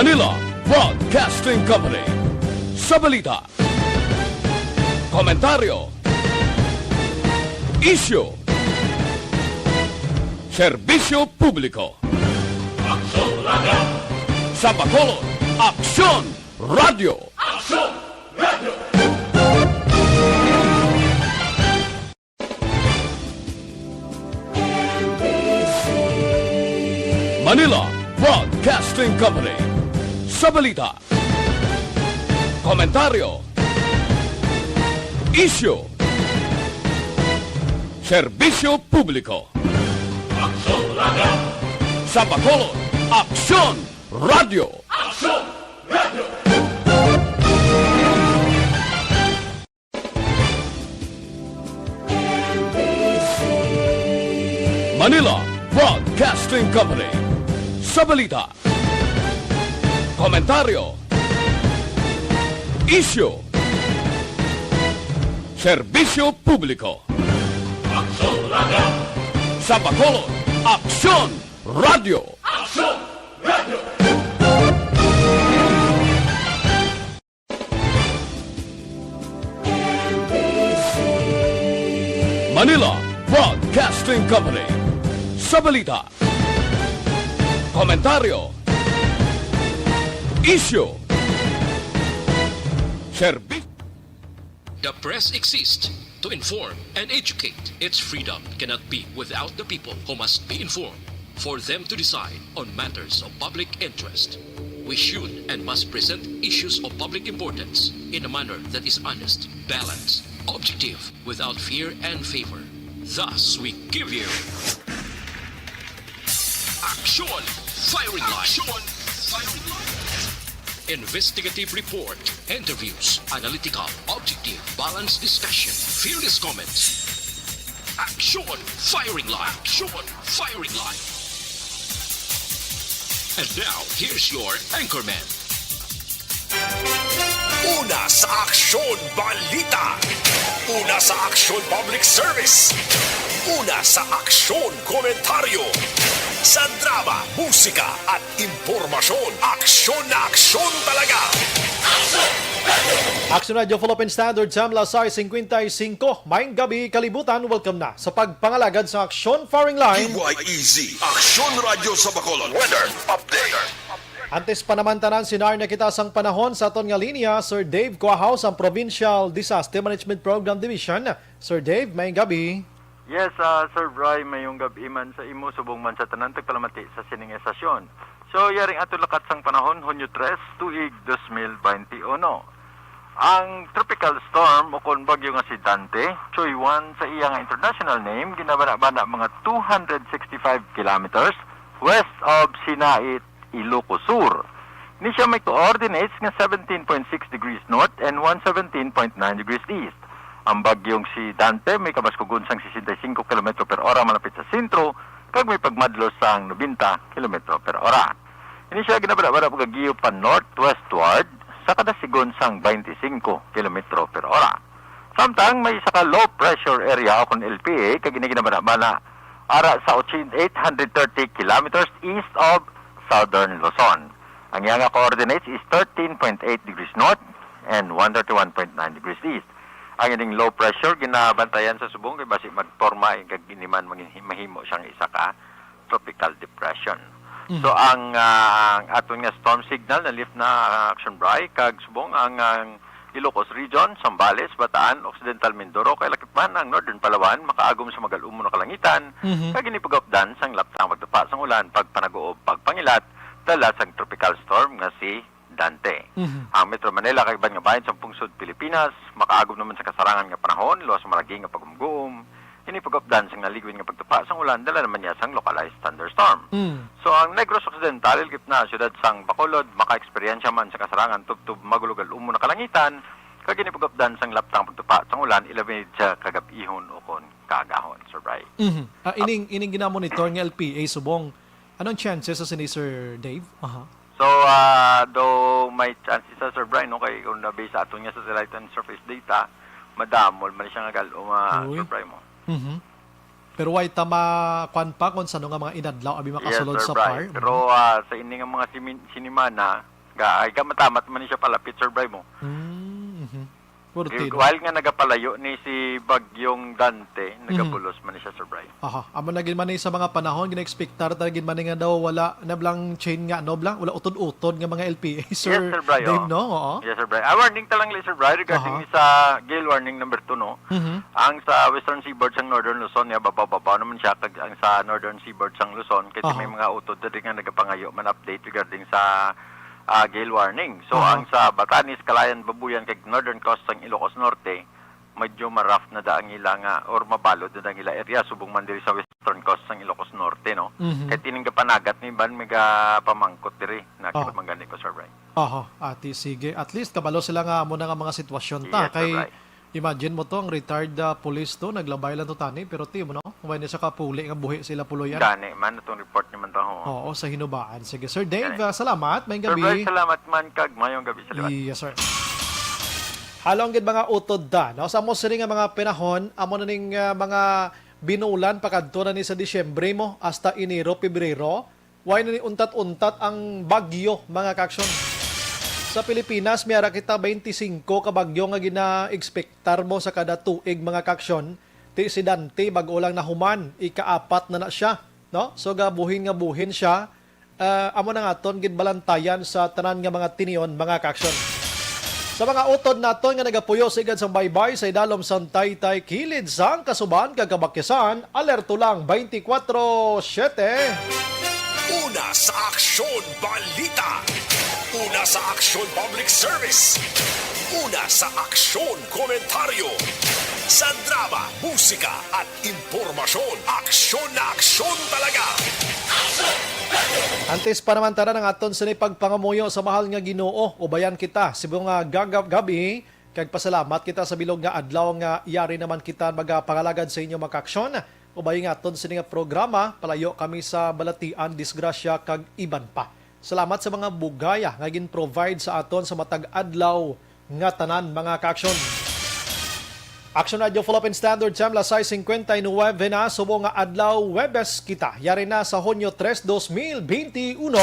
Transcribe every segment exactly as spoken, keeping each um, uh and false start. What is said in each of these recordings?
Manila Broadcasting Company. Sa balita, komentaryo, isyu, serbisyo publiko. Aksyon Radio. Sa Bacolod, Aksyon Radio. Aksyon Radio. Manila Broadcasting Company. Sa balita, komentaryo, isyu, serbisyo publiko. Aksyon Radio. Sa Bacolod, Aksyon Radio. Aksyon Radio. Manila Broadcasting Company. Sa balita, komentaryo, isyu, serbisyo publiko. Aksyon Radio. Sa Bacolod, Aksyon Radio. Aksyon Radio. Manila Broadcasting Company. Sa balita, komentaryo, isyu, serbi- The press exists to inform and educate. Its freedom cannot be without the people, who must be informed for them to decide on matters of public interest. We should and must present issues of public importance in a manner that is honest, balanced, objective, without fear and favor. Thus, we give you Action Firing Line. Action Firing Line. Investigative report, interviews, analytical, objective, balanced discussion, fearless comments. Action Firing Line. Action Firing Line. And now, here's your anchorman. Una sa Aksyon Balita. Una sa Aksyon Public Service. Una sa Aksyon Komentaryo. Sa drama, musika, at impormasyon, aksyon na aksyon talaga. Action Radio Philippine Standard Time, alas sais cincuenta y cinco. Maayong gabi, kalibutan. Welcome na sa pagpangalagad sa Aksyon Firing Line. D Y E Z, Aksyon Radyo sa Bacolod. Weather update. Antes pa naman tanan, sinar na kita sang panahon sa aton nga linya, Sir Dave Cuahaw sang Provincial Disaster Management Program Division. Sir Dave, maayong gabi. Yes, ah, Sir Bry, maayong gab-i man sa imo, subong man sa tanan tagpalamati sa sining estasyon. So, yaring ato lakat sang panahon, Hunyo tres, tuig dos mil benti uno. Ang tropical storm o kon bagyo nga si Dante, Choy one sa iya nga international name, ginabana-bana mga two hundred sixty-five kilometers west of Sinait, Ilocos Sur. Ni siya may coordinates nga seventeen point six degrees north and one seventeen point nine degrees east. Ang bagyong si Dante may kabaskugon sang sesenta y cinco kilometro per ora malapit sa sentro, kag may pagmadlos sang nobenta kilometro per ora. Ini siya ginabana-bana pagagiyo pa northwestward sa kada sigon sang twenty-five kilometro per ora. Samtang may isa ka low pressure area o kon L P A kag ini ginabana-bana ara sa eight hundred thirty kilometers east of southern Luzon. Ang iya nga coordinates is thirteen point eight degrees north and one thirty-one point nine degrees east. Ang ining low pressure ginabantayan sa subong kay basi magporma kag ini man mangin-, mahimo siyang isa ka tropical depression. Mhm. So, ang, ah, ang aton nga storm signal na lift na, ah, Action Bry, kag subong ang, ang Ilocos Region, Zambales, Bataan, Occidental Mindoro, kay lakip man ang Northern Palawan, makaagom sa magal-umon nga kalangitan, Mhm. kag ginipagupdan sang laptang pagtupa sang ulan, pagpanaguob, pagpangilat, dala sang tropical storm nga si Dante. Mhm. Ang Metro Manila kag iban nga bahin sang pungsod Pilipinas, makaagom naman sa kasarangan nga panahon, luwas malagi nga pagumguom. Ini pagupdan sang naligwin nga pagtupa sang ulan, dala naman niya sang localized thunderstorm. Mm. So, ang Negros Occidental, gitna siyudad sang Bacolod, makaeksperyensya man sa kasarangan tubtob magulogal-umon nga kalangitan, kag ini pagupdan sang laptang pagtupa sang ulan, ilabi sa kagab-ihon o kon kaagahon, Sir Bry. Mhm. Ah, ining, ining ginamonitor nga L P A subong, anong chances sa sini, Sir Dave? Aha. So, ah, do may chances sa, Sir Brian, no? Kay kung na-base sa aton nga satellite and surface data, madamo man siya nga gal-, uma, Uy. Sir Brian, mo. Mhm. Pero way ta ma-, kwan pa kung sano nga mga inadlaw abi Yes, makasulod Sir sa Bry. farm. Pero ah, sa ini nga mga simin- sinimana, ga, ay kamatamat man ni siya palapit, Sir Bry, mo. Mm-hmm. Puro Gi- tino. While nga nagapalayo ni si Bagyong Dante, nagabulos man ni siya, Sir Bry. Aha, amo na gid man ni sa mga panahon gina-expectar ta gid man ni nga daw wala na blang chain nga ano blang, wala utod-utod nga mga L P A, Sir Yes, Sir Bry, Dave, oo. no? Oo. Yes, Sir Bry. Ah, warning ta lang, Sir Bry, regarding Aha. sa gale warning number two, no? Mhm. Ang sa Western Seaboard sang Northern Luzon, ya babaw-babaw naman siya, kag ang sa Northern Seaboard sang Luzon, kay Aha. may mga utod diri nga nagapangayo man update regarding sa ah, gale warning. So, Aha. ang sa Batanes, Calayan, Babuyan, kag Northern Coast sang Ilocos Norte, medyo ma-rough na da ang ila nga or mabalod na da ang ila area subong man diri sa Western Coast sang Ilocos Norte, no? Mhm. Kay tining gapanagat ni ban magapamangkot diri na Oh. Manggani ko, Sir Bry. Aha, ati, sige. At least kabalo sila nga amo na nga mga sitwasyon ta. Yes, Sir Kay Bry. Imagine mo to, ang retired ah, police to, naglabay lang to tani, pero ti mo no, way na siya kapuli nga buhi sila puloyan. Gani man, itong report ni man to, ho. Oo, sa Hinubaan. Sige, Sir Dave, Gani. ah, salamat. May Sir Bry, gabi. salamat man kag mayong gabi sa liwat. Yes, sir. Halong gid mga utod ta, no? Sa mo sini nga mga panahon, amo na ning ah, mga binulan pakadto na ni sa Disyembre mo hasta Enero, Pebrero. Way na ni untat-untat ang bagyo, mga kaksyon. Sa Pilipinas, may ara kita twenty-five ka bagyo nga gina-expectar mo sa kada tuig, mga kaksyon. Ti si Dante, bag-o lang nahuman, ikaapat na na siya, no? So, gabuhin nga buhin siya, ah, amo na nga aton gid balantayan sa tanan nga mga tinion, mga kaksyon. Sa mga utod naton nga nagapuyo sa igad sang baybay sa idalom sang taytay kilid sang kasuban kag kabakyasan, alerto lang twenty-four seven. Una sa Aksyon Balita. Una sa Aksyon Public Service. Una sa Aksyon Komentaryo. Sa drama, musika at impormasyon, aksyon na aksyon talaga. Antes pa naman tanan ang aton sini pagpangamuyo sa mahal nga Ginoo, ubayan kita subong nga gagab gabi, kag pasalamat kita sa bilog nga adlaw nga yari naman kita magapangalagad sa inyo, mga kaksyon. Ubay nga aton sini nga programa, palayo kami sa balatian, disgrasya, kag iban pa. Salamat sa mga bugaya nga gin-provide sa aton sa matag adlaw nga tanan, mga kaaksyon. Action Radio Philippine Standard Time, las sais cincuenta y nueve na, subong nga adlaw, Huwebes kita. Yari na sa Hunyo tres, dos mil benti uno.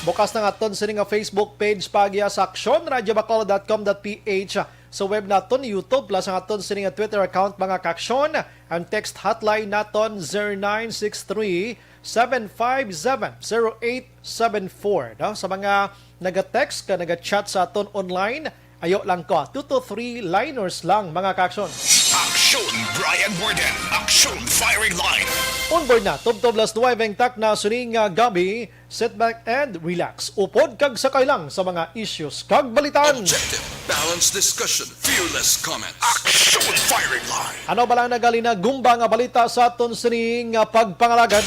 Bukas na nga aton sini nga Facebook page, pagya sa action radio bacolod dot com dot ph. Sa web naton, YouTube, plus ang aton sini nga Twitter account, mga kaaksyon. Ang text hotline naton, zero nine six three, seven five seven, zero eight seven four, no? Sa mga naga-text ka, naga-chat sa aton online, ayo lang ko. Two to three liners lang, mga kaaksyon. Aksyon Brian Warden, Aksyon Firing Line. On board na, tubtob las nuwebe ang takna sini nga gabi. Sit back and relax. Upod kag sakay lang sa mga issues kag balitaan. Objective, balanced discussion, fearless comments. Aksyon Firing Line. Ano ba lang nagalinagumba nga balita sa aton sining nga pagpangalagad?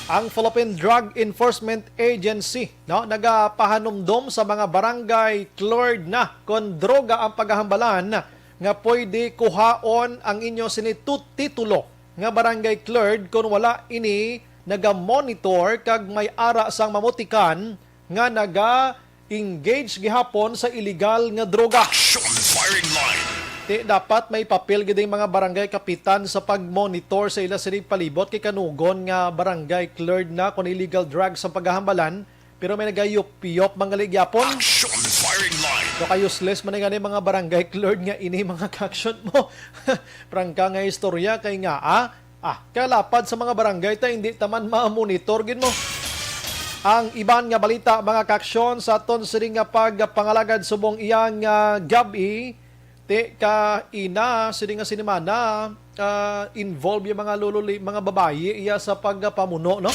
Ang Philippine Drug Enforcement Agency, no, nagapahanumdom sa mga barangay clerk na kon droga ang paghahambalan nga pwede kuhaon ang inyo sini tu-, titulo nga barangay clerk kon wala ini naga-monitor kag may ara sang mamutikan nga naga-engage gihapon sa illegal nga droga. Action Firing Line. Ti, dapat may papel gid ang mga barangay kapitan sa pag-monitor sa ila sining palibot kay kanugon nga barangay clerk na kon illegal drugs ang paghahambalan, pero may nagayupyop man gali gyapon. Action Firing Line. So, ka-useless man gani mga barangay clerk nga ini, mga kaaksyon mo. Prangka nga istorya kay nga, ah, ah, kalapad sa mga barangay ta, hindi ta man ma-monitor gid mo. Ang iban nga balita, mga kaaksyon, sa aton sini nga pagpangalagad subong iyang ah, gab-i, ti ka ina, sini nga sinimana, ah, involved yung mga lolo, li-, mga babayi iya sa pagpamuno, no?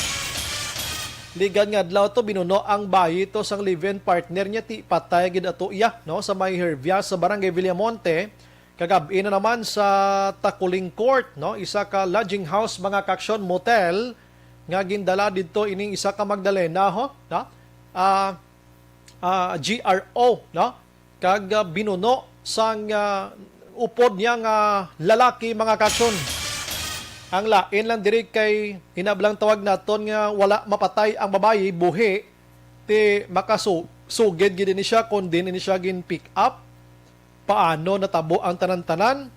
Ligan nga adlaw to, binuno ang bayi to sang live-in partner niya, ti patay gid ato iya, no? Sa may Hervia, sa Barangay Villamonte, kagab-i na naman sa Takuling Court, no? Isa ka lodging house, mga kaaksyon, motel, nga gindala didto ining isa ka Magdalena, ho? No? Ah, ah, G R O, no? Kag ah, binuno sang ah, upod niya nga lalaki, mga kaaksyon. Ang lain lang diri kay hinablang tawag naton nga wala mapatay ang babayi, buhi, ti makasu-, sugid gid ni siya kon diin ni siya gin-pick up. Paano natabo ang tanan-tanan?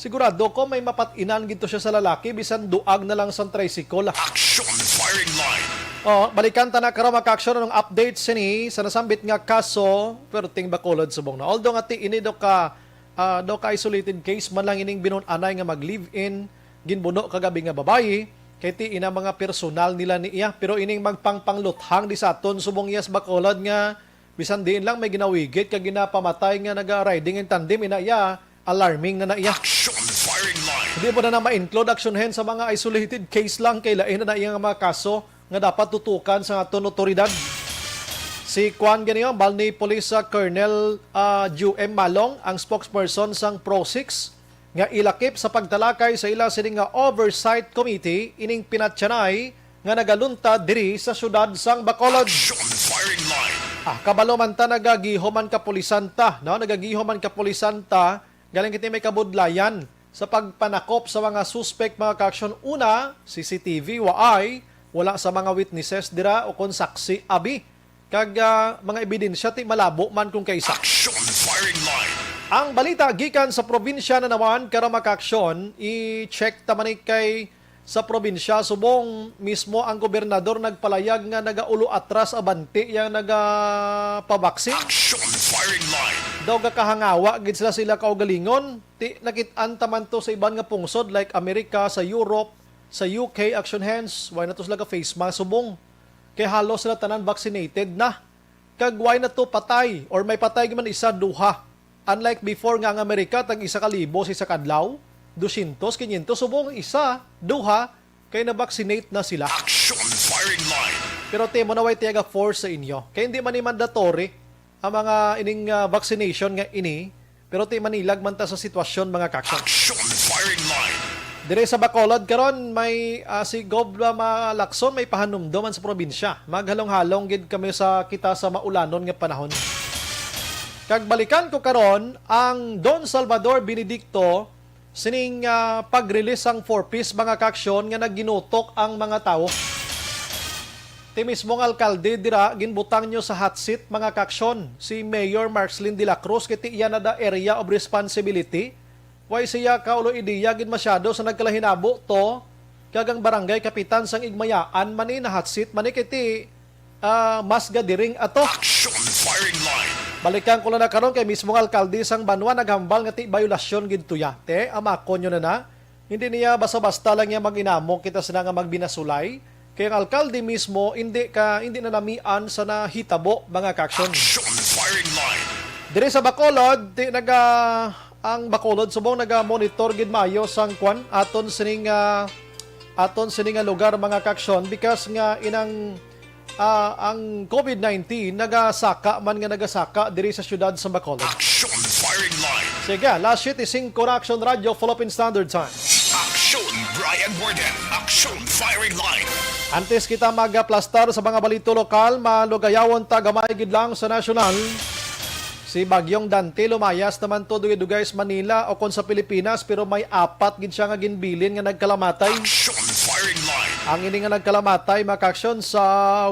Sigurado ko may mapat-inan gid to siya sa lalaki, bisan duag na lang sang tricycle. Action firing line. Oh, balikan ta na karon, mga ka-aksyon, anong update sini sa nasambit nga kaso, perting Bacolod subong na. Although nga ti ini daw ka ah, daw ka isolated case man lang ining binun-anay nga mag-live-in, ginbuno kagabi nga babayi, kay ti ina mga personal nila ni iya. Pero ining magpangpangluthang di sa aton subong iya sa Bacolod nga bisan diin lang may ginawigit kag ginapamatay nga naga-riding in tandem, ina iya, alarming na na iya. Action firing line. Hindi mo na na ma-include, action hen, sa mga isolated case lang, kay lain na na iya nga mga kaso nga dapat tutukan sa aton otoridad. Si Kwan gani, oh, Balni Police, ah, Colonel, ah, Ju M Malong, ang spokesperson sang Pro Six, nga ilakip sa pagtalakay sa ila sini nga oversight committee ining pinatyanay nga nagaluntad diri sa siyudad sang Bacolod. Action firing line. Ah, kabalo man ta, nagagihom ang kapulisan ta, no? Nagagihom ang kapulisan ta, galing kiti may kabudlayan sa pagpanakop sa mga suspek, mga ka-aksyon. Una, C C T V, waay, wala sa mga witnesses dira o kon saksi, abi. Kag, ah, mga ebidensya ti malabo man kung kaisa. Action firing line. Ang balita gikan sa probinsya na naman, karon, mga ka-aksyon, i-check ta man ni kay sa probinsya subong mismo ang gobernador nagpalayag nga nagaulo atras abanti yang nagapabaksin. Action firing line. Daw gakahangawa gid sila sa ila kaugalingon. Ti nakit-an ta man to sa iban nga pungsod like America, sa Europe, sa U K, action hens, wala na to sila ka face mask subong. Kay halos sila tanan vaccinated na. Kag wala na to patay, or may patay man isa, duha. Unlike before nga ang Amerika, tag isa ka libo sa isa ka adlaw, dosyentos, kinyentos, subong isa, duha, kay na-vaccinate na sila. Action firing line. Pero ti mo na way tiyaga force sa inyo. Kay hindi man ni mandatory ang mga ining, ah, vaccination nga ini, pero ti manilag man ta sa sitwasyon, mga ka-aksyon. Action firing line. Dire sa Bacolod karon, may, ah, si Gov Malacson may pahanumdom man sa probinsya. Maghalong-halong gid kami sa kita sa maulanon nga panahon. Kag balikan ko karon ang Don Salvador Benedicto sining, ah, pag-release sang four Ps, mga ka-aksyon, nga nagginutok ang mga tawo. Ti mismong alkalde dira ginbutang nyo sa hot seat, mga ka-aksyon, si Mayor Marcelin de la Cruz, kay ti iya na da area of responsibility. Way siya kaulo ideya gid masyado sa nagkalahinabo to, kag ang barangay kapitan sang Igmayaan man ni, na hot seat man ni, kay ti, ah, mas gadiring ato. Action firing line. Balikan ko lang na karon kay mismong alkalde sang banwa naghambal nga ti bayolasyon gid to ya. Te, amakon nyo na na. Hindi niya basta-basta lang niya mag-inamo kita sila nga magbinasulay. Kay ang alkalde mismo hindi ka, hindi na namian sa nahitabo, mga ka-aksyon. Action firing line. Diri sa Bacolod, ti naga ang Bacolod subong naga-monitor gid maayo sang kwan aton sining, ah, aton sining nga lugar, mga ka-aksyon, because nga inang, ah, ang COVID nineteen nagasaka man nga nagasaka diri sa siyudad sa Bacolod. Action firing line. Sige, alas siyete singko na, Action Radio, Philippine Standard Time. Action Brian Warden. Action firing line. Antes kita magaplastar sa mga balita lokal, malugayawon ta gamay gid lang sa nasyonal. Si Bagyong Dante lumayas naman to dugay-dugay sa Manila o kon sa Pilipinas, pero may apat gid siya nga ginbilin nga nagkalamatay. Action firing line. Ang ini nga nagkalamatay, mga ka-aksyon, sa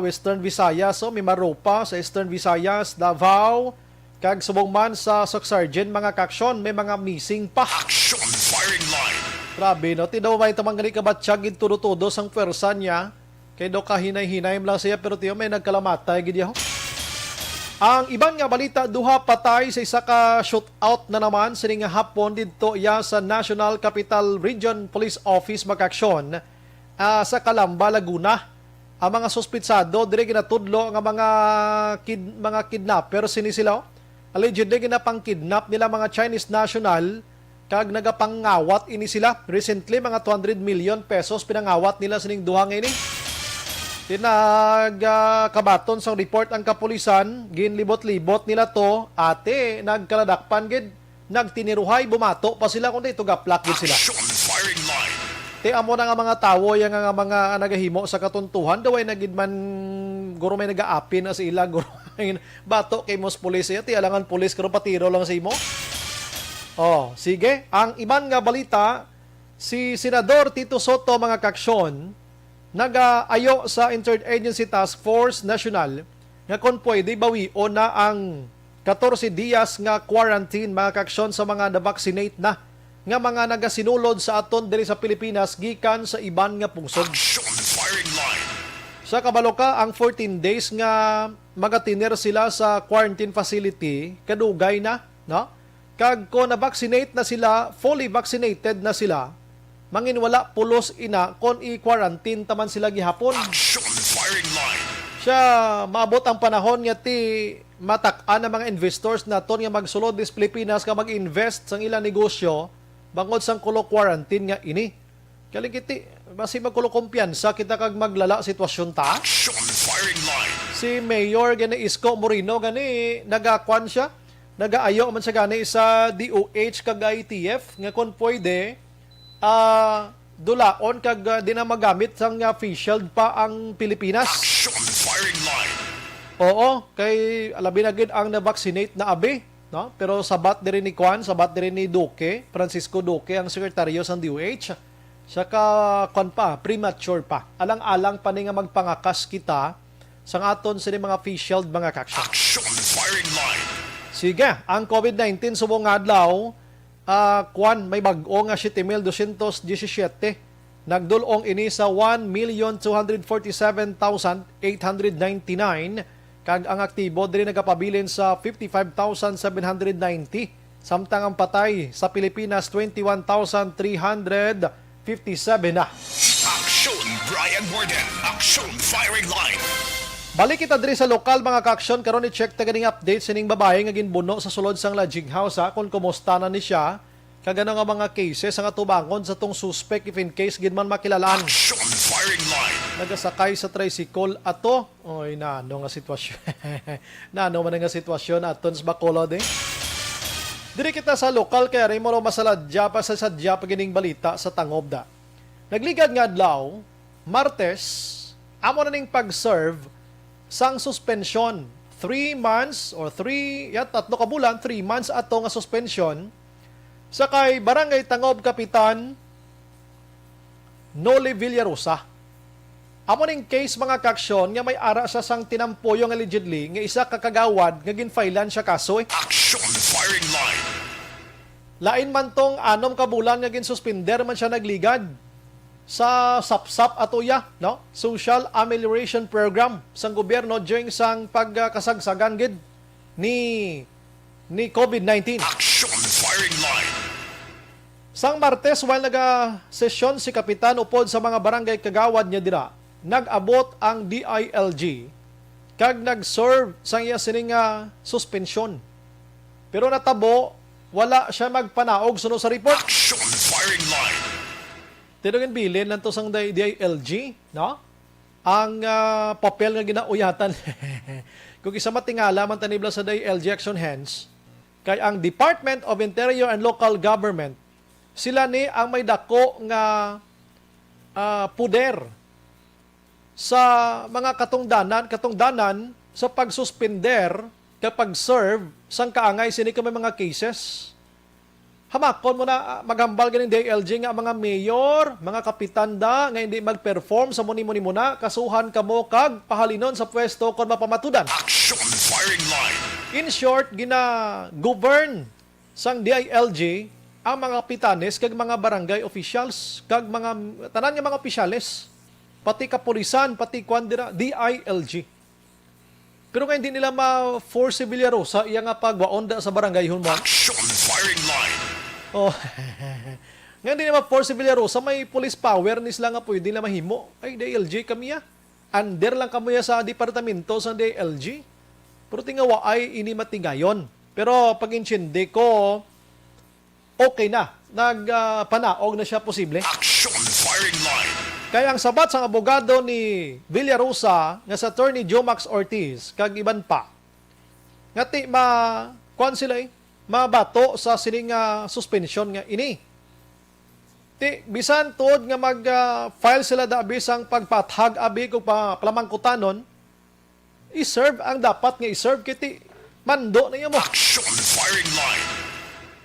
Western Visayas, so Mimaropa sa Eastern Visayas, Davao, kag subong man sa Soccsksargen, mga ka-aksyon, may mga missing pa. Action firing line. Grabe, no? Ti daw may tamang gani kabatyag gid todo-todo sang pwersa niya. Kay daw kahinay-hinay lang siya, pero tiyo, may nagkalamatay gid yaho. Ang iban nga balita, duha patay sa isa ka shootout na naman sini nga hapon didto iya sa National Capital Region Police Office, mga ka-aksyon, ah, sa Calamba, Laguna. Ang mga suspitsado diri ginatudlo nga mga kid-, mga kidnapper sini sila, oh. Allegedly, ginapangkidnap nila mga Chinese national kag nagapangawat ini sila. Recently, mga two hundred million pesos pinangawat nila sining duha nga ini. Tinag, ah, kabaton sang report ang kapulisan, ginlibot-libot nila to, ate, nagkaladakpan gid, nagtiniruhay, bumato pa sila, kundi tugaplak gid sila. Action firing line. Ti amo na nga mga tawo, yang nga mga nagahimo sa katuntuhan, daw ay na gid man, guro may nagaapin na sa ila, guro. Bato kay mos pulis iya, ti alangan pulis, karo patiro lang sa imo. Oh, sige. Ang iban nga balita, si Senador Tito Soto, mga ka-aksyon, nagaayo sa Interagency Task Force National nga kon pwede bawion na ang katorse diyas nga quarantine, mga ka-aksyon, sa mga na-vaccinate na. nga mga nagasinulod sa aton diri sa Pilipinas gikan sa iban nga pungsod. Action firing line. Sa kabalo ka, ang fourteen days nga magatiner sila sa quarantine facility, kadugay na, no? Kag kung na-vaccinate na sila, fully vaccinated na sila, manginwala pulos ina kon i-quarantine taman sila gihapon. Action firing line. Siya, maabot ang panahon nga ti matak-an ang mga investors naton nga magsulod dis Pilipinas nga mag-invest sang ilang negosyo bangod sang kulo quarantine nga ini. Kaligiti, basi magkulo kumpiyansa kita kag maglala sitwasyon ta. Action firing line. Si Mayor gani Isko Moreno gani nagakwan siya. Nagaayo man siya gani sa D O H kag I T F nga kung pwede, ah, dulaon kag ah, di na magamit sang ah, face shield pa ang Pilipinas. Action firing line. Oo, kay labi na gid ang na-vaccinate na abi, no? Pero sabat diri ni Kwan, sabat diri ni Duque, Francisco Duque ang sekretaryo sang D O H. Siya ka kwan pa, premature pa. Alang-alang pa ni nga magpangakas kita sang aton sini mga face shield, mga kaksyon. Action firing line. Sige, ang COVID nineteen subong nga adlaw, ah, kwan, may bag-o nga siyete mil dosyentos diyesisiyete. Nagdul-ong ini sa one million two hundred forty-seven thousand eight hundred ninety-nine, kag ang aktibo diri nagapabilin sa fifty-five thousand seven hundred ninety, samtang ang patay sa Pilipinas twenty-one thousand three hundred fifty-seven na. Action Brian Warden. Action firing line. Balik kita diri sa lokal, mga kaaksyon. Karon i-check ta ganing update sining babae nga ginbuno sa sulod sang lodging house, ha, kung kumusta na ni siya. Kag ano nga mga cases ang atubangon sa tong suspect, if in case gid man makilalaan. Action firing line. Nagasakay sa tricycle ato. Oy, nano nga sitwasyon. Nano man nga sitwasyon aton sa Bacolod, eh. Diri kita sa lokal kay ari mo masaladya pa sa sadya pa gining balita sa tangob da. Nagligad nga adlaw, Martes, amo na ning pag-serve sang suspensyon. Three months or three, ya, tatlo ka bulan, three months ato nga suspensyon sa kay Barangay Tangob Kapitan Noli Villarosa. Amo ning case, mga kaaksyon, nga may ara siya sang tinampuyo nga allegedly nga isa ka kagawad nga ginfailan siya kaso, eh. Action firing line. Lain man tong anom ka bulan nga ginsuspender man siya nagligad sa SAPSAP ato ya, no? Social Amelioration Program sang gobyerno during sang pagkasagsagan gid ni ni COVID nineteen. Action firing line. Sang Martes, while nagasesyon si Kapitan upod sa mga barangay kagawad niya dira, nag-abot ang D I L G kag nag-serve sang iya sining nga suspensyon. Pero natabo, wala siya magpanaog suno sa report. Action firing line. Tinugin bilin lang to sang D I L G, no? Ang ah, papel nga ginauyatan. Kung isa matingala man tanibla sa D I L G Action Hands, kay ang Department of Interior and Local Government, sila ni ang may dako nga ah, puder sa mga katungdanan, katungdanan sa pagsuspender kag pag-serve sang kaangay sini ka may mga cases. Hamakon mo na, ah, maghambal ganing D I L G nga ang mga mayor, mga kapitan da nga hindi mag-perform sa muni-muni muna, kasuhan kamo kag pahalinon sa pwesto kon mapamatudan. Action firing line. In short, gina-govern sang D I L G ang mga kapitanes kag mga barangay officials kag mga tanan nga mga opisyales, pati kapulisan, pati kwan dira, D I L G. Pero nga hindi nila ma-force si Villarosa iya nga pagwaon da sa barangay, hon mo. Action firing line. Oh. Nga hindi nila ma-force si Villarosa, may police power ni sila nga pwede nila mahimo. Ay, D I L G kami ya. Under lang kamo ya sa departamento sa D I L G. Pero tingawa ay ini matigayon. Pero pag-intindi ko, okay na. Nagpanaog na siya posible. Action firing line. Kaya ang sabat sang abogado ni Villarosa nga si Attorney Jomax Ortiz kag iban pa, nga ti ma kuan sila eh, mabato sa sining nga suspensyon nga ini. Ti bisan tuod nga mag ah, file sila da abi sang pagpathag abi kung pa, palamangkutanon, i-serve ang dapat nga i-serve kay ti mando na iya mo. Action firing line.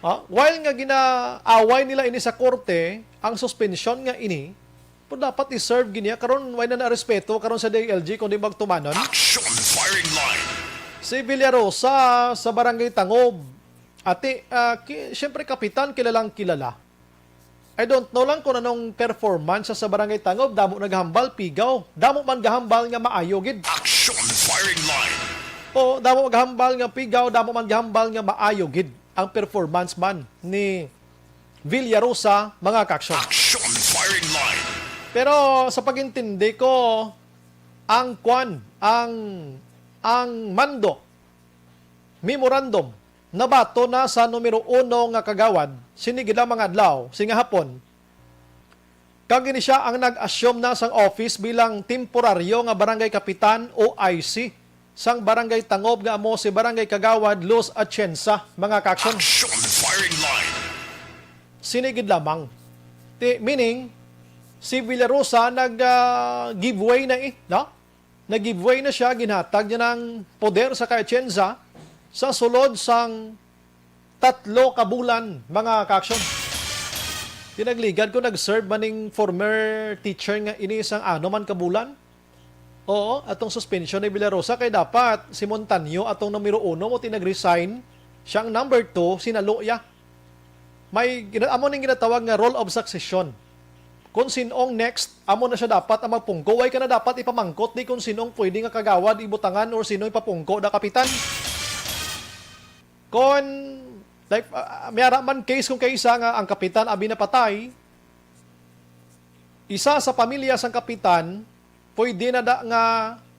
Ha? While nga ginaaway nila ini sa korte, ang suspensyon nga ini, pero dapat i-serve gid niya. Karon, way na na respeto karon sa D I L G, kundi magtumanon. Action firing line. Si Villarosa sa Barangay Tangob. Ati, ah, ki, siyempre, kapitan, kilalang kilala. I don't know lang kung anong performance sa Barangay Tangob, damo naghambal, pigaw. Damo man gahambal nga maayo gid. Action firing line. O, damo gahambal nga pigaw, damo man gahambal nga maayo gid ang performance man ni Villarosa, mga ka-action. Action firing line. Pero sa pag-intindi ko, ang kwan, ang, ang mando, memorandum, nabaton na sa numero uno nga kagawad, sini gid lang mga adlaw, sini nga hapon. Kag ini sia ang nag-assume na sang office bilang temporaryo nga barangay kapitan o I C sang Barangay Tangob nga amo si Barangay Kagawad Luz Atienza, mga ka-action. Action firing line. Sini gid lamang. Ti, meaning, si Villarosa nag, ah, give way na eh, no? Nag-give way na siya, ginhatag niya ng poder sa kay Atienza sa sulod sang tatlo ka bulan, mga ka-action. Tinagligad ko, nag-serve man ning former teacher nga ini sang ano man ka bulan. Oo, atong suspension ni Villarosa kay dapat si Montaño atong numero uno mo ti nag-resign, siya ang number two, sinalo ya. May gina-, amo ning ginatawag nga role of succession. Kung sinong next, amo na siya dapat ang magpungko. Way ka na dapat ipamangkot di kung sinong pwede nga kagawad ibutangan or sino ipapungko na kapitan. Kon, like, ah, may ara man case kung kaisa nga ang kapitan abi napatay, isa sa pamilya sang kapitan, pwede na da nga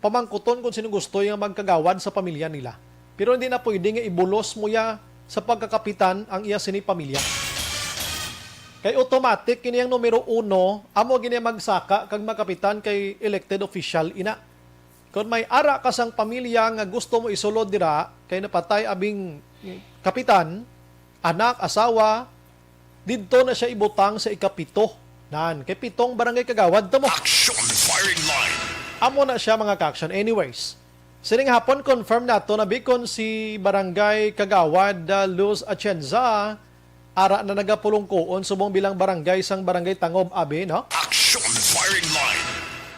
pamangkuton kung sino gusto nga magkagawad sa pamilya nila. Pero hindi na pwede nga ibulos mo ya sa pagkakapitan ang iya sini pamilya. Kay automatic kini ang numero uno, amo gini ang magsaka kag makapitan kay elected official ina. Kon may ara ka sang pamilya nga gusto mo isulod dira, kay napatay abing kapitan, anak, asawa, didto na siya ibutang sa ikapito. Nan, kay pitong barangay kagawad to mo. Action firing line. Amo na siya, mga ka-action. Anyways, sining hapon, confirm nato na bikon si Barangay Kagawad, ah, Luz Atienza, ara na nagapulungkoon subong bilang barangay sang Barangay Tangob, abi, no? Action firing line.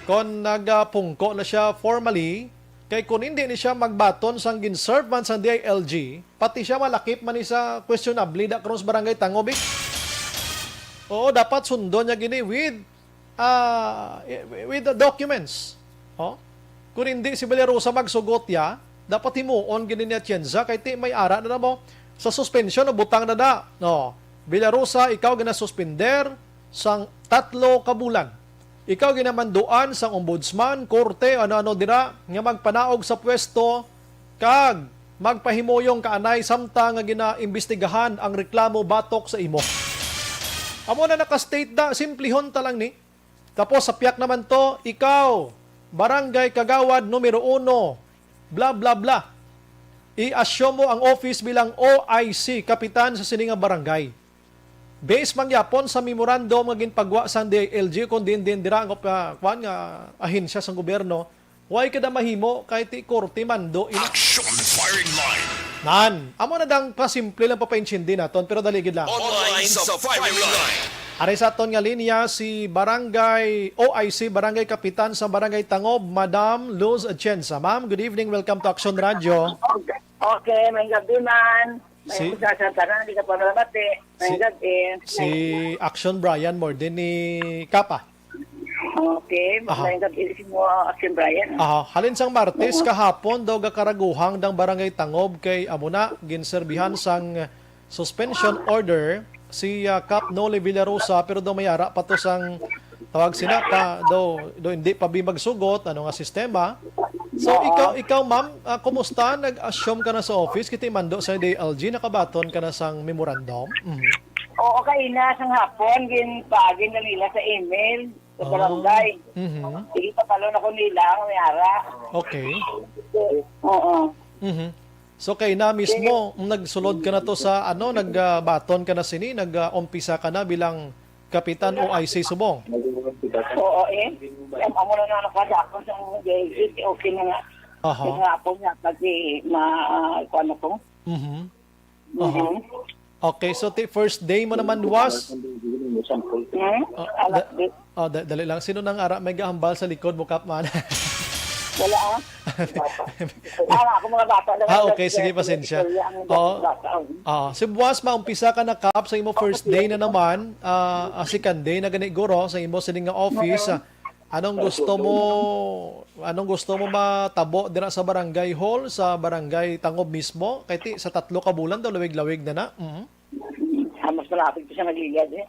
Kon nagapungko na siya formally, kay kon hindi ni siya magbaton sang gin-serve man sang D I L G, pati siya malakip man ni sa questionable da karon sa Barangay Tangob, eh. Oo, dapat sundon niya gini with, ah, with the documents. Oh? Kung hindi si Villarosa magsugot ya, dapat himuon gini ni Atienza kay ti may ara na mo sa suspension o butang na da. No. Villarosa, ikaw ginasuspender sang tatlo ka bulan. Ikaw ginamanduan sang ombudsman, korte, ano-ano dira nga magpanaog sa pwesto kag magpahimuyong ka anay samtang nga ginaimbestigahan ang reklamo batok sa imo. Amo na naka-state da, simplihon ta lang ni. Tapos sa piyak naman to, ikaw, barangay kagawad numero uno, bla bla bla. I-assume mo ang office bilang O I C, kapitan sa sini nga barangay. Based man gyapon sa memorandum nga ginpagwa sang D I L G, kung din din dira ang op-, ah, kuwan nga ahensya sang gobyerno, way ka da mahimo kay ti korte mando ina. Action firing line. Nan, amo na dang pasimple lang papaintindi naton, pero dali gid lang. Online sa firing line. Ari sa aton nga linya si Barangay O I C, Barangay Kapitan sa Barangay Tangob, Madam Luz Atienza. Ma'am, good evening. Welcome to Action Radio. Okay, may gabi man. May Si- usa sa tanan, di ka pa malabati. May Si- gabi. Si Action Brian Morden ni Kapa. Okay, Aha. May gabi si mo, Action Brian. Aha, halin sang Martes Oo. kahapon daw gakaraguhang dang Barangay Tangob kay amo na ginserbihan sang suspension order si, ah, Kap Noli Villarosa, pero daw may ara pa to sang tawag sina pa daw, daw hindi pa bi magsugot ano nga sistema. So Oo. ikaw, ikaw ma'am, ah, kumusta? Nag-assume ka na sa office, kiti mando sa D I L G, nakabaton ka na sang memorandum? Mhm. Oo, kay na sang hapon, gin paagi na nila sa email sa Ah. barangay. Mhm. Sige, papalo na ko nila ang may ara. Okay. Oo. Mhm. So kay na mismo, nagsulod ka na to sa ano, nagbaton ka na sini, nag-umpisa ka na bilang kapitan O I C subong? Oo, eh. Ang amo na nga nakadako sa mga J L C, okay na nga. Aha. Kaya nga po nga, pati ma-, kuwan ako. Mhm. Aha. Mhm. Okay, so ti first day mo naman was? Hmm? Ah, Alas da-, ah, da-, dali lang. Sino nang ara may gahambal sa likod mo, Kap, man? Wala, ah. Wala ako, mga bata na Ah, lang okay. Sige, nag-, pasensya. Istorya ang Oo. Bata. Ah, si buwas, maumpisa ka na, Kap, sa imo first day na naman, ah, ah, second day na gani, guro, sa imo sining nga office. Oo. Ah, anong gusto mo, anong gusto mo matabo dira sa barangay hall, sa barangay Tangob mismo? Kay ti, sa tatlo ka bulan daw, lawig-lawig na na. Mhm. Ah, mas malapit ko sa nagligad, eh.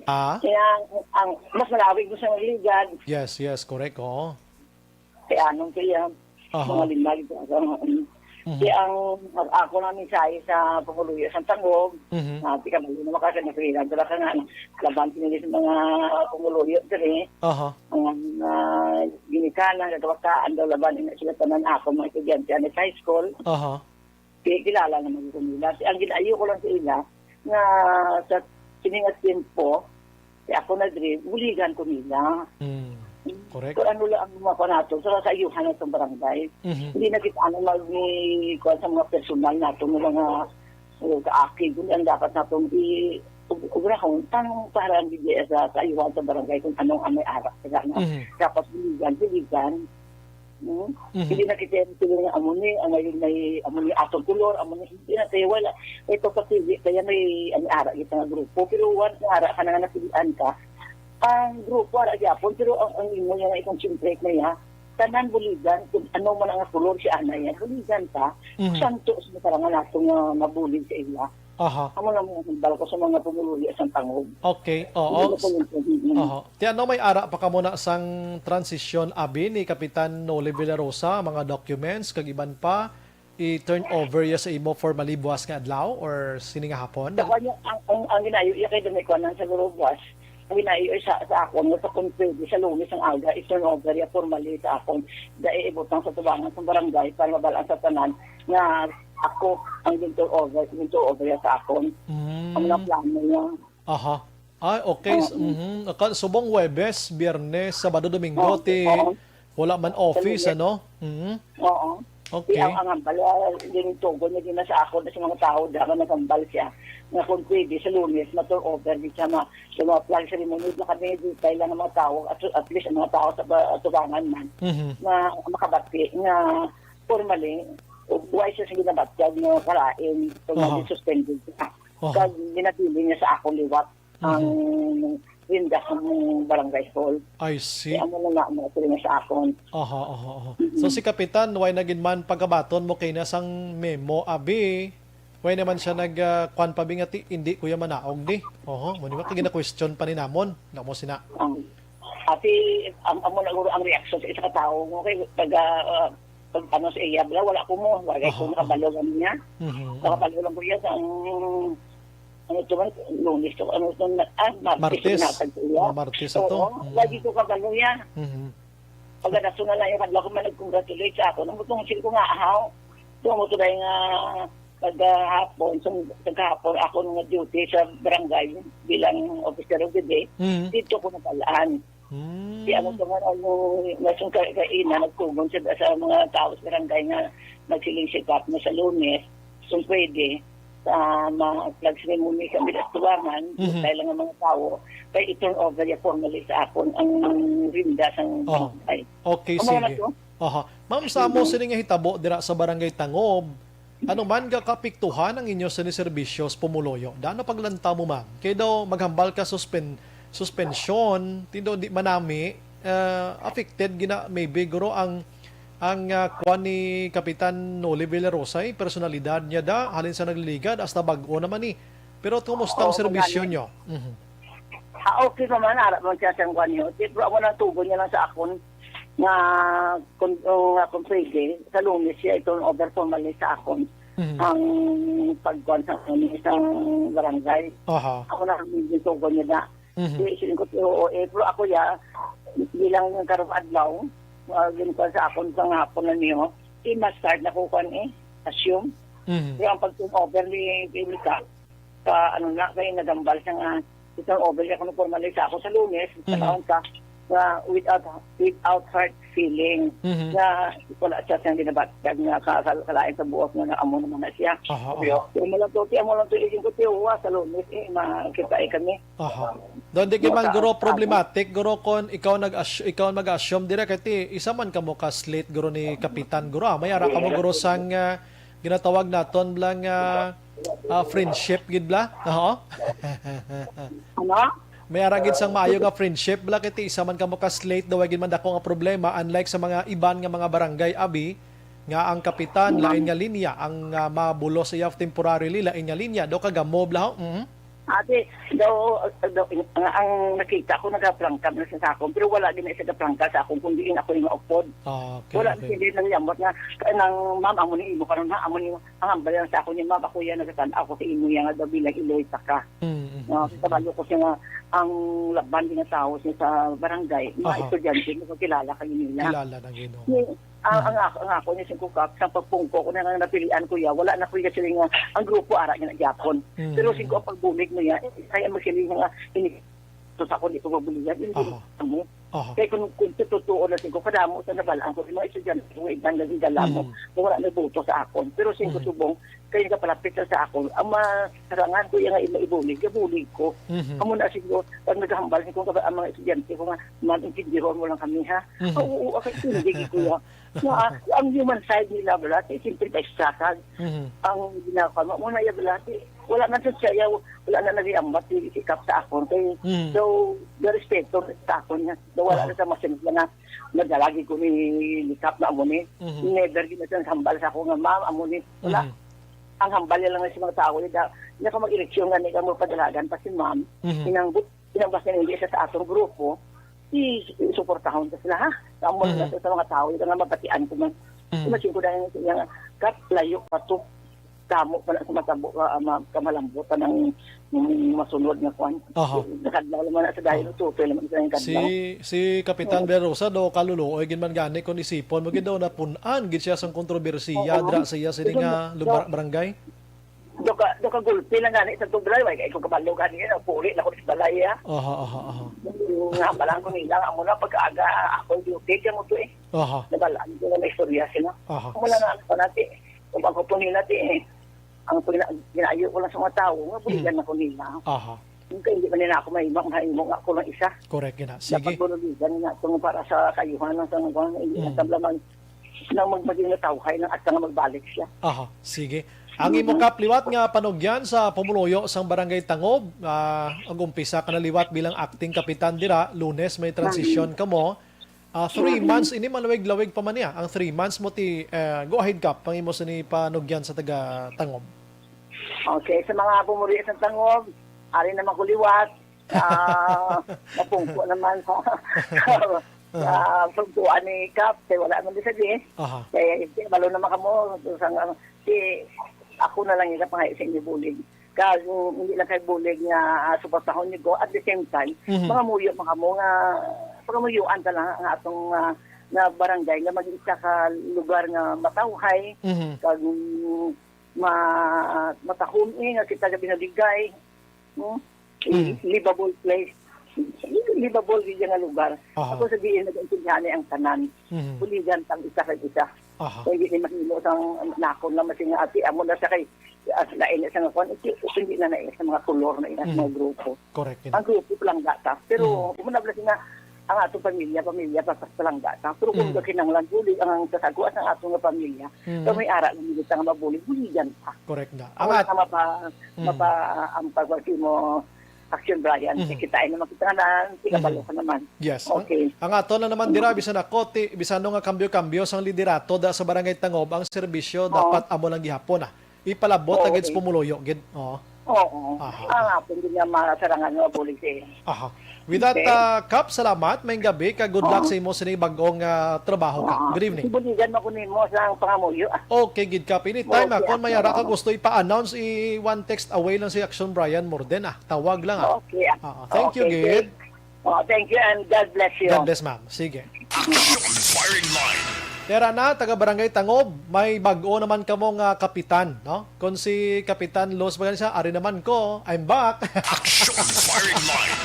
Ah? Kaya ang, ang mas malapit ko sa nagligad. Yes, yes, correct, oo. Kaya anong kaya Aha. mga lima, lima, um, Mhm. kaya ang, ang ako na mensahe sa panguluyo sa Tangog, Mhm. ah, di ka mali naman kasi nagkakilala ka nga, laban sila sa mga panguluyo diri, Aha. ang, ah, ginikanan, nagkawakaan daw laban, ina sila tanan ako, mga estudyante, ano, sa high school. Aha. Kaya kilala naman ko nila. Ang ginaayo ko lang sa ila, nga sa sining nga tiempo, kaya ako na diri, buligan ko nila. Mm. Correct. Kung ano lang ang mga nato, sa kaayuhan sa barangay. Mhm. Hindi na kita ano mag-, kuwan sa mga personal nato, nga mga, uh, kaakig, kundi ang dapat nato i-, ug-, ugrahon, tang para ang bigay sa kaayuhan sa barangay kung anong ang may arak sila, no? Mhm. Dapat buligan, buligan. Hmm? Mhm. Hindi na kita yung tuloy nga amo ni, ang ngayon may amo ni atong kulor, amo ni hindi na tayo wala. Ito kasi hindi kaya may ang ara kita nga grupo. Pero once nga ara ka na nga napilian ka, ang grupo ara gyapon, pero ang, ang imo nga i-concentrate na ya, tanan buligan, kung ano man ang kulor si ana yan, buligan ka, Mhm. santo sa mga nga nato nga mabulig sa ila. Aha. Amo na mga hambal ko sa mga pumuluyo sa Tangog. Okay, oo. Hindi ko po yung pwede. Aha. Ti ano, may ara pa kamo na sang transition, abi, ni Kapitan Noli Villarosa, mga documents, kag iban pa, i-turn over ya sa imo formally buwas nga adlaw or sini nga hapon? Sa kanya, ang, ang, ang ginayo, iya kay dumi ko nang sa guro buwas. Ang ginayo ay sa, sa akon, nga sa kung pwede, sa Lunes ang aga, i-turn over ya formally sa akon. Dai ibutang sa tubangan sa barangay para mabalaan sa tanan nga ako ang gin-turn over, gin-turn over ya sa akon. Mm. Ang mga plano niya. Aha. Ah, okay. S-, Oo. Mhm. Aka-, subong Huwebes, Biyernes, Sabado, Domingo, Oo, ti oo. wala man office, Lunes. ano? Mhm. Oo. Okay. Di ang, ang hambal, ah, din tugon niya din na sa ako na sa mga tao, dapat nagambal siya. Nga kung pwede, sa Lunes, ma-turn over din siya ma-, sa mga flag ceremony, na kami, di tayo lang ang mga tao, at, at least ang mga tao sa ba-, tubangan man, Mhm. na makabati, nga formally, why siya sa ginabatyag nga kalain, kung Aha. naging suspended siya. Aha. Kag ginabilin niya sa akong liwat ang Mhm. rinda sa mong barangay hall. I see. Kaya amo na nga, amo sila na sa akon. Aha, aha, aha. Mm-mm. So, si Kapitan, why na gid man pagkabaton mo kay na sang memo, abi? Why naman siya nag, ah, kwan pa, bi, nga ti-, hindi ko ya manaog, di? Oho, mo, di ba? Kaya gina-question pa ni namon. Namo sina. Ang, ati, ang, amo na guro ang reaksyon sa isa ka tawo mo kay taga, ah, pag ano sa iya, bla, wala ko mo, wala ko Aha, aha. nakabalo lang niya. Mhm, mhm. Nakabalo lang ko iya sa ang, ano to man, Lunes to, ano to, na, ah, Martes Martes. na tag iya. Mga Martes ato. Oo, Mhm. lagi ko kabalo iya. Mhm. Pagkadaso na lang yung kadlaw ko man nag-congratulate sa ako. Nang butong sil ko nga, ahaw. So, mo to dahil nga, pagkahapon, sa, sa kahapon, ako nga duty sa barangay bilang officer of the day, Mhm. dito ko napalaan. Hmm. Di ako sa mga, ano, nasong ka-, kaina, nagtugon sa, sa mga tao sa barangay nga nagsiling si Kap na sa Lunes, kung pwede, sa mga flag ceremony sa Milas Tubangan, Mhm. kaya lang ang mga tao, kaya i-turn over niya formally sa akon ang rinda sang Oh. barangay. Okay, Ang mga sige. nato? Aha. Ma'am, sa amo Mhm. sini nga hitabo dira sa Barangay Tangob, ano man ga kapiktuhan ang inyo sini serbisyo sa pumuluyo? Daan na paglantaw mo, ma'am. Kay daw maghambal ka suspen-, suspensyon, tindo di manami, ah, affected gina maybe guro ang, ang, ah, kwan ni Kapitan Noli Villarosa, eh, personalidad niya da, halin sa nagliligad, hasta bag-o naman ni. Pero kumusta ang Oo, serbisyo magani. nyo? Mhm. Ah, okay pa man, ara man siya siyang kwan niyo. Pero amo nang tugon niya lang sa akon nga kung, nga kung pwede, sa Lunes siya i-turn over formally sa akon Mhm. ang pagkuan sa, sa barangay. Aha. Ako na ang gitugon niya na. Mhm. Di, siling ko, "Oo, eh, pero ako ya, bilang yung karong adlaw, uh, ginkuan sa akon sa hapon na niyo, i-mass card na ko kuan eh, assume." Mhm. Pero ang pag-turn over ni Erika, sa ano na, kay nagambal siya nga, i-turn over niya kung formally sa ako sa Lunes, sa Mhm. kaon ka, nga without without hard feeling Mhm. nga wala siya siyang ginabatyag nga kasal-, kalain sa buot nga amo naman na siya. Aha, aha. So, amo lang to, ti, amo lang to, isin ko, ti, huwa sa Lunes, eh, makita, eh, kami. Aha. Doon di kay man, Maka-, guro, ano? Problematic, guro, kon ikaw nag-ass-, ikaw ang mag-assume dira, kay ti, isa man kamo ka slate, guro, ni Kapitan, guro, ah. May ara kamo, guro, sang, ah, ginatawag naton lang, ah, ah, friendship, gid bla? Oo. Ano? May ara gid sang maayo nga friendship, bla, kay ti isa man kamo ka slate, daw gid man dako nga problema, unlike sa mga iban nga mga barangay, abi, nga ang kapitan, lain nga linya, ang, ah, mabulos iya temporarily, lain nga linya, daw kagamo, bla, ho? Mhm. Ate, daw, daw, ang, ang nakita ko, nagaprangka na sa akon, pero wala din siya gaprangka sa akon, kundi in ako yung maupod. Ah, okay, Wala okay. Hindi nang yamot nga, nang, "Ma'am, amo ni imo karon, ha? Amo ni, ang hambal lang sa akon ni ma'am, ako yan, nagatan ako sa imo yan, nga daw bilang iloy pa ka." Mm, mm, No, mm, sa mm. Kabalo ko siya nga, ang laban din nga tao siya sa barangay, mga Aha. Estudyante, magkilala kayo nila. Kilala na gid, oo. Ni, ang, Mm. ang ako, ang ako niya singko kap, sa pagpungko ko na nga napilian ko ya, wala na ko ya sila nga, ang grupo ara niya na gyapon. Mm, Pero singko mm. Ang pagbulig mo ya, eh, kaya mo sila nga, ini, to sa ako, di ko mabuligan, hindi Aha. Mo. Aha. Kaya kung, kung sa totoo na singko, kadamo sa nabalaan ko, yung mga estudyante ko, iban na sila mo, Mm. Kung wala na boto sa akon. Pero singko Mm. Subong, kaya kapalapit na sa akon, ang masarangan ko yung nga ibulig, ibulig ko. Mhm. Amo na siguro, pag naghambal ko, ang mga estudyante ko nga, "Ma'am, intindihon mo lang kami, ha?" Mhm. "Oo, oo, okay, hindi ko ya." Na, ang human side nila, bala, ti, siyempre, kay sakag. Mhm. Ang ginagawa mo na ya, bala, ti, wala man sa siya, wala na nag-iambat, ti, sikap sa akon. Kay, Mhm. So, the respeto sa akon nga, na wala Aha. Na sa masin na nadalagi ko ni, ni Kap na amo ni. Mhm. Never gid na siya hambal sa ako nga, "Ma'am, amo ni." Wala. Mhm. Ang hambal niya lang sa mga tao, hindi, hindi ako mag-eleksyon nga, hindi ka magpadalagan pa si ma'am. Mhm. Inang, inang basta hindi siya sa atong grupo, i-, suportahon ka sila, ha? Amo lang Mhm. Sa mga tao, hindi nga mabatian ko man. Mhm. Imagine ko dahil sa iya nga, "Kap, layo pa to." Damo pa na sa matabo, ah, ma-, kamalambot pa ng, ng masunod nga kwan. Aha. Nakadlaw naman na sa dahil Aha. Tutoy naman sa yung kadlaw. Si, si Kapitan Oo. Vera Rosa daw kaluluoy gid man gani kung isipon mo gid daw napun-an gid siya sang kontrobersiya Oo. Dra sa iya sini Ito nga na, lugar, do-, barangay. Do ka, do ka gulpi lang gani sa tubray, way kay ko kabalo gani na puli na ko sa balay, ah. Aha, aha, aha. Nga pa lang ko nila, amo na pag-aga ako duty kay mo to, eh. Aha. Nabalaan ko na may istorya sila. Aha. Amo lang na ano pa natin. Kung ako po nila, ti, eh, ang pagna-, ginaayo ko lang sa mga tao, nga buligan Mm. Ako nila. Aha. Kaya hindi man nila ako mahimo, mahimo nga ako lang isa. Correct, gina. Sige. Dapat buligan nga ako para sa kayuhan lang sa mga, hindi Mm. Lang tabla man, nang magmaging natawhay lang at nga magbalik siya. Aha, sige. Ang imo Mm. Kap liwat nga panugyan sa pumuluyo sang Barangay Tangob, ah, ang umpisa ka na liwat bilang acting kapitan dira, Lunes may transition Mm. Kamo. Ah, three Mm. Months, ini malawig-lawig pa man niya. Ang three months mo ti, eh, go ahead, Kap, pangimo sini panugyan sa taga Tangob. Okay, sa mga pumuluyo sa Tangob, ari naman ko liwat, ah, napungko naman sa, sa pagkuha ni Kap, kay wala man di sa di. Aha. Kay, kay balo naman kamo, sa nga, si, ako na lang yung kapangayo sa inyo bulig. Kag, mm, hindi lang kay bulig nga, ah, suportahon niyo ko. At the same time, Mhm. Mga muyo, mga mo nga, pangamuyuan ta lang ang atong, ah, nga barangay nga maging isa ka lugar nga matawhay, Mhm. Kag, mm, ma-, matahom, eh, nga kita nga binaligay. Hmm? Mhm. Livable place. Livable gid nga lugar. Aha. Ako sa diin nag-intindihan ni ang tanan. Mhm. Buligan tang isa kag isa. Aha. Kung hindi ni mahimo sang nakon lang, mas nga ati, amo na sa kay, as lain sa nga kwan, iti, hindi na na sa mga kolor na ina sa Mm. Mga grupo. Correct, yun. Ang grupo palangga ta. Pero, Mm. Kung muna bala sina, ang atong pamilya, pamilya, pa, pa, palangga ta. Pero kung Mm. Kinanglan, bulig ang, ang kasagwa sa atong nga pamilya, Mm. So may ara lang dito nga mabulig, buligan ta. Correct na. Ang Ang at- nga mapa-, Mm. mapa-, ang pagwasi mo, Action, Brian. Mhm. Kikitain naman kita nga na, Mhm. Kabalo ka naman. Yes. Ang, Okay. Ang ato na naman dira, bisan ako, ti, bisan nga kambyo-kambyo sang liderato da sa Barangay Tangob, ang serbisyo Oo. Dapat amo lang gihapon, ah. Ipalabot Oo, agad sa okay. Pumuluyo, gid. Oo. Oo. Aha. Ang hapon din nga masarangan nga bulig, eh. Aha. With that, Okay. Ah, Kap, salamat. Maayong gabi, kag good luck Oo. Sa imo sa ining bag-ong, ah, trabaho, Kap. Oo. Good evening. Sibuligan mo ko nimo sa pangamuyo, ah. Okay, gid, Kap. Anytime, Okay, ah, kung may ara ka gusto ipa-announce, i-one text away lang si Action Brian Morden, ah. Tawag lang, ah. Okay, ah. Oo. Thank you, Okay, gid. Thank, oh, thank you and God bless you. God bless, ma'am. Sige. Action Firing Line. Tera na, taga Barangay Tangob, may bag-o naman kamo nga kapitan, no? Kung si Kapitan Los Bagansa, ari naman ko, I'm back. Action Firing Line.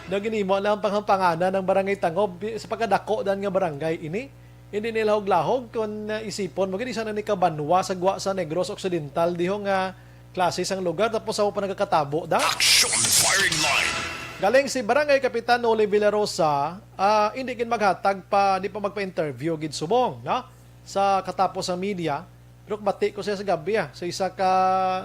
Daw ginimo lang ang panghampanganan ng Barangay Tangob sa pagkadako dan nga barangay ini. Hindi nilahog-lahog kung, uh, isipon mo, gini sana ni kabanwa sa gwa sa Negros Occidental, diho nga klase sang lugar, tapos ako pa nagkakatabo da. Action firing line. Galing si Barangay Kapitan Noli Villarosa, ah, hindi gid maghatag pa, di pa magpa-interview gid subong, no? Sa katapos ang media, pero bati ko siya sa gabi, ah, sa isa ka,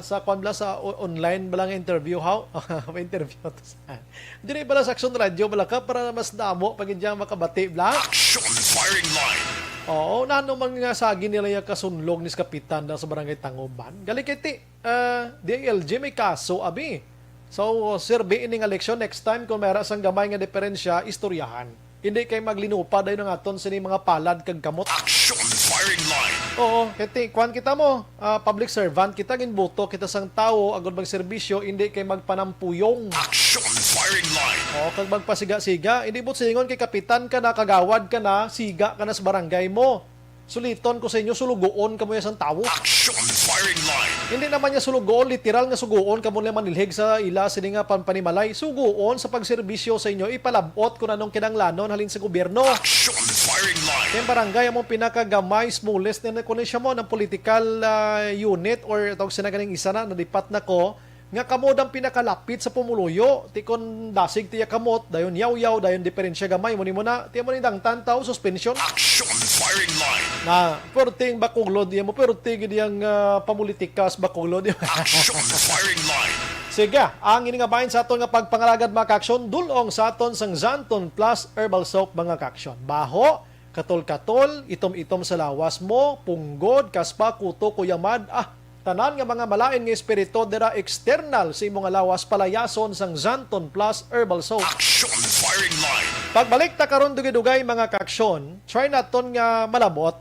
sa kwan bala, sa o-, online bala nga interview, how? May interview to sa, dili bala sa Action Radio bala ka, para mas damo pa gid yang makabati bala. Action firing line. Oo, nano man nga sagi nila yung kasunlog ni sa kapitan na sa barangay Tangoban. Gali kay ti, ah, D I L G may kaso, abi. So, sirbi ini nga leksyon, next time kung mayra sang gamay nga diferensya, istoryahan. Hindi kay maglinupa dayon ang aton sini mga palad kag kamot. Action firing line. Oo, kay ti, kwan kita mo, ah, public servant kita, ginbuto kita sang tawo agud magserbisyo, hindi kay magpanampuyong. Action firing line. Oo, kag magpasiga-siga, hindi buot silingon kay kapitan ka na, kagawad ka na, siga ka na sa barangay mo. Suliton ko sa inyo, sulugoon kamo ya sang tawo. Action firing line. Hindi naman niya sulugoon, literal nga sugoon kamo nila manilhig sa ila sini nga pan-, panimalay. Sugoon sa pagserbisyo sa inyo, ipalabot kung anong kinahanglanon halin sa gobyerno. Action firing line. Kay ang barangay among pinakagamay, smallest na, kuno siya mo ng political, ah, unit or tawag sina ganing isa na, nalipat na ko, nga kamo ang pinakalapit sa pumuluyo. Ti kon dasig tiya kamot, dayon yawyaw, dayon diferensya gamay, mo ni mo na, tiya mo ni dangtan taw, suspension. Action firing line. Na, perting bakuglod iya mo, perti gid yang, ah, pamulitika sa bakuglod iya. Action firing line. Sige, ang ini nga bahin sa aton nga pagpangalagad, mga kaaksyon, dulong sa aton sang Xanthone Plus Herbal Soap, mga kaaksyon. Baho, katol-katol, itom-itom sa lawas mo, punggod, kaspa, kuto, kuyamad, ah, tanan nga mga malain nga espiritu dira external sa imo nga lawas, palayason sang Xanthone Plus Herbal Soap. Action firing line. Pagbalik ta karon, dugay-dugay, mga kaaksyon, try naton nga malabot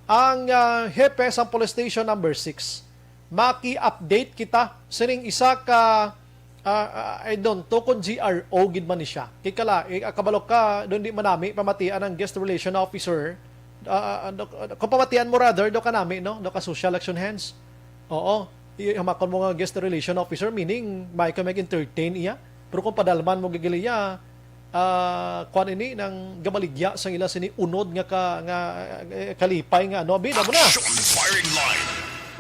ang, ah, hepe sang Police Station Number Six. Maki-update kita sining isa ka, ah, ah, I don't know kung G R O gid man ni siya. Kay kala, eh, ah, kabalo ka, doon di manami pamatian ang guest relation officer. Ah, ah, ah, do-, ah, kung pamatian mo rather, do kanami, no? Do ka social action hands. Oo. I-, hamakon mo nga guest relation officer, meaning may ka mag-entertain iya. Pero kung padalman mo gigili iya, ah, kuan ini nang gabaligya sang ila sini unod nga ka-, nga, eh, kalipay nga ano, abi, damo na. Action firing line.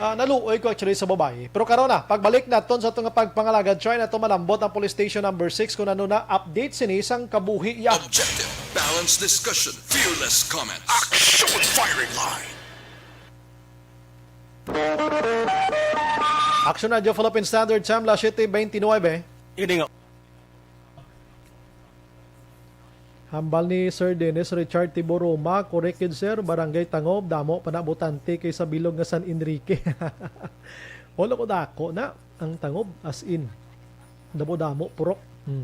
Ah, naluoy ko actually sa babayi. Pero karon na, pagbalik naton sa ato nga pagpangalagad, try nato malambot ang Police Station Number Six kung ano na update sini sang kabuhi iya. Objective, balanced discussion, fearless comments. Action firing line. Action Radio Philippine Standard Time, las siete veintinueve. Ini nga. Hambal ni Sir Dennis Richard Tiboroma, correct gid, sir, Barangay Tangob, damo pa na botante kay sa bilog nga San Enrique. Wala ko dako na ang Tangob, as in. Damo-damo, purok. Hmm.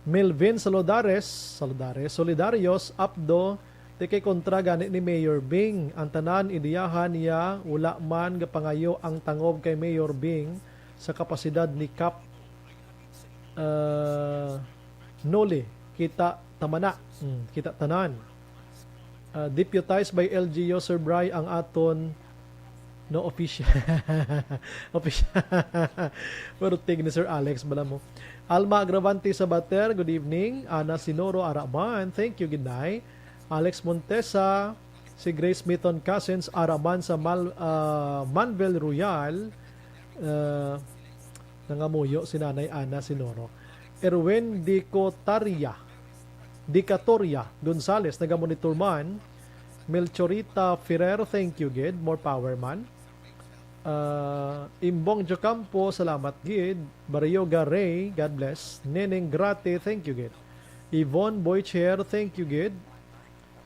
Melvin Saludares, Saludares, Solidarios, Apdo, ti kay kontra gani ni Mayor Bing. Ang tanan, ideyahan niya, wala man gapangayo ang Tangob kay Mayor Bing sa kapasidad ni Kap, ah, Noli. Kita tamana. Hmm, kita tanan. Ah, deputized by L G U, Sir Bry, ang aton, no, official. Official. Pero tig ni Sir Alex, bala mo. Alma Agravante Sabater, good evening. Ana Sinoro Araman, thank you, Ginday. Alex Montesa, si Grace Miton Cousins Araman sa Mal-, ah, Manvel Royal, ah, nangamuyo si Nanay Ana Sinoro. Erwin Dicotaria, Dicatoria Gonzales, nagamonitor man. Melchorita Ferrer, thank you gid. More power man. Ah, Imbong Jocampo, salamat gid. Barrioga Ray, God bless. Neneng Grate, thank you gid. Yvonne Boycher, thank you gid.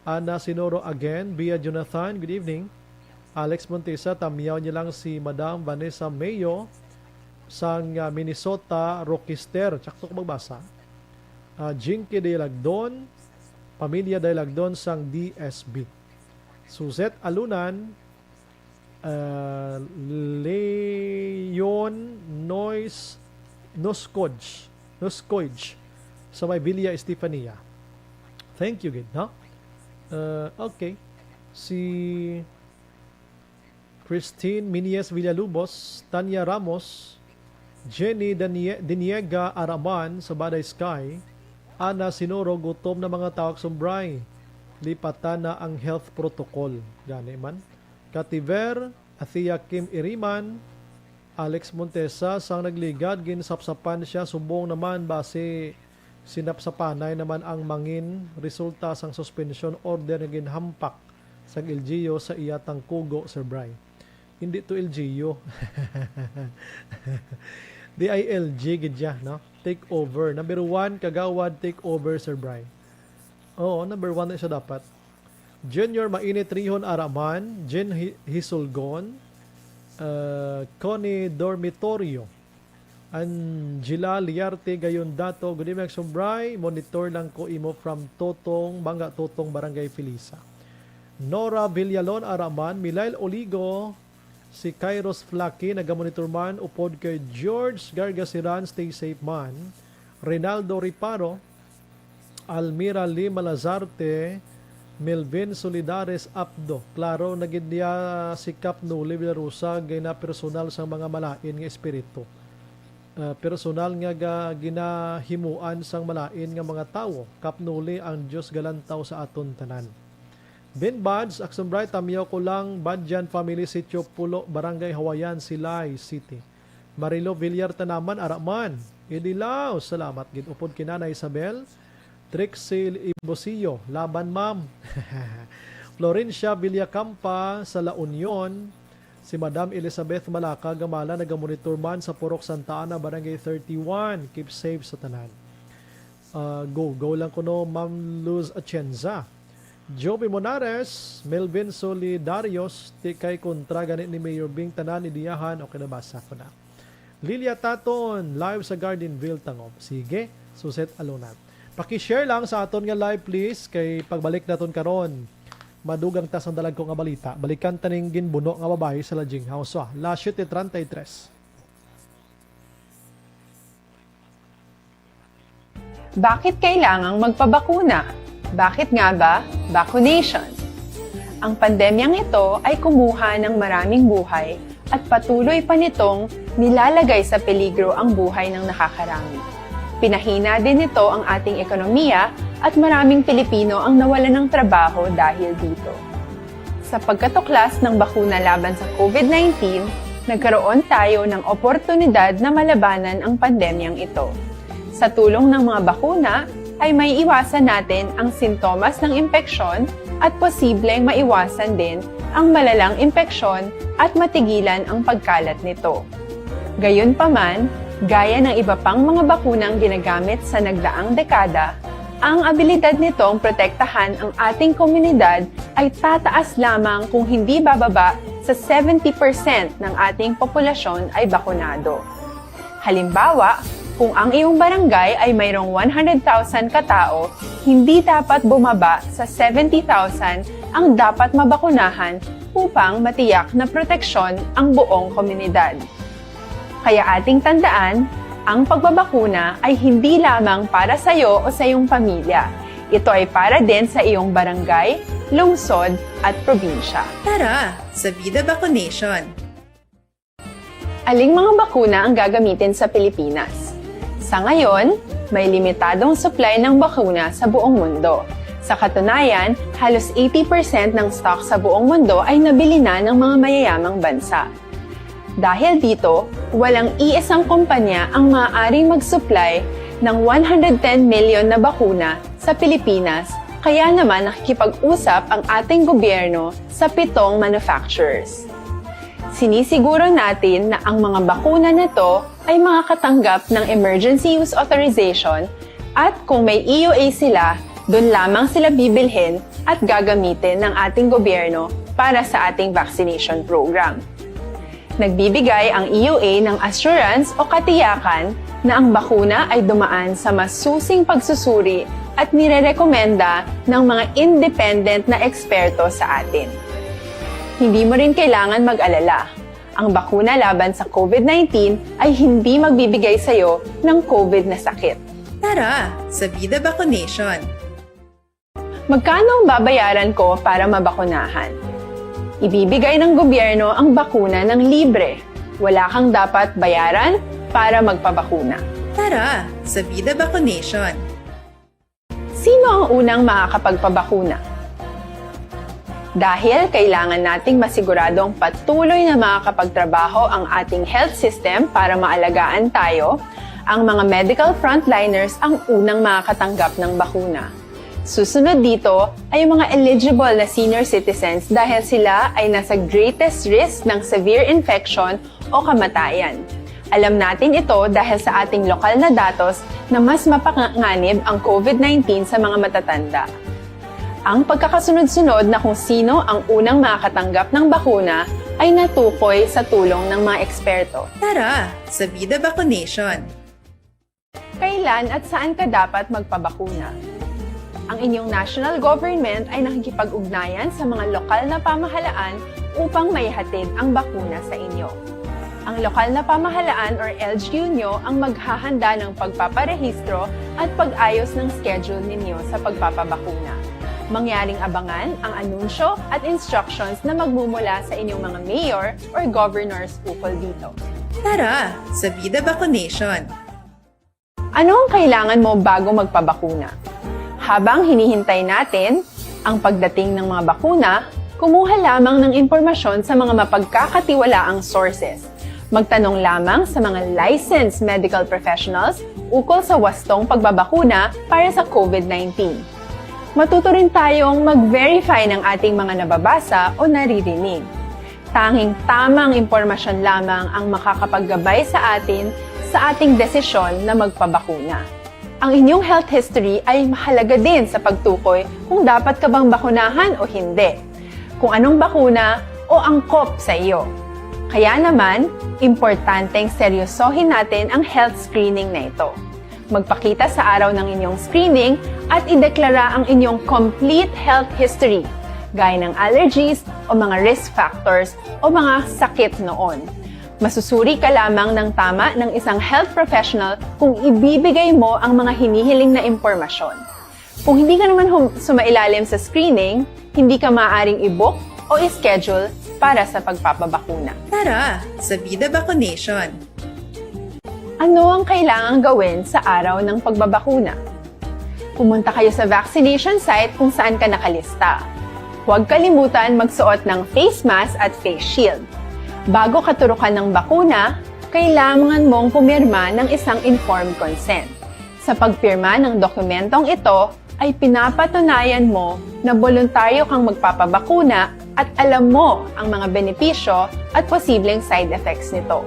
Ana Sinoro again, Bia Jonathan, good evening. Alex Montesa, tamyaw niya lang si Madam Vanessa Mayo sang, ah, Minnesota Rochester. Sakto ko magbasa. Ah, Jinky Dailagdon, pamilya Dailagdon sang D S B. Suzette Alunan, ah, Leon Nois Noscoj, Noscoj sa may Villa Estefania. Thank you gid, no? Ah, okay. Si Christine Minies Villalubos, Tanya Ramos, Jenny Danie-, Diniega Araman sa Baday Sky, Ana Sinuro, gutom na mga tao, Aksumbray. Lipatan na ang health protocol. Gani man. Kativer, Athea Kim Iriman, Alex Montesa, sang nagligad, ginsapsapan siya, subong naman, basi sinapsapanay naman ang mangin, resulta sang suspension order nga ginhampak sang L G U sa iya tangkugo, Sir Bry. Hindi to L G U. D I L G gid siya, no? Take over. Number one, Kagawad, take over, Sir Bry. Oo, number one na siya dapat. Junior Mainit Rihon Araman, Jen Hi-, Hisulgon, uh, Connie Dormitorio, Angela Liarte Gayon Dato, good evening, Aksumbray. Monitor lang ko imo from Totong, Manga Totong, Barangay Felisa. Nora Villalon Araman, Milail Oligo, si Kairos Flaki, nagamonitor man, upod kay George Gargasiran, stay safe man. Rinaldo Riparo, Almira Lima Lazarte, Melvin Solidares Apdo. Klaro na gid niya si Kap Noli Villarosa ginapersonal sang mga malain nga espiritu. Ah, personal nga ga-, ginahimuan sang malain nga mga tawo. Kap Noli, ang Dios galantaw sa aton tanan. Ben Buds, Aksumbray, Tamyaw ko lang, Badjan family, Sitio Pulo, Barangay Hawayan, Silay City. Marilo Villar Tanaman, ara man. Idilaw, salamat gid upod kay Nanay Isabel. Trixie Ibosio, laban, ma'am. Florencia Villacampa sa La Union. Si Madam Elizabeth Malaca Gamala, nagamonitor man sa Purok Santa Ana, Barangay thirty-one. Keep safe sa tanan. Ah, go, go lang kuno, Ma'am Luz Atienza. Joby Monares, Melvin Solidarios, ti kay kontra gani ni Mayor Bing tanan ni diyahan, okay, nabasa ko na. Lilia Taton, live sa Gardenville, Tangub. Sige, Suset Alunat. Paki-share lang sa aton nga live, please, kay pagbalik naton karon, madugang ta sang dalagko nga balita. Balikan ta ning ginbuno nga babayi sa Lajing House. Ah, las siete treinta y tres. Bakit kailangang magpabakuna? Bakit nga ba vaccination? Ang pandemyang ito ay kumuha ng maraming buhay at patuloy pa nitong nilalagay sa peligro ang buhay ng nakakarami. Pinahina din nito ang ating ekonomiya at maraming Pilipino ang nawalan ng trabaho dahil dito. Sa pagkatuklas ng bakuna laban sa COVID nineteen, nagkaroon tayo ng oportunidad na malabanan ang pandemyang ito. Sa tulong ng mga bakuna, ay maiiwasan natin ang sintomas ng impeksyon at posibleng maiwasan din ang malalang impeksyon at matigilan ang pagkalat nito. Gayunpaman, gaya ng iba pang mga bakunang ginagamit sa nagdaang dekada, ang abilidad nitong protektahan ang ating komunidad ay tataas lamang kung hindi bababa sa seventy percent ng ating populasyon ay bakunado. Halimbawa, kung ang iyong barangay ay mayroong one hundred thousand katao, hindi dapat bumaba sa seventy thousand ang dapat mabakunahan upang matiyak na proteksyon ang buong komunidad. Kaya ating tandaan, ang pagbabakuna ay hindi lamang para sa iyo o sa iyong pamilya. Ito ay para din sa iyong barangay, lungsod, at probinsya. Tara, sa Vida Vaccination! Aling mga bakuna ang gagamitin sa Pilipinas? Sa ngayon, may limitadong supply ng bakuna sa buong mundo. Sa katunayan, halos eighty percent ng stock sa buong mundo ay nabili na ng mga mayayamang bansa. Dahil dito, walang iisang kumpanya ang maaaring mag-supply ng one hundred ten million na bakuna sa Pilipinas, kaya naman nakikipag-usap ang ating gobyerno sa pitong manufacturers. Sinisiguro natin na ang mga bakuna na to ay makakatanggap ng Emergency Use Authorization at kung may E U A sila, dun lamang sila bibilhin at gagamitin ng ating gobyerno para sa ating vaccination program. Nagbibigay ang E U A ng assurance o katiyakan na ang bakuna ay dumaan sa masusing pagsusuri at nirerekomenda ng mga independent na eksperto sa atin. Hindi mo rin kailangan mag-alala. Ang bakuna laban sa COVID nineteen ay hindi magbibigay sa iyo ng COVID na sakit. Tara, sa Vida Vaccination! Magkano ang babayaran ko para mabakunahan? Ibibigay ng gobyerno ang bakuna ng libre. Wala kang dapat bayaran para magpabakuna. Tara, sa Vida Vaccination! Sino ang unang makakapagpabakuna? Dahil kailangan nating masiguradong patuloy na makakapagtrabaho ang ating health system para maalagaan tayo, ang mga medical frontliners ang unang makakatanggap ng bakuna. Susunod dito ay ang mga eligible na senior citizens dahil sila ay nasa greatest risk ng severe infection o kamatayan. Alam natin ito dahil sa ating lokal na datos na mas mapanganib ang COVID nineteen sa mga matatanda. Ang pagkakasunod-sunod na kung sino ang unang makakatanggap ng bakuna ay natukoy sa tulong ng mga eksperto. Tara, sa Bida Vaccination! Kailan at saan ka dapat magpabakuna? Ang inyong national government ay nakikipag-ugnayan sa mga lokal na pamahalaan upang maihatid ang bakuna sa inyo. Ang lokal na pamahalaan or L G U nyo ang maghahanda ng pagpaparehistro at pag-ayos ng schedule ninyo sa pagpapabakuna. Mangyaring abangan ang anunsyo at instructions na magmumula sa inyong mga mayor or governors ukol dito. Tara, sa Bida Vaccination! Ano ang kailangan mo bago magpabakuna? Habang hinihintay natin ang pagdating ng mga bakuna, kumuha lamang ng impormasyon sa mga mapagkakatiwalaang sources. Magtanong lamang sa mga licensed medical professionals ukol sa wastong pagbabakuna para sa COVID nineteen. Matuto rin tayong mag-verify ng ating mga nababasa o naririnig. Tanging tamang impormasyon lamang ang makakapaggabay sa atin sa ating desisyon na magpabakuna. Ang inyong health history ay mahalaga din sa pagtukoy kung dapat ka bang bakunahan o hindi, kung anong bakuna o angkop sa iyo. Kaya naman, importanteng seryosohin natin ang health screening na ito. Magpakita sa araw ng inyong screening at ideklara ang inyong complete health history, gaya ng allergies o mga risk factors o mga sakit noon. Masusuri ka lamang ng tama ng isang health professional kung ibibigay mo ang mga hinihiling na impormasyon. Kung hindi ka naman hum- sumailalim sa screening, hindi ka maaaring i-book o i-schedule para sa pagpapabakuna. Tara, sa Bida Vaccination! Ano ang kailangang gawin sa araw ng pagbabakuna? Pumunta kayo sa vaccination site kung saan ka nakalista. Huwag kalimutan magsuot ng face mask at face shield. Bago katurukan ng bakuna, kailangan mong pumirma ng isang informed consent. Sa pagpirma ng dokumentong ito, ay pinapatunayan mo na boluntaryo kang magpapabakuna at alam mo ang mga benepisyo at posibleng side effects nito.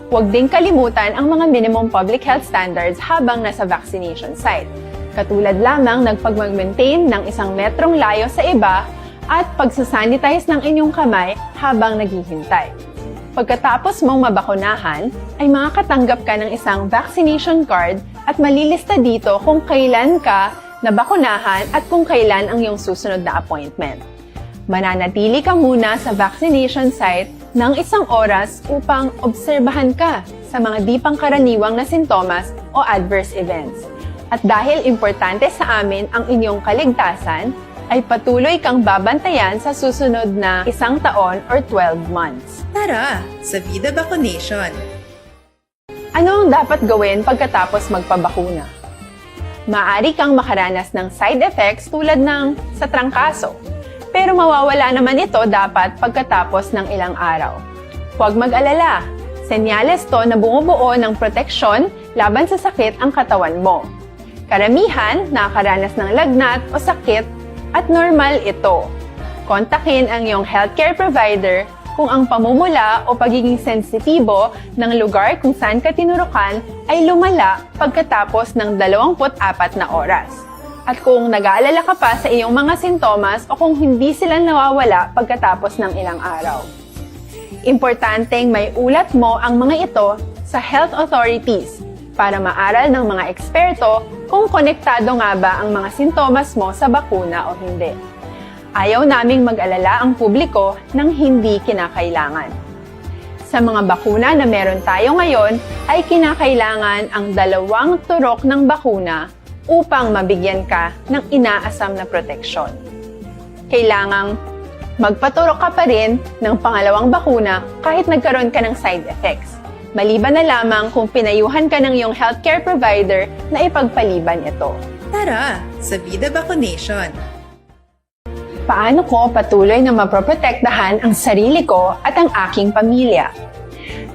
Huwag din kalimutan ang mga minimum public health standards habang nasa vaccination site, katulad lamang ng pagmag-maintain ng isang metrong layo sa iba at pagsasanitize ng inyong kamay habang naghihintay. Pagkatapos mong mabakunahan, ay makakatanggap ka ng isang vaccination card at malilista dito kung kailan ka nabakunahan at kung kailan ang iyong susunod na appointment. Mananatili ka muna sa vaccination site ng isang oras upang obserbahan ka sa mga di pangkaraniwang na sintomas o adverse events. At dahil importante sa amin ang inyong kaligtasan, ay patuloy kang babantayan sa susunod na isang taon or twelve months. Tara, sa Bida Vaccination! Ano ang dapat gawin pagkatapos magpabakuna? Maaari kang makaranas ng side effects tulad ng sa trangkaso, pero mawawala naman ito dapat pagkatapos ng ilang araw. Huwag mag-alala, senyales to na bumubuo ng proteksyon laban sa sakit ang katawan mo. Karamihan nakakaranas ng lagnat o sakit at normal ito. Kontakin ang iyong healthcare provider kung ang pamumula o pagiging sensitibo ng lugar kung saan ka tinurukan ay lumala pagkatapos ng dalawampu't apat na oras. At kung nag-aalala ka pa sa iyong mga sintomas o kung hindi sila nawawala pagkatapos ng ilang araw. Importanteng may ulat mo ang mga ito sa health authorities para maaral ng mga eksperto kung konektado nga ba ang mga sintomas mo sa bakuna o hindi. Ayaw naming mag-alala ang publiko ng hindi kinakailangan. Sa mga bakuna na meron tayo ngayon, ay kinakailangan ang dalawang turok ng bakuna upang mabigyan ka ng inaasam na proteksyon. Kailangang magpaturok ka pa rin ng pangalawang bakuna kahit nagkaroon ka ng side effects, maliban na lamang kung pinayuhan ka ng iyong healthcare provider na ipagpaliban ito. Tara sa Vida Vaccination! Paano ko patuloy na maproprotektahan ang sarili ko at ang aking pamilya?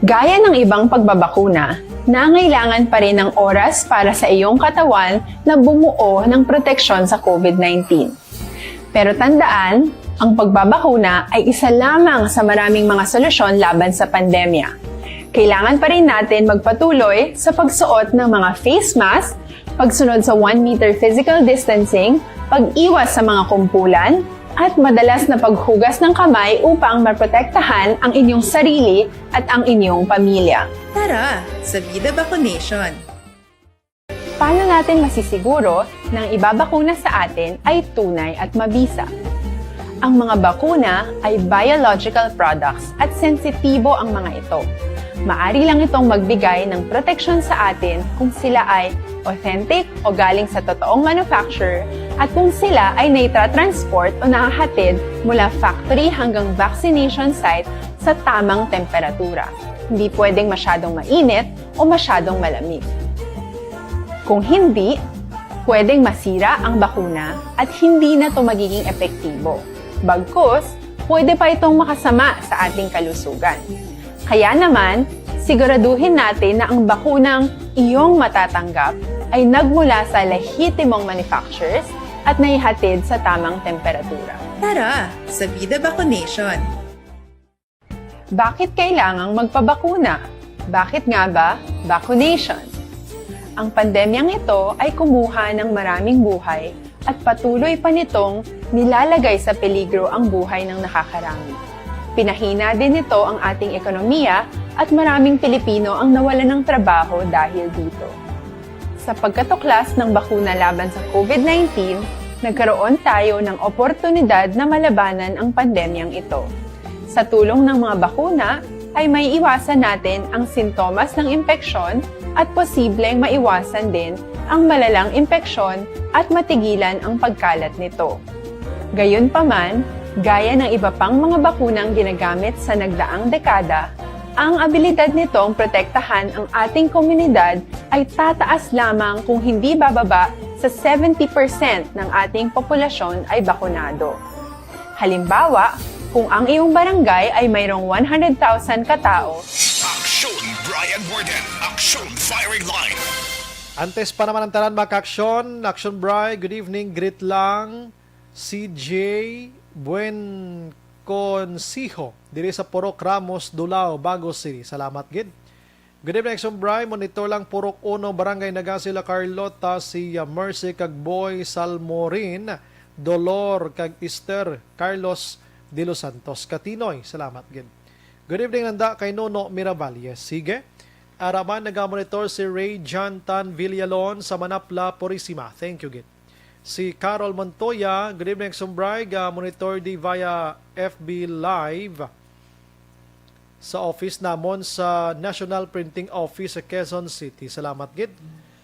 Gaya ng ibang pagbabakuna, nangailangan pa rin ng oras para sa iyong katawan na bumuo ng proteksyon sa COVID nineteen. Pero tandaan, ang pagbabakuna ay isa lamang sa maraming mga solusyon laban sa pandemya. Kailangan pa rin natin magpatuloy sa pagsuot ng mga face mask, pagsunod sa one meter physical distancing, pag-iwas sa mga kumpulan, at madalas na paghugas ng kamay upang maprotektahan ang inyong sarili at ang inyong pamilya. Tara sa Vida Vaccination! Paano natin masisiguro na ang ibabakuna sa atin ay tunay at mabisa? Ang mga bakuna ay biological products at sensitibo ang mga ito. Maari lang itong magbigay ng proteksyon sa atin kung sila ay authentic o galing sa totoong manufacturer at kung sila ay naitra-transport o nahahatid mula factory hanggang vaccination site sa tamang temperatura. Hindi pwedeng masyadong mainit o masyadong malamig. Kung hindi, pwedeng masira ang bakuna at hindi na ito magiging epektibo. Bagkus, pwede pa itong makasama sa ating kalusugan. Kaya naman, siguraduhin natin na ang bakunang iyong matatanggap ay nagmula sa lehitimong manufacturers at naihatid sa tamang temperatura. Tara sa Vida Vaccination! Bakit kailangang magpabakuna? Bakit nga ba vaccination? Ang pandemyang ito ay kumuha ng maraming buhay at patuloy pa nitong nilalagay sa peligro ang buhay ng nakakarami. Pinahina din nito ang ating ekonomiya at maraming Pilipino ang nawalan ng trabaho dahil dito. Sa pagkatuklas ng bakuna laban sa COVID nineteen, nagkaroon tayo ng oportunidad na malabanan ang pandemyang ito. Sa tulong ng mga bakuna, ay maiiwasan natin ang sintomas ng impeksyon at posibleng maiwasan din ang malalang impeksyon at matigilan ang pagkalat nito. Gayunpaman, gaya ng iba pang mga bakunang ginagamit sa nagdaang dekada, ang abilidad nitong protektahan ang ating komunidad ay tataas lamang kung hindi bababa sa seventy percent ng ating populasyon ay bakunado. Halimbawa, kung ang iyong barangay ay mayroong one hundred thousand katao, Action Brian Warden, Action Firing Line. Antes pa naman ang tanan, mga ka-aksyon, Action Bri, good evening, greet lang, C J Buenconsiho, diri sa Purok Ramos, Dulao, Bago City. Salamat gid. Good evening, Action Bri, monitor lang Purok Uno, Barangay Nagasi, La Carlota, si uh, Mercy kag Boy Salmorin, Dolor kag Esther, Carlos de los Santos, Katinoy. Salamat gid. Good evening, nanda kay Nono Miravalle. Sige. Ara man, nagamonitor si Ray John Tan Villalon sa Manapla, Purisima. Thank you gid. Si Carol Montoya, good evening, Action Bri, ga-monitor di via F B Live sa office namon sa National Printing Office sa Quezon City. Salamat gid.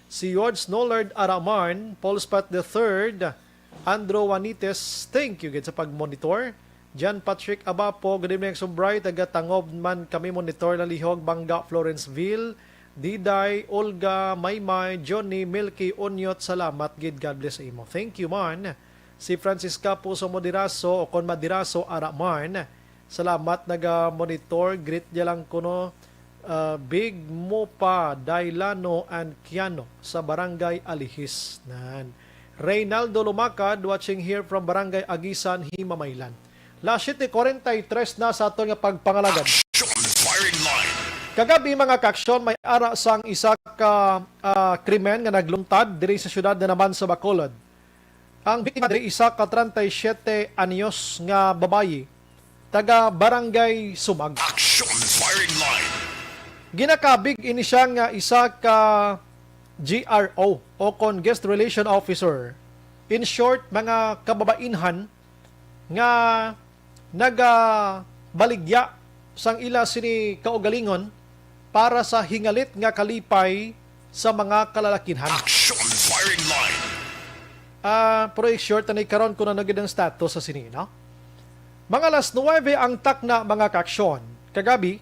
Si George Nollard Araman, Paul Spot the third, Andrew Juanites, thank you gid sa pag-monitor. John Patrick Abapo, good evening, Action Bri, taga Tangob man kami, monitor na lihog, Banga, Florenceville, Diday, Olga, Maymay, Johnny, Milky, Unyot, salamat gid, God bless sa imo. Thank you man. Si Francisca Puso Moderaso o kon Madiraso Araman, salamat, naga-monitor, greet niya lang kuno, uh, Big Mopa, Dailano and Kiano sa Barangay Alihis. Nan. Reynaldo Lumakad, watching here from Barangay Agisan, Himamaylan. Las siete cuarenta y tres na sa aton nga pagpangalagad. Action Firing Line. Kagabi, mga ka-aksyon, may ara sang isa ka ah, krimen nga nagluntad diri sa siyudad na naman sa Bacolod. Ang biktima diri isa ka treinta y siete anyos nga babayi, taga Barangay Sumag. Action Firing Line. Ginakabig ini siya nga isa ka G R O o kon Guest Relation Officer. In short, mga kababainhan nga nagabaligya sang ila sini kaugalingon para sa hingalit nga kalipay sa mga kalalakinhan. Action Firing Line. Ah, pero i-short na ni karon kung ano gid ang status sa sini, no? Mga alas nuwebe ang takna, mga kaaksyon. Kagabi,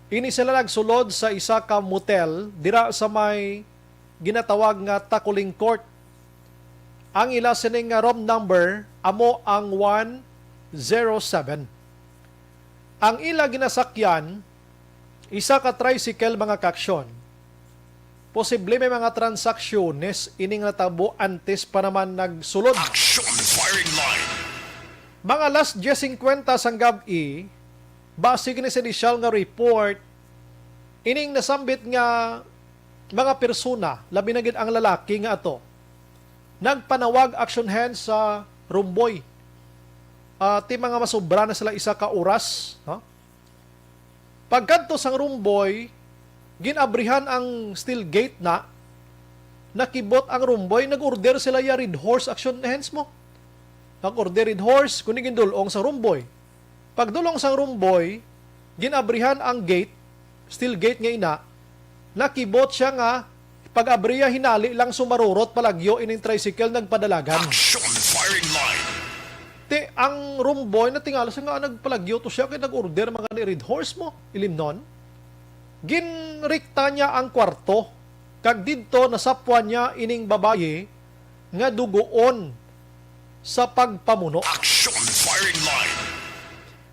ini sila nagsulod sa isa ka motel dira sa may ginatawag nga Takuling Court. Ang ila sining nga room number amo ang one zero seven. Ang ila ginasakyan, isa ka tricycle, mga kaaksyon. Posible may mga transaksyones ini nga natabo antes pa naman nagsulod. Action firing line. Mga alas diyes singkwenta sang gab-i, base gani sa inisyal nga report, ining nasambit nga mga persona, labi na gid ang lalaki nga ato, nagpanawag action hand sa Romboy. Ah, ti mga masobra na sila isa ka oras, no? Pagkadto sang Romboy, ginabrihan ang steel gate na, nakibot ang Romboy, nag-order sila ya Red Horse action hands mo. Nag-order Red Horse, kundi gindulong sa Romboy. Pagdulong sang Romboy, ginabrihan ang gate, steel gate nga ina, nakibot siya nga pag-abriya hinali lang sumarurot palagyo ining tricycle nagpadalagan. Action firing line. Ti ang Romboy natingala siya nga nagpalagyo to siya kay nag-order man gani Red Horse mo, ilimnon. Ginrikta niya ang kwarto, kag didto nasapwan niya ining babayi nga dugoon sa pagpamuno. Action firing line.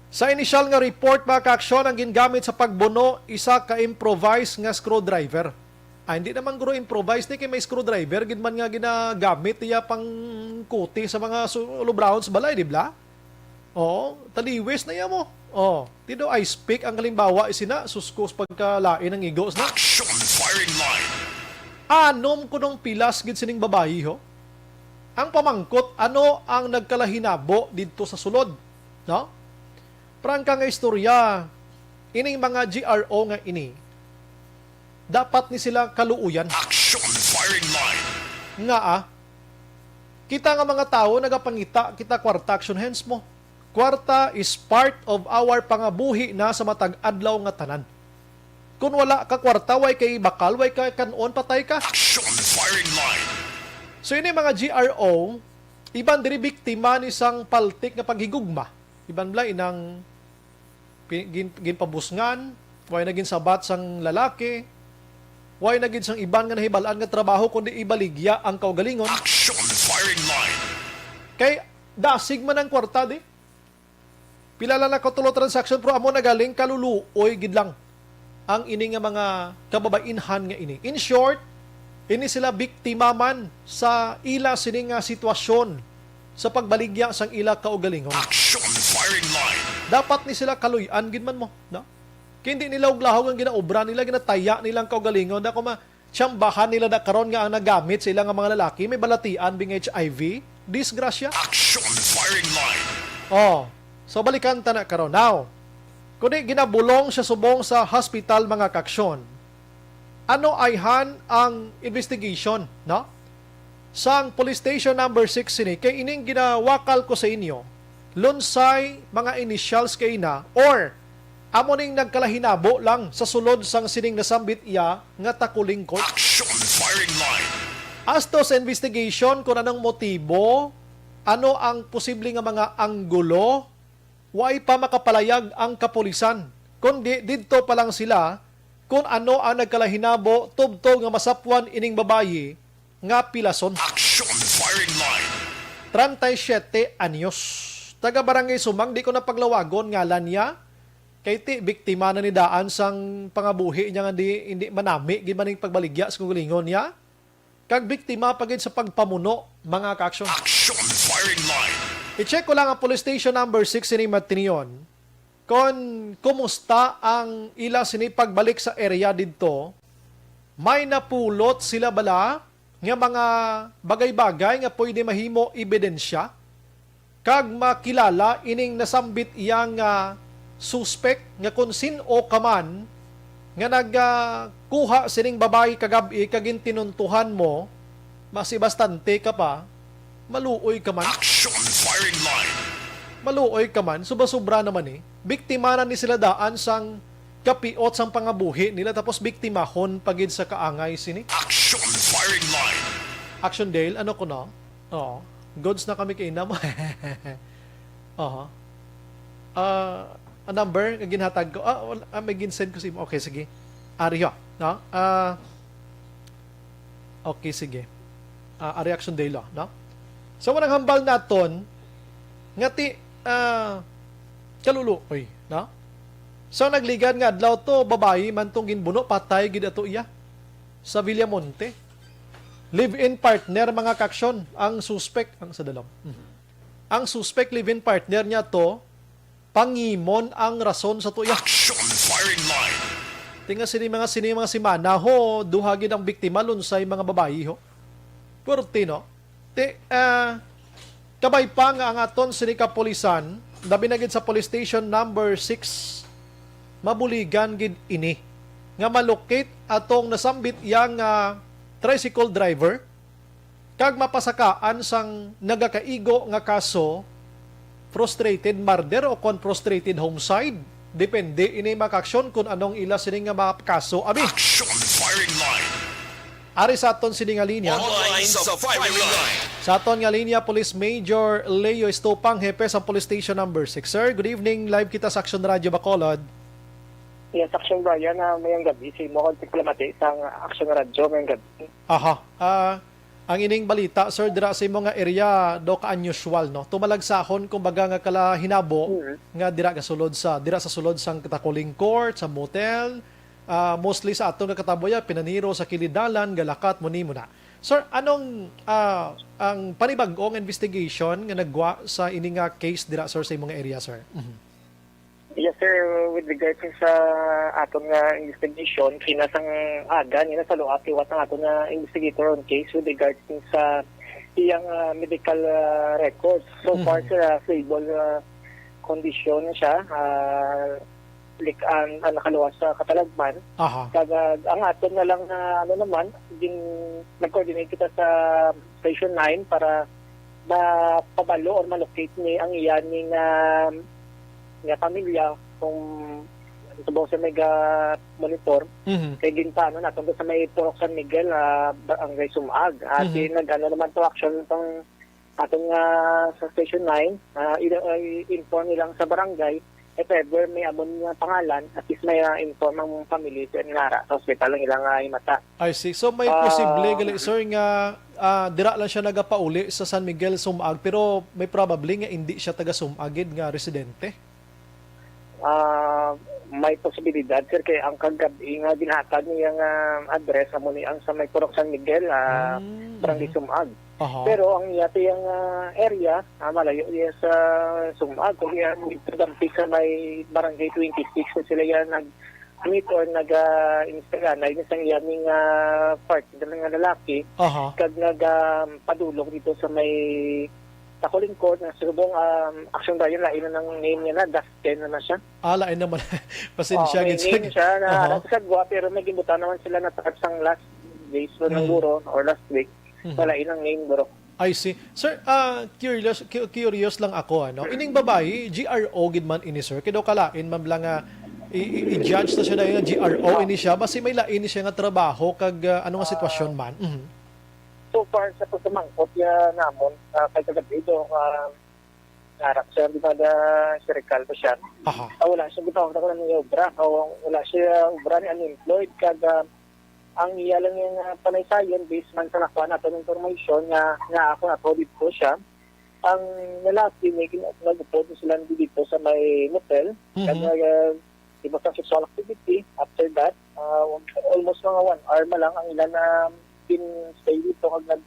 Sa inisyal nga report, mga kaaksyon, ang gingamit sa pagbuno isa ka improvised nga screwdriver. Ah, hindi naman guro improvised ni kay may screwdriver gid man nga ginagamit niya pang kuti sa mga su- lubrahon sa balay, di ba? Oo, taliwis na iya mo. Oh, ti daw ice pick ang kalimbawa isina, suskos pagkalain ang igos na. Action firing line. Anom kunong pilas gid sining babayi ho. Ang pamangkot, ano ang nagkalahinabo didto sa sulod, no? Prangka nga istorya, ining mga G R O nga ini, dapat ni sila kaluoyan. Action firing line. Nga ah, kita nga mga tawo nagapangita kita kwarta action hands mo. Kwarta is part of our pangabuhi na sa matag adlaw nga tanan. Kung wala ka kwarta, way kay bakal, way kay kanon, patay ka. Action firing line. So ini mga G R O, iban diri biktima ni sang paltik nga paghigugma. Iban bala inang pi- gin- ginpabusngan, way na ginsabat sang lalaki, way na gid sang iban nga nahibalaan nga trabaho, kundi ibaligya ang kaugalingon. Action firing line. Kay dasig man ang kwarta di. Pila lang na katulo transaction, pero amo na galing kaluluoy gid lang ang ini nga mga kababainhan nga ini. In short, ini sila biktima man sa ila sini nga sitwasyon sa pagbaligya sang ila kaugalingon. Action firing line. Dapat ni sila kaluy-an gid man mo, no? Kay hindi nila uglahog ang ginaobra nila, ginataya nila ang kaugalingon. Dako ma tsambahan nila na karon nga ang nagamit sa ila nga mga lalaki may balatian bing H I V. Disgrasya. Action firing line. Oh, so balikan ta na karon. Now, kundi ginabulong siya subong sa hospital, mga kaaksyon. Ano ayhan ang investigation, no? Sang Police Station Number Six sini, kay ining ginawakal ko sa inyo, Lunsay, mga initials kay na, or amo ning nagkalahinabo lang sa sulod sang sining nasambit iya nga takulingkot. Action firing line. As to sa investigation kung anong motibo, ano ang posible nga mga anggulo, way pa makapalayag ang kapulisan, kundi didto pa lang sila kung ano ang nagkalahinabo tubtob nga masapwan ining babayi nga pilason. Action firing line. Treinta y siete anyos. Taga Barangay Sumang, di ko na paglawagon ngalan niya. Kay ti, biktima na ni daan sang pangabuhi niya nga di, hindi manami gid man ning pagbaligya sa kaugalingon niya. Kag biktima pa gid sa pagpamuno, mga kaaksyon. Action firing line. I-check ko lang ang police station number six sini Matinion. Kon kumusta ang ila sini pagbalik sa area didto, may napulot sila bala nga mga bagay-bagay nga pwede mahimo ebidensya kag makilala ining nasambit iya nga suspek nga kon sin-o ka man nga nag, ah, kuha sining babayi kagab-i kag gintinuntuhan mo, mas ibastante ka pa, maluoy ka man. Action firing line. Maluoy ka man, sobra-sobra naman eh. Biktima na ni sila daan sang kapiot sang pangabuhi nila, tapos biktimahon pa gid sa kaangay sini. Action firing line. Action Dale, ano ko na? Oo. Goods na kami kay inam. Aha. Ah, ang number nga ginhatag ko. Ah, wala, ah, may ginsend ko sa imo. Okay, sige. Ari ho, no? Ah, okay, sige. Ah, ari Action Dale, no? So, manang hambal naton, nga ti, ah, kaluluoy, no? So, nagligad nga adlaw to, babayi man tong ginbuno, patay gid ato iya sa Villamonte. Live-in partner, mga kaaksyon, ang suspek, ang sa dalom. Mhm. Ang suspek, live-in partner niya to, pangimon ang rason sa tuya. Action firing line. Tinga sini mga, sini mga simana, ho, duha gid ang biktima, lunsay mga babayi, ho. Pwerti, no? Ti, ah, kabay pa nga ang aton sini kapulisan, labi na gid sa police station number six, mabuligan gid ini nga malukit atong nasambit iya nga tricycle driver kag mapasakaan sang nagakaigo nga kaso, frustrated murder o kon frustrated homicide. Depende ini, mga kaaksyon, kung anong ila sini nga mga kaso. Abi, Action firing line. Ari sa aton sini nga linya. Online sa firing line. Sa aton nga linya, Police Major Leo Estopang, hepe sa Police Station Number Six. Sir, good evening. Live kita sa Action Radio Bacolod. Yes, Action Brian, ah, mayong gabi. Si mo kong tiklamati sa Action Radio, mayong gabi. Aha. Ah, ang ining balita, sir, dira sa imo nga area, do ka unusual, no? Tumalagsahon, kumbaga, nga kala hinabo Mhm. nga dira gasulod sa, dira sa sulod sang Tacoling Court, sa motel, ah, mostly sa aton nga katabuya, pinaniro sa kilid dalan, galakat mo nimo na. Sir, anong, ah, ang panibag-o nga investigation nga nagwa sa ini nga case dira, sir, sa imo nga area, sir? Mhm. Yes, sir. With regards sa aton nga investigation, kinasang aga, nina sa luat, liwat ang aton nga investigator on case with regards sa iyang, ah, medical, ah, records. So far, Mhm. sir, ah, stable, ah, condition na siya. Ah, lik-, ang, ang nakaluwas sa katalagman. Aha. Kag, ah, ang aton na lang na, ano naman, gin-, nag-coordinate kita sa Station nine para mapabalo or malocate ni ang iya ni nga, nga pamilya kung subong sa mega monitor. Mhm. Kay ginpaano naton to sa may Purok San Miguel, ah, Barangay Sumag. At Mhm. nag-ano naman to action itong aton nga sa Station nine, ah, i-, i-inform nilang sa barangay if ever may amon nga pangalan, at least may, ah, inform ang family sa inara sa hospital ang ilang, ah, himata. I see. So, may Ah, posible gali, sir, nga, ah, dira lang siya nagapauli sa San Miguel, Sumag, pero may probably nga indi siya taga Sumag gid nga residente? Ah, may posibilidad, sir, kay ang kagab-i nga ginhatag niya nga address amo ni ang sa may Purok San Miguel, ah, Mm, Barangay mhm. Sumag. Aha. Pero ang iya tiyang, ah, area, ah, malayo niya sa Sumag, kung iya dito dampi sa may Barangay twenty-six na sila yan nag-meet or nag-, ah, instaganay na sa iya ning, ah, partner nga lalaki, Aha. kag nag, ah, padulong dito sa may Tacoling Court na subong, um, Action Brian, lain na ng name niya na, Dustin na na siya. Ah, lain naman. Pasensya Oh, may gid, sir. name siya na Aha. nasa Sagwa, pero may gimbutan naman sila na tapat sang last days, so, ng Mm. guro, or last week. Mhm. Wala ilang name, bro. I see. Sir, ah, curious, cu-, curious lang ako, ano. Ining babayi, G R O gid man ini, sir. Kay daw kalain man lang nga i-, i-, i-judge na siya na yung G R O ini siya. Basi may lain ni siya nga trabaho kag, ah, ano nga sitwasyon Ah. man. Mhm. So far, sa pagkamangkot niya namon, ah, kay kagabi do, ah, harap sa Brigada Sirikal pa siya. Aha. Ah, wala siya gitawag na ng obra. O, wala siya obra ni unemployed. Kag, ah, ang iya lang yung, ah, panaysayon, based man sa nakuha natin information nga, nga ako na to dito siya. Ang lalaki, may gin-, nag-upod sila dito sa may motel. Mhm. Kag, ah, iba sa sexual activity. After that, ah, almost mga one hour na lang ang ilan na pin-stay dito kag nag,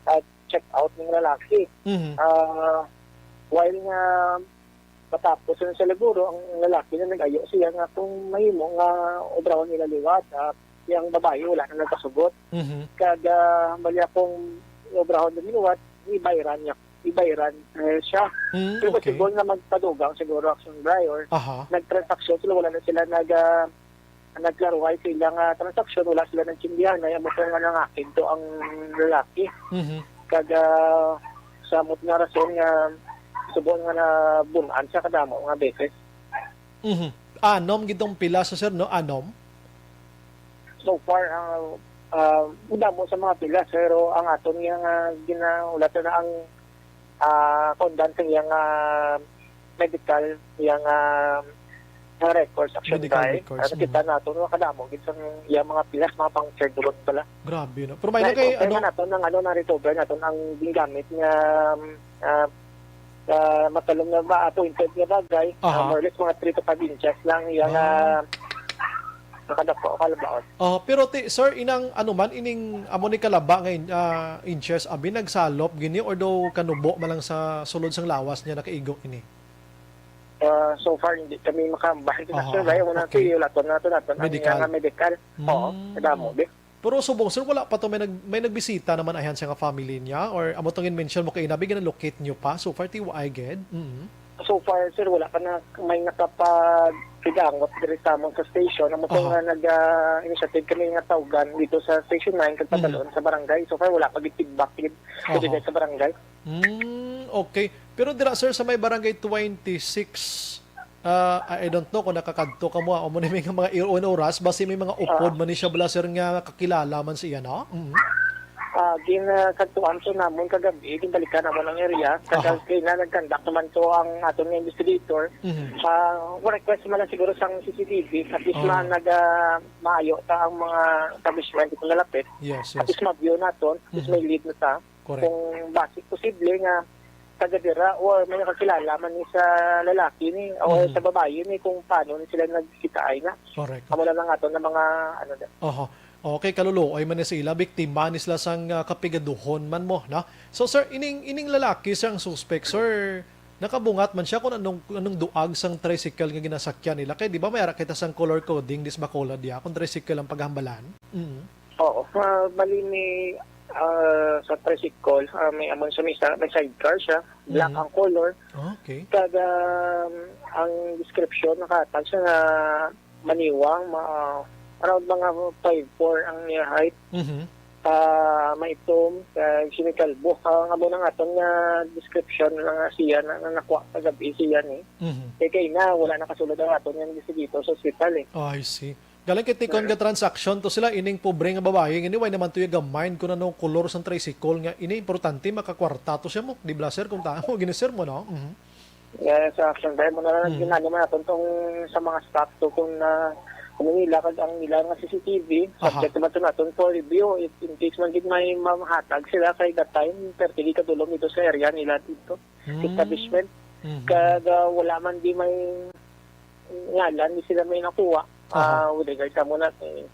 ah, check out ng lalaki. Mhm. Ah, while nga matapos na sa laburo, ang lalaki na nag-ayo siya nga kung mahimo nga obrahon nila liwat, ah, yung babae wala na nagpasugot. Mhm. Kag, ah, bali akong obrahon na liwat, ibayran niya, ibayran, eh, siya. Mm, Pero okay. siguro nga magpadugang siguro action buyer. Aha. Nagtransaksyon sila, wala na sila nag, ah, nagklaruhay sa ilang, ah, transaksyon, wala sila nagsindihan, ay amo to nga nangakig to ang lalaki. Mhm. Kag, ah, samot nga rason nga subong nga nabunan sa kadamo nga beses. Mhm. Anom gid tong pila sa, sir, no? Anom? So far, ah, ah, damo sa mga pila, pero ang aton nga, ah, ginaulatan na ang, ah, kaundan sa iyang, ah, medical, iyang, ah, Nga records, action Medical by. Records, Ano kita mm. nato, no, kadamo gid sang iya mga pilas, mga punctured wound pala. Grabe, no? Pero may na kay, ano, nato ng, ano, na-recover nato ang gingamit nga, um, ah, ah, matalom nga ba, appointed nga bagay, Aha. ah, more or less mga three to five inches lang iya nga Ah. nakadako, kalabaon. Oh, pero ti, sir, inang ano man, ining amo ni kalaba nga in-, ah, inches, abi nagsalop gini or daw kanubo man lang sa sulod sang lawas niya nakaigo ini? Ah, so far, hindi kami makahambal. Aha, Sir, kaya muna okay. Ito, laton nato, nato, ang Medical. Nga medical. Oo, Mm. Kadamo, di. Pero subong, sir, wala pa to may nag-, may nagbisita naman ayan siya nga family niya? Or amo tong in-mention mo kaina, bi, gina-locate nyo pa? So far, ti wa ay gid? Mm. So far, sir, wala pa na may nakapagkidangot diri sa amon sa station. Amo to Aha. Nga nag, ah, initiative kami nga tawgan dito sa Station nine kag Mhm. Padalon sa barangay. So far, wala pa gid feedback gid Aha. Dito sa barangay. Mm, okay. Pero dira, sir, sa may barangay twenty-six, ah, I I don't know kung nakakadto ka mo, ah, amo ni may nga mga ir-, oras, basi may mga upod Ah. Man ni siya bala, sir, nga kakilala man siya, no? Mm. Ah, gin, ah, kadtuan, sir, namon kagabi, ginbalikan namon ang area. Kag Aha. Kay na nag-conduct naman to ang aton nga investigator. Mhm. Ah, request man lang siguro sang C C T V, at least Aha. Man nag, ah, maayo ta ang mga establishment kung nalapit. Yes, At yes. Least ma-view naton, at least Mhm. May lead na ta. Correct. Kung basi posible nga taga dira or may nakakilala man ni sa lalaki ni o Mhm. Sa babayi ni kung paano ni sila nagkitaay na. Correct. Amo lang ang aton na mga ano na. Oho. Okay, kaluluoy man ni sa ila, biktima ni sila sang, ah, kapigaduhon man mo, no? So, sir, ining, ining lalaki, sir, ang suspect, sir, nakabungat man siya kung anong, anong duag sang tricycle nga ginasakyan nila. Kay di ba may ara kita sang color coding, dis ba color diya, kung tricycle ang paghambalan? Mm. Oo, ah, bali ni, ah, sa tricycle, ah, may amon siya, may sa-, may sidecar siya, black Mhm. Ang color. Okay. Kag, um, ang description, nakahatag siya nga maniwang, ma-, around mga five four ang niya height. Mhm. Ah, maitom, kag sinikalbo. Ang amo nang aton nga description nga siya na, na nakuha kagabi siya ni. Mhm. Kay, kay na, wala nakasulod ang aton nga investigator sa ospital, eh. Oh, I see. Galing kay tikon nga transaction to sila, ining pobre nga babayi, nga ini, way naman to yung mind kung ano kolor sang tricycle nga ini, importante makakwarta to siya mo. Di ba, sir, kung tama mo, gini, sir, mo, no? Mhm. Yes, sa action time mo na lang, Mm. Ginano man naton tong sa mga staff to kung na, kung nila kag ang nila nga C C T V, Aha. Subject naman to naton for review. If in case man gid may mamahatag sila kay that time, perti gid kadulom dito sa area nila dito, Mm. Establishment. Mhm. Kag, ah, wala man di may ngalan, di sila may nakuha. Aha. Ah, with regards sa muna, eh,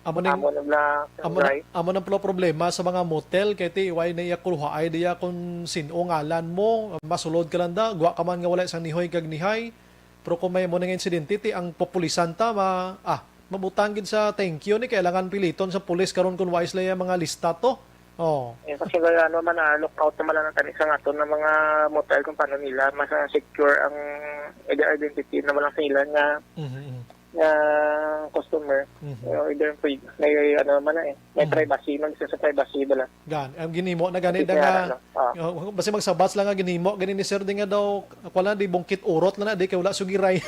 Amo ning, amo na bla, amo na, right? Amo nang pala problema sa mga motel, kay ti, way na iya kuluhaay diya kung sin-o ngalan mo, masulod ka lang da, gwa ka man nga wala isang nihoy kag nihay. Pero kung may mo nga insidente, ti, ang populisan ta, ma-, ah, mabutang gid sa thank you ni, kailangan piliton sa pulis karon kung wais lang yung mga lista to. Oh. Eh, kasi wala, ano man, ah, lookout naman lang ang tanis ang aton ng mga motel kung paano nila mas, ah, secure ang ide-, identity naman lang sa ilan nga Mhm, mhm. Nga customer, Mhm. uh, either free, may, ano naman na eh, may Mhm. Privacy, mag-isa sa privacy bala. Gan, ang ginimo na gani Kasi da kaya nga, ano, ah. Oh, basi magsabats lang nga ginimo, gani ni sir di nga daw, wala di bungkit urot lang na, di kay wala sugiray.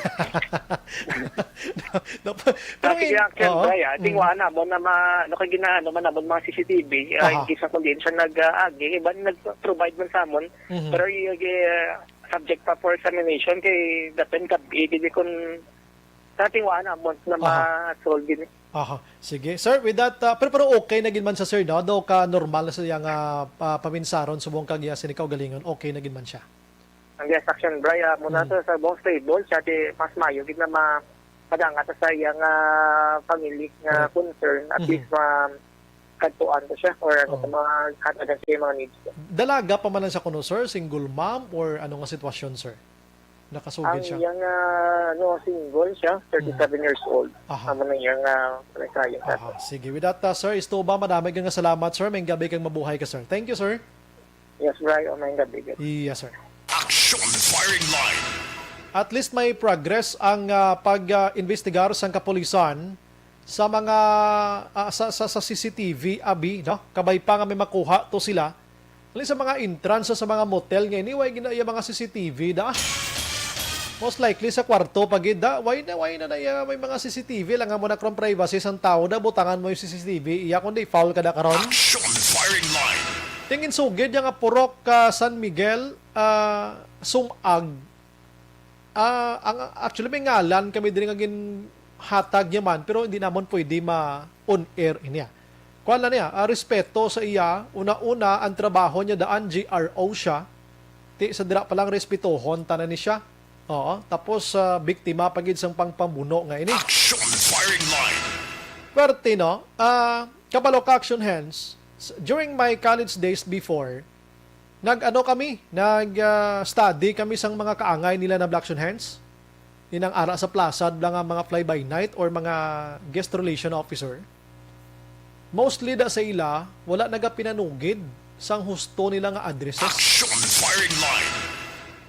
Dapat, pero Kasi in-, kaya, oo. Siyempre, ah, tingwa Mm. Namon na ma-, ano, kay ginaano man namon mga C C T V, ah, Aha. In case na kung diin siya nag-, ah, agi, iban nag-provide man sa amon, Mhm. Pero yung, ah, subject pa for examination kay depend ka, eh, di kun Sa ating wala na, months na Aha. Ma-solve din eh. Aha. Sige. Sir, with that, uh, pero, pero okay na gid man siya, sir, no? Daw ka normal na sa iyang, ah, pa-, paminsaron subong kag iya sini kaugalingon, okay na gid man siya. Ang gas action, Bri, ah, muna Mm. sa, sa buong stable, siya di mas mayo gid na ma-, madanga sa, sa iyang, ah, family nga Mm. Concern. At Mhm. Least, ma-, kadtuan ko siya or ano, Oo. Sa mga hatagan sa mga needs ko. Dalaga pa man lang siya kuno, sir? Single mom or ano nga sitwasyon, sir? Nakasugid Ang siya? Iyang, ah, ano, single siya, Mm. Thirty-seven years old. Aha. Amo na iyang, ah, panagsayo sa Aha. Sige. With that, ah, sir, Istoba, madami kang salamat, sir. May gabi kang mabuhay ka, sir. Thank you, sir. Yes, Bri. Oh, may gabi, good. Yes, sir. Action Firing Line. At least may progress ang, ah, pag, ah, investigar sang kapulisan sa mga, ah, sa, sa, sa C C T V, abi, no? Kabay pa nga may makuha to sila. Hali sa mga entrance sa mga motel nga ini, way gina iya mga C C T V da. Most likely sa kwarto pa gid da. Way na, way na na iya may mga C C T V lang nga mo na karon privacy sang tawo da, butangan mo yung C C T V. Iya kundi foul ka da karon. Action Firing Line. Tingin sugid yang nga purok ka San Miguel, ah, sumag Ah, ang, actually, may ngalan kami diri nga ginhatag niya man, pero hindi namon pwede ma-on air niya. Kuan lang niya, ah, respeto sa iya, una-una ang trabaho niya daan, G R O siya. Ti sa dira pa lang respetohon tanan ni siya. Oo, tapos, ah, biktima pa gid sang pangpambuno nga ini. Action firing line. Perte, no? Ah, kabalo ka, Action Hands, s- during my college days before, nag-ano kami, nag, ah, study kami sang mga kaangay nila na Black Action Hands. Inang ara sa plaza bla nga mga fly by night or mga guest relation officer. Mostly da sa ila, wala nagapinanugid sang husto nila nga addresses. Action firing line.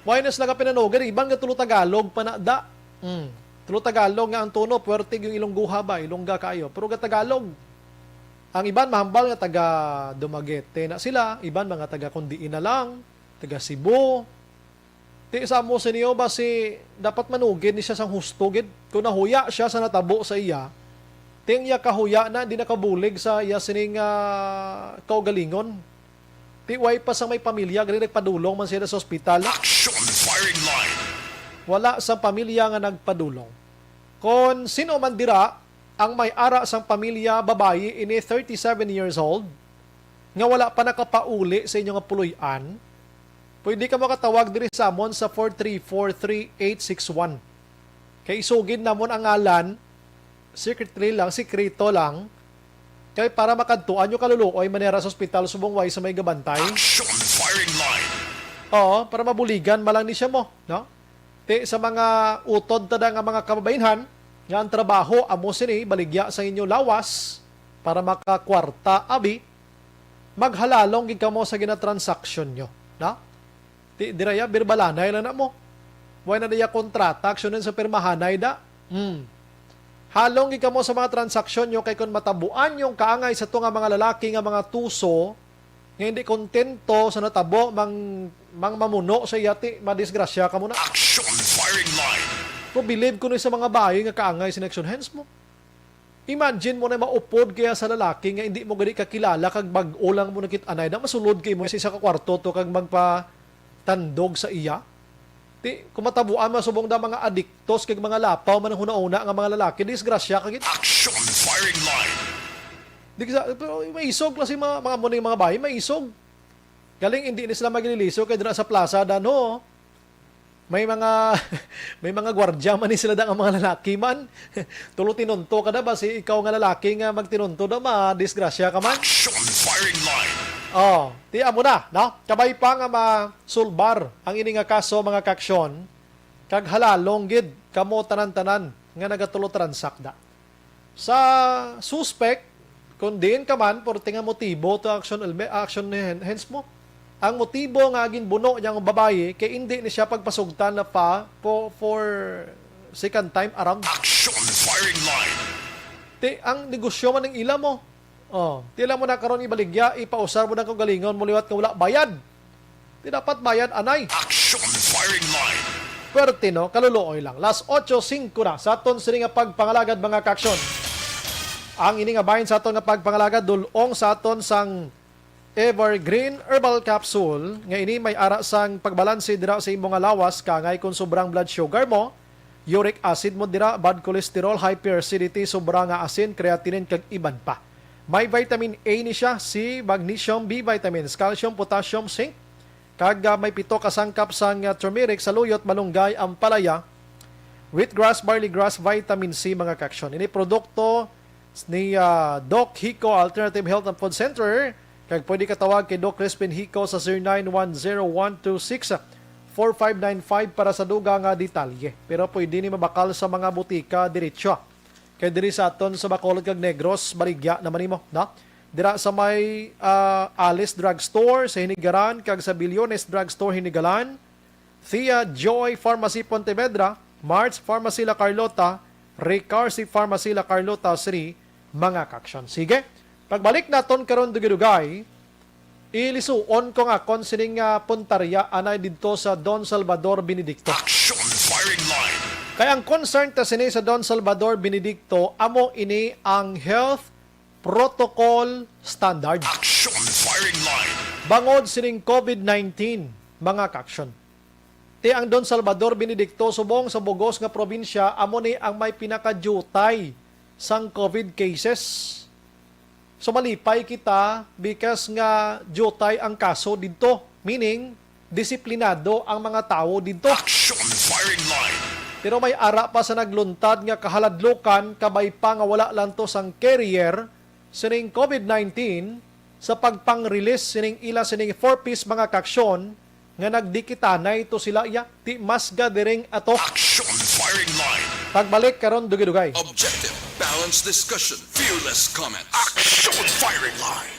Why nas nagapinanugid? Iban nga tulo Tagalog pa na da. Mm. Tulo Tagalog nga ang tono, puwerte yung Ilongguha ba? Ilongga kayo. Pero ga Tagalog. Ang iban mahambal nga taga Dumaguete na sila, iban mga taga Kundiin na lang, taga Cebu. Ti sa amo sa niyo ba si dapat manugid ni siya sang husto gid? Kung nahuya siya sa natabo sa iya, ti ang iya kahuya na di nakabulig sa iya sining ah, kaugalingon. Ti way pa sa may pamilya, gali nagpadulong man sila sa ospital. Action firing line. Wala sa pamilya nga nagpadulong. Kon sino man dira ang may ara sang pamilya, babayi ini, thirty-seven years old, nga wala pa nakapauli sa inyo nga puloy-an, pwede ka makatawag diri sa amon sa four three four three eight six one. Kay isugid namon ang ngalan, secretly lang, sikreto lang, kay para makadtuan yung kaluluoy manera sa ospital subong way sa may gabantay. Action firing line. Oo, para mabuligan malang ni siya mo, no? Ti sa mga utod tada nga mga kababainhan, nga ang trabaho amo sini baligya sa inyo lawas para makakwarta abi, maghalalong gid kamo sa ginatransaksyon nyo, no? Ti diraya birbalanay lang na mo. Way na diya kontrata, aksyonon sa pirmahanay da. Hmm. Halong gid kamo sa mga transaksyon nyo kay kung matabuan yung kaangay sa to nga mga lalaki nga mga tuso, nga hindi kontento sa natabo mang mang mamuno sa iya, ti madisgrasya ka muna. Action firing line. Ko believe kuno sa mga bayi nga kaangay sa Action Hands mo. Imagine mo na maupod kaya sa lalaki nga hindi mo gani kakilala kag bag-o lang mo nakit-anay na masulod kay mo sa isa ka kwarto to kag magpatandog sa iya. Ti, kung matabuan masubong na mga adiktos kag mga lapaw man ang hunahuna nga mga lalaki, disgrasya ka gid. Action firing line. Di ka sa, pero maisog lang si mga, mga mo ning mga bayi, maisog. Galing, hindi ni sila magliliso kay dira sa plaza, dan, ho. May mga, may mga gwardya man ni sila, da, nga mga lalaki man. Tulo tinunto ka na ba si ikaw nga lalaki nga magtinunto na, ma-disgrasya ka man? Action firing line. Oh, ti amo na, no? Kabay pa nga masulbar ang ini nga kaso, mga kaaksyon, kag halalong gid kamo tanan-tanan nga nagatulo transact da. Sa suspect, kung diin ka man, porte nga motibo to action, elme-, action ni hen-, hens mo. Ang motibo nga ginbuno niya ang babayi kay indi ni siya pagpasugtan na pa po for second time around. Action firing line. Ti, ang negosyo man ang ila mo. Oh, ti lang mo na karon ibaligya, ipausar mo na kaugalingon mo liwat nga wala bayad. Ti dapat bayad, anay. Action firing line. Pwerte, no? Kaluluoy lang. Las otso singko na sa aton sini nga pagpangalagad, mga kaaksyon. Ang ini nga bahin sa aton nga pagpangalagad, dulong sa aton sang Evergreen Herbal Capsule, nga ini may ara sang pagbalanse dira sa imo nga lawas, kangay kung sobrang blood sugar mo, uric acid mo dira, bad cholesterol, hyperacidity, sobra nga asin, creatinine, kag iban pa. May vitamin A ni siya, C, magnesium, B vitamins, calcium, potassium, zinc, kag, ah, may pito ka sangkap sang, ah, turmeric, saluyot, malunggay, ampalaya, wheatgrass, barley grass, vitamin C, mga kaaksyon. Ini produkto ni, ah, Doc Hico Alternative Health and Food Center, kag pwede ka tawag kay Doc Crispin Hico sa zero nine one zero one two six four five nine five para sa dugang nga detalye. Pero pwede ni mabakal sa mga butika diretso. Kay diri sa aton sa Bacolod kag Negros, baligya naman nimo, no? Dira sa may, ah, Alice Drugstore sa Hinigaran kag sa Bilyones Drugstore Hinigalan, Thea Joy Pharmacy Pontevedra, March Pharmacy La Carlota, Ricarsi Pharmacy La Carlota three, mga kaaksyon. Sige, pagbalik naton karon dugay-dugay, ilisuon ko nga kon sining, ah, puntarya anay didto sa Don Salvador Benedicto. Action firing line. Kay ang concern ta sini sa Don Salvador Benedicto, amo ini ang health protocol standard. Action firing line. Bangod sining COVID nineteen, mga kaaksyon. Ang Don Salvador Benedicto, subong sa bugos nga probinsya, amo ni ang may pinakadiutay sang covid cases. So, malipay kita because nga diutay ang kaso didto. Meaning, disiplinado ang mga tawo didto. Action firing line. Pero may ara pa sa nagluntad nga kahaladlukan, kabay pa nga wala lang to sang carrier sining covid nineteen sa pagpang-release sining ila sining four-piece mga kaaksyon nga nagdikitanay to sila iya ti mas gadiring ato. Action firing line. Pagbalik karon, dugay-dugay. Objective, balanced discussion, fearless comments. Action firing line.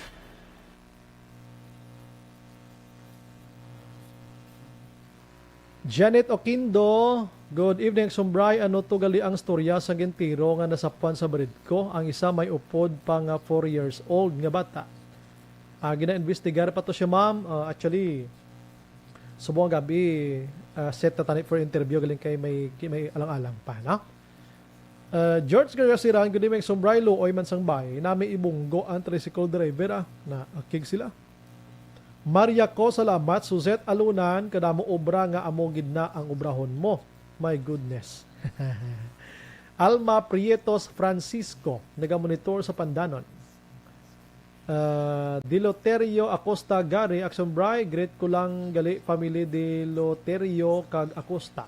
Janet Oquindo, good evening, Sumbray. Ano to gali ang storya sa gintiro nga nasapuan sa barid ko? Ang isa may upod pa nga four years old nga bata. Ah, gina-investigar pa to siya, ma'am. Ah, actually, subong gabi, ah, set na tani for interview, galing kay may, may alang-alang pa, no? Uh, George Garcia Siran, good evening, Sumbray, luoy man sang bay. Nami ibunggo ang tricycle driver, ah. Na, akig sila. Maria ko, salamat. Suzette Alunan, kadamo obra nga amo gid na ang obrahon mo. My goodness. Alma Prietos Francisco, nagamonitor sa Pandanon. Ah, Diloterio Acosta Gary, Action Bray, greet ko lang gali family Diloterio kag Acosta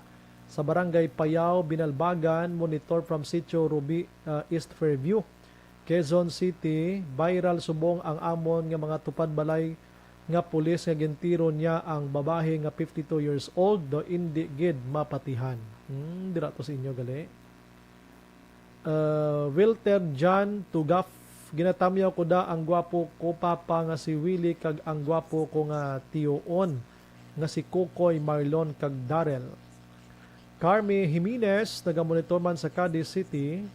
sa Barangay Payao, Binalbagan, monitor from Sitio Rubi, ah, East Fairview, Quezon City. Viral subong ang amon nga mga tupad balay nga pulis nga gintiro niya ang babayi nga fifty-two years old, do indi gid mapatihan. Hmm, dira to sa inyo gali. Uh, Wilter John Tugaf, ginatamyaw ko da ang gwapo ko papa nga si Willie kag ang gwapo ko nga tiyoon nga si Kokoy, Marlon kag Darrell. Carmi Jimenez, nagamonitor man sa Cadiz City.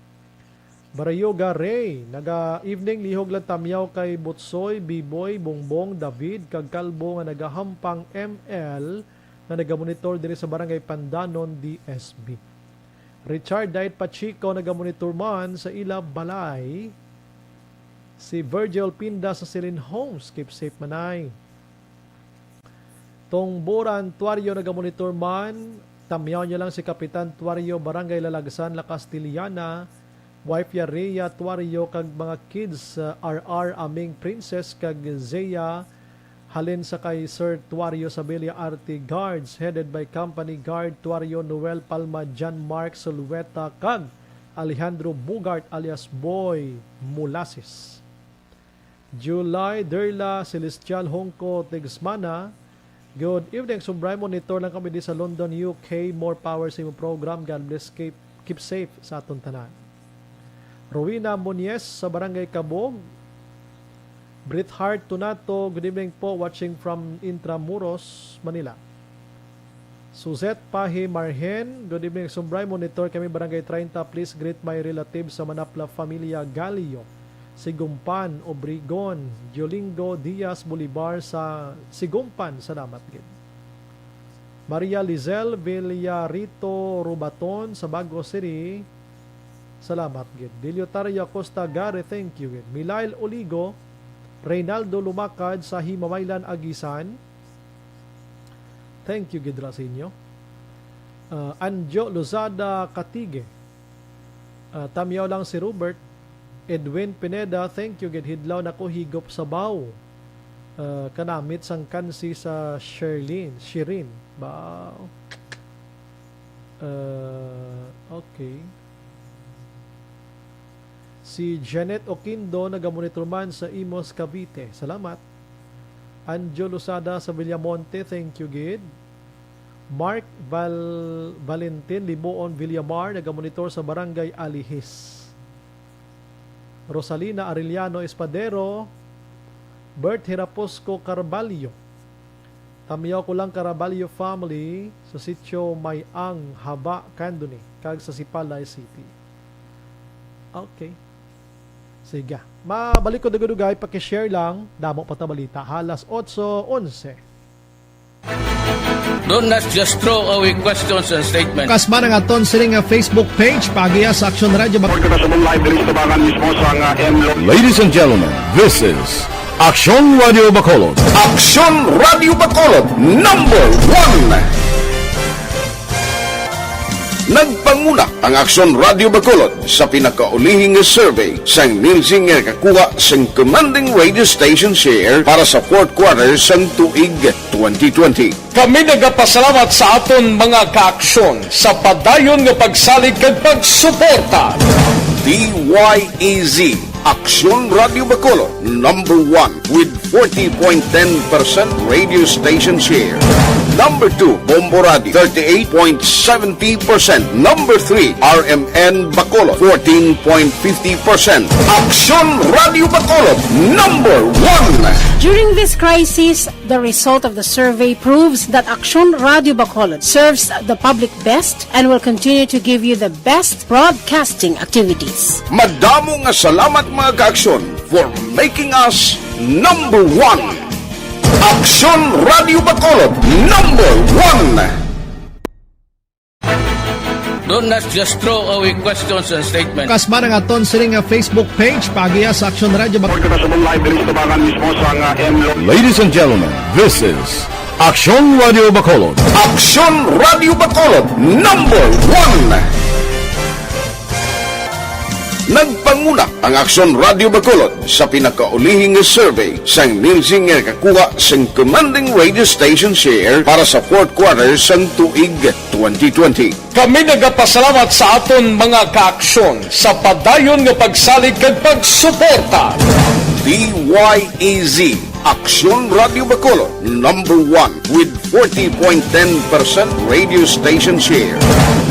Barayoga Ray, naga evening, lihog lang tamyaw kay Butsoy, Biboy, Bongbong, David, kag Kalbo nga nagahampang M L nga nagamonitor diri sa Barangay Pandanon, D S B. Richard Diet Pacheco, nagamonitor man sa ila balay. Si Virgil Pinda sa Celine Homes, keep safe, manay. Tongboran Tuario, nagamonitor man. Tamyaw niya lang si Kapitan Tuario, Barangay Lalagsan, La Castellana, wife ya Rhea Tuario, kag mga kids, uh, R R Aming Princess, kag Zea, halin sa kay Sir Tuario Sabilia Arte, guards headed by Company Guard Tuario Noel Palma, John Mark Sulueta, kag Alejandro Bugart alias Boy Mulasis. July Derla Celestial Hongko Tigsmana, good evening, Sumbray. Monitor lang kami di sa London, U K. More power sa imong program. God bless. Keep, keep safe sa aton tanan. Rowena Muñez sa Barangay Kabog. Bret Hart Tunato, good evening po. Watching from Intramuros, Manila. Suzette Pahi Marhen, good evening, Sumbray. Monitor kami, Barangay treinta. Please greet my relatives sa Manapla Familia Galio, Sigumpan, Obregon, Diolingo Diaz Bolivar sa Sigumpan. Salamat gid. Maria Lizelle Villarito Rubaton sa Bago City. Salamat gid. Diliotario Acosta Gare, thank you gid. Milail Oligo, Reynaldo Lumakad sa Himamaylan, Aguisan. Thank you gid ra sa inyo. Ah, Anjo Lozada Katige. Ah, tamyaw lang si Robert. Edwin Pineda, thank you gid. Hidlaw na ko higop sabaw. Ah, kanamit sang kansi sa Sherlyn, Shirin. Ba, ah, okay. Si Janet Oquindo nagamonitor man sa Imus, Cavite. Salamat. Anjo Losada sa Villamonte, thank you gid. Mark Val-, Valentin Liboon Villamar nagamonitor sa Barangay Alihis. Rosalina Arellano Espadero, Bert Hiraposco Carballo. Tamyaw ko lang Caraballo family sa sitio May-ang, Haba, Candoni, kag sa Sipalay City. Okay. Sige. Mabalik ko dugay-dugay, paki-share lang. Damo pa ta balita. Halas otso onse. Don't not just throw away questions and statements. Kasman ang aton sining nga Facebook page, paagiya sa Action Radio Bac- Report ka sa live diri sa tabangan mismo sa nga M L O. Ladies and gentlemen, this is Action Radio Bacolod. Action Radio Bacolod, number one. Nagpanguna ang Aksyon Radio Bacolod sa pinakaulihi nga survey sang Nielsen nga nakakuha sang commanding radio station share para sa fourth quarter sang tuig twenty twenty. Kami nagapasalamat sa aton mga kaaksyon sa padayon nga pagsalig kag pagsuporta. D Y E Z, Aksyon Radio Bacolod, number one with forty point ten percent radio station share. Number two, Bombo Radio, thirty-eight point seventy percent. Number three, R M N Bacolod, fourteen point fifty percent. Aksyon Radio Bacolod, number one. During this crisis, the result of the survey proves that Aksyon Radio Bacolod serves the public best and will continue to give you the best broadcasting activities. Madamo nga salamat, mga kaaksyon, for making us number one. Aksyon Radio Bacolod, number one. Don't not just throw away questions and statements. Kasman ang aton sining nga Facebook page, paagiha sa Aksyon Radio Bacolod. Report kita subong live diri sa tubangan mismo sa nga M Lo- Ladies and gentlemen, this is Aksyon Radio Bacolod. Aksyon Radio Bacolod, number one. Nagpanguna ang Aksyon Radio Bacolod sa pinakaulihi nga survey sang Nielsen nga nakakuha sang commanding radio station share para sa fourth quarter sang tuig twenty twenty. Kami nagapasalamat sa aton mga kaaksyon sa padayon nga pagsalig kag pagsuporta. D Y E Z, Aksyon Radio Bacolod, number one with forty point ten percent radio station share.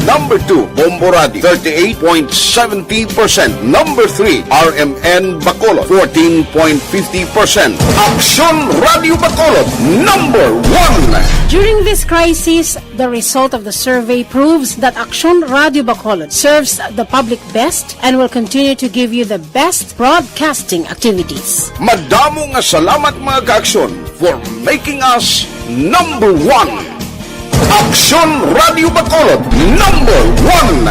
Number two, Bombo Radio, thirty-eight point seventy percent. Number three, R M N Bacolod, fourteen point fifty percent. Aksyon Radio Bacolod, number one. During this crisis, the result of the survey proves that Aksyon Radio Bacolod serves the public best and will continue to give you the best broadcasting activities. Madamo nga salamat, mga kaaksyon, for making us number one. Aksyon Radio Bacolod, number one.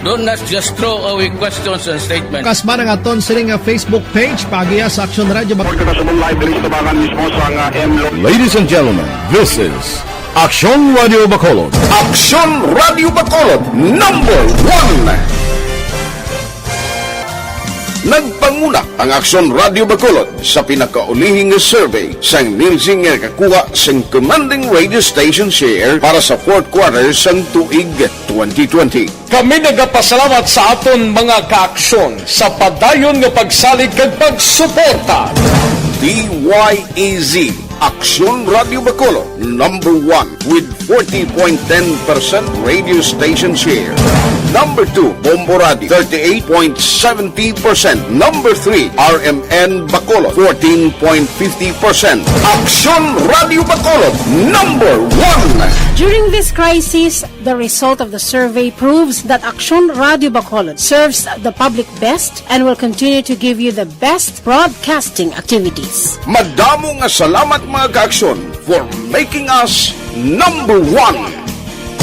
Don't not just throw away questions and statements. Kasman ang aton sining nga Facebook page, paagiha sa Aksyon Radio Bacolod. Report kita subong live diri sa tubangan mismo sa nga M Lo- Ladies and gentlemen, this is Aksyon Radio Bacolod. Aksyon Radio Bacolod, number one. Nagpanguna ang Aksyon Radio Bacolod sa pinakaulihi nga survey sang Nielsen nga nakakuha sang commanding radio station share para sa fourth quarter sang tuig twenty twenty. Kami nagapasalamat sa aton mga kaaksyon sa padayon nga pagsalig kag pagsuporta. D Y E Z, Aksyon Radio Bacolod, number one with forty point ten percent radio station share. Number two, Bombo Radio, thirty-eight point seventy percent. Number three, R M N Bacolod, fourteen point fifty percent. Aksyon Radio Bacolod, number one. During this crisis, the result of the survey proves that Aksyon Radio Bacolod serves the public best and will continue to give you the best broadcasting activities. Madamo nga salamat, mga kaaksyon, for making us number one.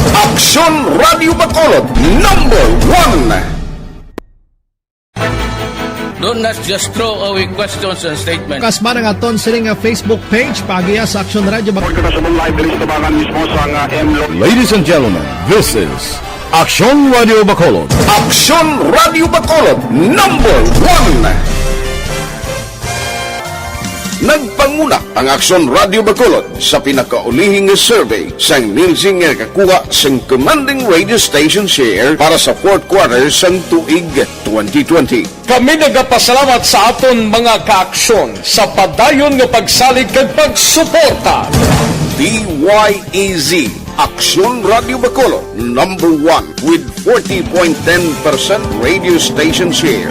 Aksyon Radio Bacolod, number one. Don't not just throw away questions and statements. Kasman ang aton sining nga Facebook page, paagiha sa Aksyon Radio Bacolod. Report kita subong live diri sa tubangan mismo sa nga M Lo- Ladies and gentlemen, this is Aksyon Radio Bacolod. Aksyon Radio Bacolod, number one. Nagpanguna ang Aksyon Radio Bacolod sa pinakaulihi nga survey sang Nielsen nga nakakuha sang commanding radio station share para sa fourth quarter sang tuig twenty twenty. Kami nagapasalamat sa aton mga kaaksyon sa padayon nga pagsalig kag pagsuporta. D Y E Z, Aksyon Radio Bacolod, number one with forty point ten percent radio station share.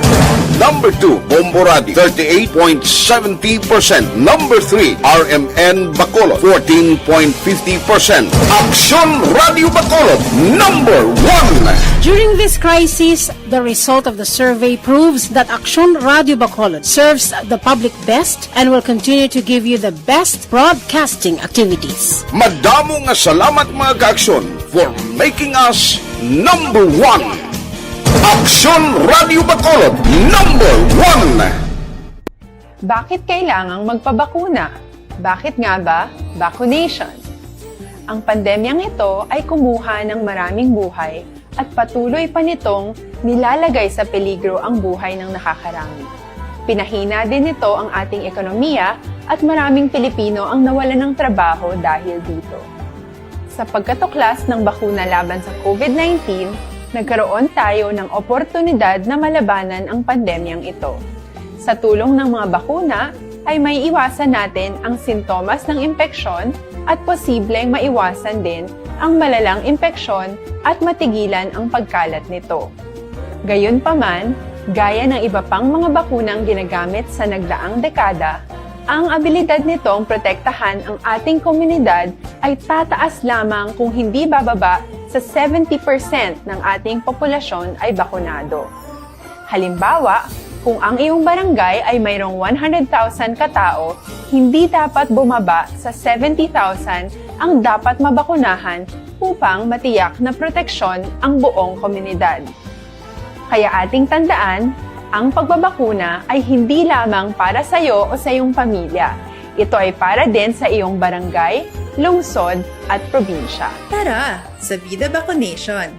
Number two, Bombo Radio, thirty-eight point seventy percent. Number three, R M N Bacolod, fourteen point fifty percent. Aksyon Radio Bacolod, number one. During this crisis, the result of the survey proves that Aksyon Radio Bacolod serves the public best and will continue to give you the best broadcasting activities. Madamo nga salamat, mga kaaksyon, for making us number one. Aksyon Radio Bacolod, number one. Bakit kailangang magpabakuna? Bakit nga ba vaccination? Ang pandemyang ito ay kumuha ng maraming buhay at patuloy pa nitong nilalagay sa peligro ang buhay ng nakakarami. Pinahina din nito ang ating ekonomiya at maraming Pilipino ang nawalan ng trabaho dahil dito. Sa pagkatuklas ng bakuna laban sa COVID nineteen, nagkaroon tayo ng oportunidad na malabanan ang pandemyang ito. Sa tulong ng mga bakuna, ay may iwasan natin ang sintomas ng impeksyon at posibleng maiwasan din ang malalang impeksyon at matigilan ang pagkalat nito. Gayunpaman, gaya ng iba pang mga bakunang ginagamit sa nagdaang dekada, ang abilidad nitong protektahan ang ating komunidad ay tataas lamang kung hindi bababa sa seventy percent ng ating populasyon ay bakunado. Halimbawa, kung ang iyong barangay ay mayroong one hundred thousand katao, hindi dapat bumaba sa seventy thousand ang dapat mabakunahan upang matiyak na proteksyon ang buong komunidad. Kaya ating tandaan, ang pagbabakuna ay hindi lamang para sa iyo o sa iyong pamilya. Ito ay para din sa iyong barangay, lungsod, at probinsya. Tara, sa Vida Vaccination!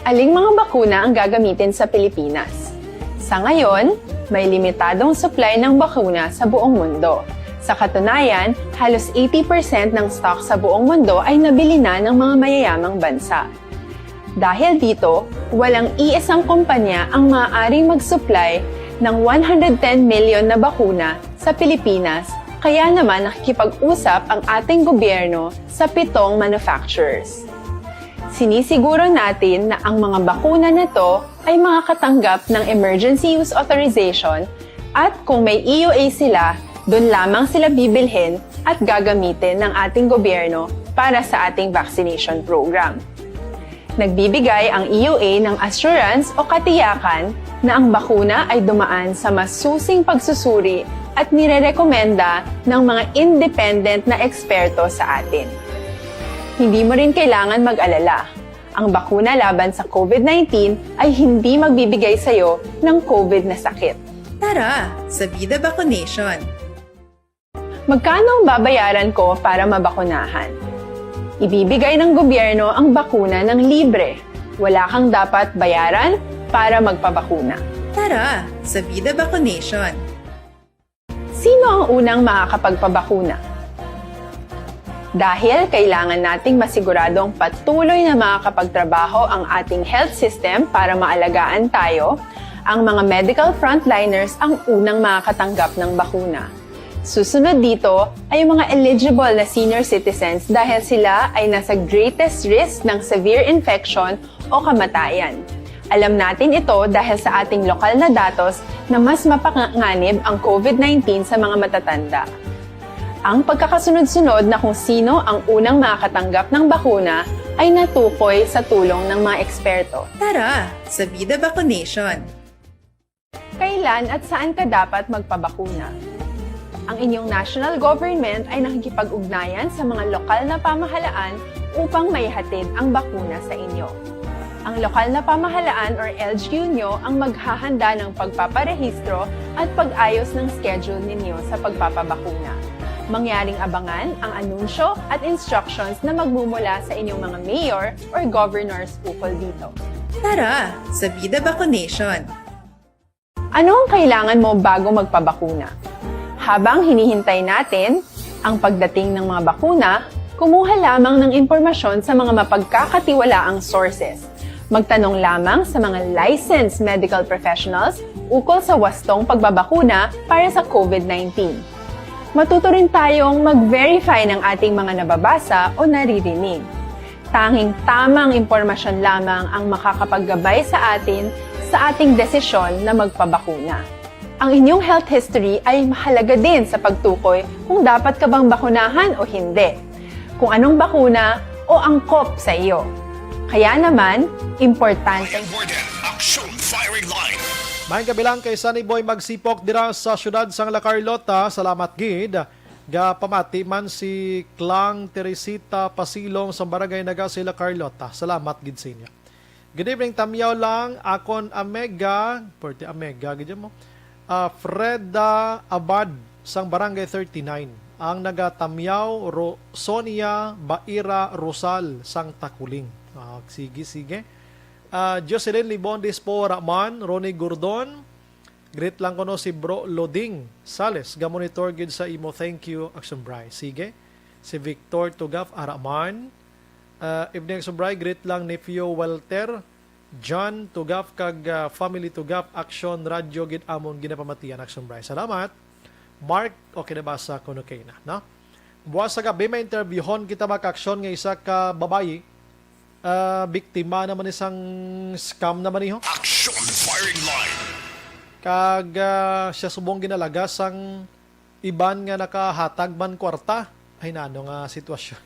Aling mga bakuna ang gagamitin sa Pilipinas? Sa ngayon, may limitadong supply ng bakuna sa buong mundo. Sa katunayan, halos eighty percent ng stock sa buong mundo ay nabili na ng mga mayayamang bansa. Dahil dito, walang iisang kumpanya ang maaaring mag-supply ng one hundred ten million na bakuna sa Pilipinas, kaya naman nakikipag-usap ang ating gobyerno sa pitong manufacturers. Sinisiguro natin na ang mga bakuna na to ay makakatanggap ng emergency use authorization at kung may E U A sila, doon lamang sila bibilhin at gagamitin ng ating gobyerno para sa ating vaccination program. Nagbibigay ang E U A ng assurance o katiyakan na ang bakuna ay dumaan sa masusing pagsusuri at nirerekomenda ng mga independent na eksperto sa atin. Hindi mo rin kailangan mag-alala. Ang bakuna laban sa COVID nineteen ay hindi magbibigay sa iyo ng COVID na sakit. Tara, sa Vida Vaccination! Magkano ang babayaran ko para mabakunahan? Ibibigay ng gobyerno ang bakuna ng libre. Wala kang dapat bayaran para magpabakuna. Tara, sa Vida Vaccination! Sino ang unang makakapagpabakuna? Dahil kailangan nating masiguradong patuloy na makakapagtrabaho ang ating health system para maalagaan tayo, ang mga medical frontliners ang unang makakatanggap ng bakuna. Susunod dito ay ang mga eligible na senior citizens dahil sila ay nasa greatest risk ng severe infection o kamatayan. Alam natin ito dahil sa ating lokal na datos na mas mapanganib ang COVID nineteen sa mga matatanda. Ang pagkakasunod-sunod na kung sino ang unang makakatanggap ng bakuna ay natukoy sa tulong ng mga eksperto. Tara, sa Vida Vaccination! Kailan at saan ka dapat magpabakuna? Ang inyong national government ay nakikipag-ugnayan sa mga lokal na pamahalaan upang maihatid ang bakuna sa inyo. Ang lokal na pamahalaan or L G U nyo ang maghahanda ng pagpaparehistro at pag-ayos ng schedule ninyo sa pagpapabakuna. Mangyaring abangan ang anunsyo at instructions na magmumula sa inyong mga mayor or governors ukol dito. Tara, sa Vida Vaccination! Ano ang kailangan mo bago magpabakuna? Habang hinihintay natin ang pagdating ng mga bakuna, kumuha lamang ng impormasyon sa mga mapagkakatiwalaang sources. Magtanong lamang sa mga licensed medical professionals ukol sa wastong pagbabakuna para sa COVID nineteen. Matuto rin tayong mag-verify ng ating mga nababasa o naririnig. Tanging tamang impormasyon lamang ang makakapaggabay sa atin sa ating desisyon na magpabakuna. Ang inyong health history ay mahalaga din sa pagtukoy kung dapat ka bang bakunahan o hindi, kung anong bakuna o angkop sa iyo. Kaya naman, importante. Aksyon Firing Line. Maayong kabilang kay Sunny Boy Magsipok dira sa siyudad sang La Carlota. Salamat gid. Gapamati man si Clang Teresita Pasilong sa Barangay Naga sa La Carlota. Salamat gid sa inyo. Good evening, Tamyaw lang. Akon Amega, forty Amega, gid mo. Ah, Freda Abad sang Barangay thirty-nine. Ang naga Tamyaw, Ro-, Sonia Baira Rosal sang Takuling. Ah, sige, sige. Ah, Jocelyn Libon Dispo Raman, Ronnie Gordon. Greet lang kuno si Bro Loding Sales. Ga-monitor gid sa imo. Thank you, Action Bry. Sige. Si Victor Tugaf Araman. Ah, evening, Action Bry. Greet lang, Nephew Walter. John Tugaf kag, ah, family Tugaf, Action Radio gid amon ginapamatian, Action Bry. Salamat. Mark, okay na ba sa kuno kay na, no? Buwas sa gabi, may interviewhon kita, mga ka-action, nga isa ka babayi, ah, biktima naman isang scam naman niho. Action Firing Line. Kag, ah, siya subong ginalaga sang iban nga nakahatag man kwarta. Ay, nano nga sitwasyon.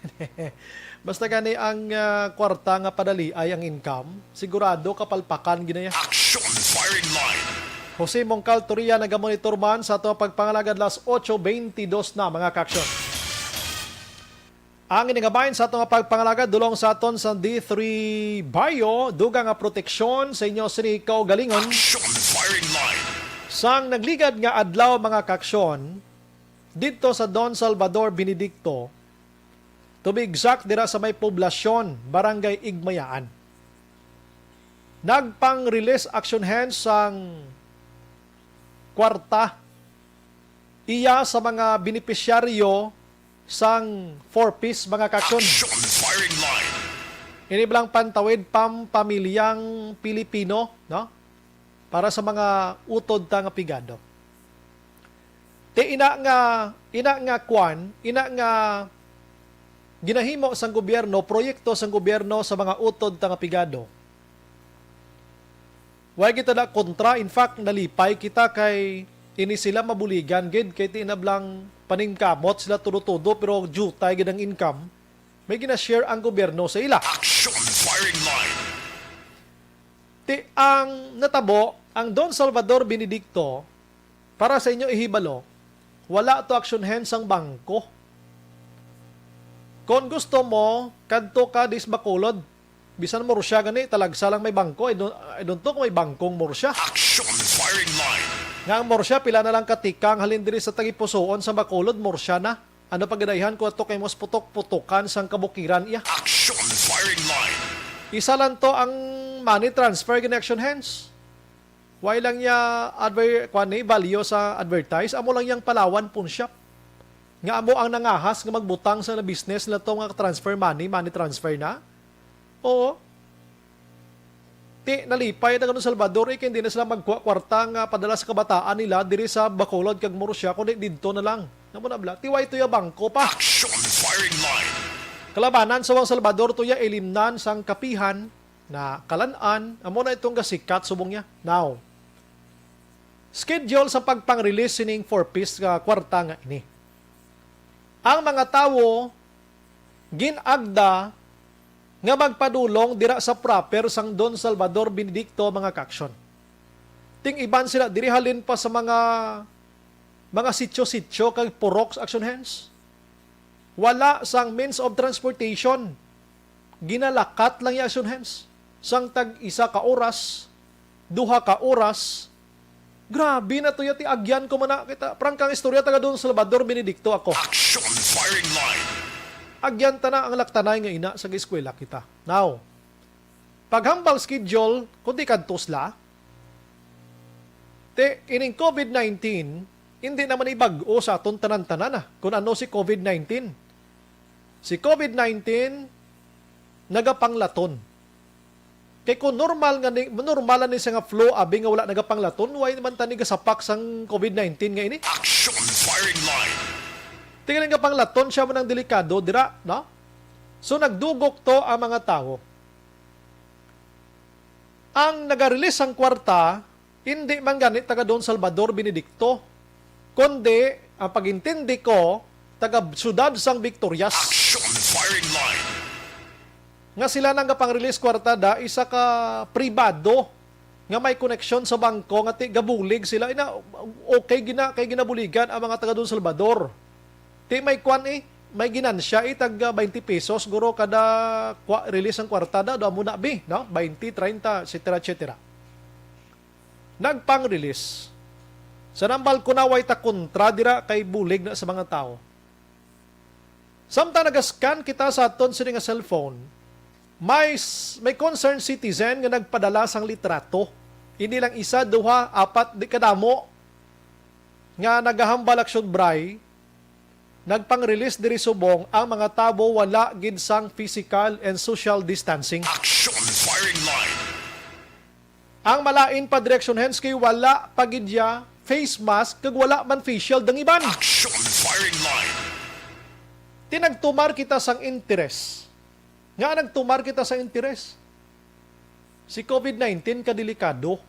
Basta gani ang, ah, kwarta nga padali ay ang income, sigurado kapalpakan gid na iya. Action Firing Line. Jose Mongcal Toria nagamonitor man sa ato pagpangalagad las ocho veintidós na, mga ka-action. Ang iningabayan sa ato nga pagpangalagad dulong sa aton sa D three Bio, dugang nga proteksyon sa inyo sini kaugalingon. Action Firing Line. Sang nagligad nga adlaw, mga ka-action, didto sa Don Salvador Benedicto, to be exact, dira sa may poblasyon, Barangay Igmayaan, nagpang-release, action hands, sang kwarta iya sa mga benepisyaryo sang Four Ps, mga ka-action. Action Firing Line. Ini bala ang pantawid pampamilyang Pilipino, no? Para sa mga utod ta nga pigado. Ti ina nga, ina nga kwan, ina nga ginahimo sang gobyerno, proyekto sang gobyerno sa mga utod ta nga pigado. Wa kita na kontra. In fact, nalipay kita kay ini sila mabuligan gid, kay ti ina bala ang paningkamot sila tudo-tudo, pero jutay gid ang income. May gina-share ang gobyerno sa ila. Action Firing Line. Ti ang natabo, ang Don Salvador Benedicto, para sa inyo ihibalo, wala to, action hands, ang bangko. Kon gusto mo, kadto ka dis Bacolod. Bisan Murcia gani, talagsa lang may bangko. I don't, I don't know kung may bangkong Murcia. Action Firing Line. Nga ang Murcia, pila na lang ka tikang halin diri sa tagipusoon sa Bacolod, Murcia na. Ano pa gadayhan ko ato kay mas putok-putokan sang kabukiran iya? Action Firing Line. Isa lang to ang money transfer gani, action hands. Why lang niya adver-, kwan ni, value sa advertise? Amo lang yang Palawan Pawn Shop. Nga amo ang nangahas nga magbutang sa business nila to, nga transfer money, money transfer na. Oo. Ti, nalipay na gani ang Salvador, eh, kay hindi na sila magkuha kwarta nga padala sa kabataan nila diri sa Bacolod kag Murcia, kundi didto na lang. Namo na bala, ti way tuya bangko pa. Action Firing Line. Kalabanan sa wang Salvador tuya ilimnan sang kapihan na kalan-an, amo na itong gasikat subong niya. Now, schedule sa pagpang-release sining Four Ps nga kwarta nga ini. Ang mga tawo gin-agda nga magpadulong dira sa proper sang Don Salvador Benedicto, mga ka-action. Ting iban sila diri halin pa sa mga, mga sityo-sityo kag purok sa, action hands. Wala sang means of transportation. Ginalakat lang ya, action hands. Sang tag isa ka oras, duha ka oras. Grabe na to ya, ti agyan ko man na kita. Prangkang istorya, taga Don Salvador Benedicto ako. Action Firing Line. Agyan ta na ang laktanay nga ina sa eskwela kita. Now, paghambal schedule, kundi kadto sila, ti ining COVID nineteen, hindi naman ibag-o sa aton tanan-tanan, ah, kung ano si COVID nineteen. Si COVID nineteen, nagapanglaton. Kay kung normal nga ni, normal ni siya nga flu, abi nga wala nagapanglaton, why naman tani gasapak sang COVID nineteen nga ini? Action Firing Line. Tingnan nga panglaton siya man ang delikado dira, no? So, nagdugok to ang mga tawo. Ang naga-release sang kwarta, hindi man gani taga Don Salvador Benedicto, kundi, ang pag-intindi ko, taga siyudad sang Victorias. Action Firing Line. Nga sila nang gapang-release kwarta da, isa ka pribado nga may koneksyon sa bangko, nga ti gabulig sila. Ina, okay gina, kay ginabuligan ang mga taga Don Salvador. Ti may kwan, eh, may ginansya, eh, tag, ah, twenty pesos, guro, kada kwa-, release ang kwarta da, do amo na, bi, no? Twenty, treinta, et cetera, et cetera. Nagpang-release. Sa nambal ko na, way ta kontra dira kay bulig na sa mga tawo. Samtang naga-scan kita sa aton sini nga cellphone, may s-, may concerned citizen nga nagpadala sang litrato. Hindi lang isa, duha, apat, di kadamo nga nagahambal, Action Bri, nagpang-release diri subong ang mga tawo wala gid sang physical and social distancing. Action Firing Line. Ang malain pa, Direction Hands, kay wala pa gid ya face mask kag wala man face shield ang iban. Action Firing Line. Ti nagtumar kita sang interes. Nga nagtumar kita sang interes? Si COVID nineteen kadelikado.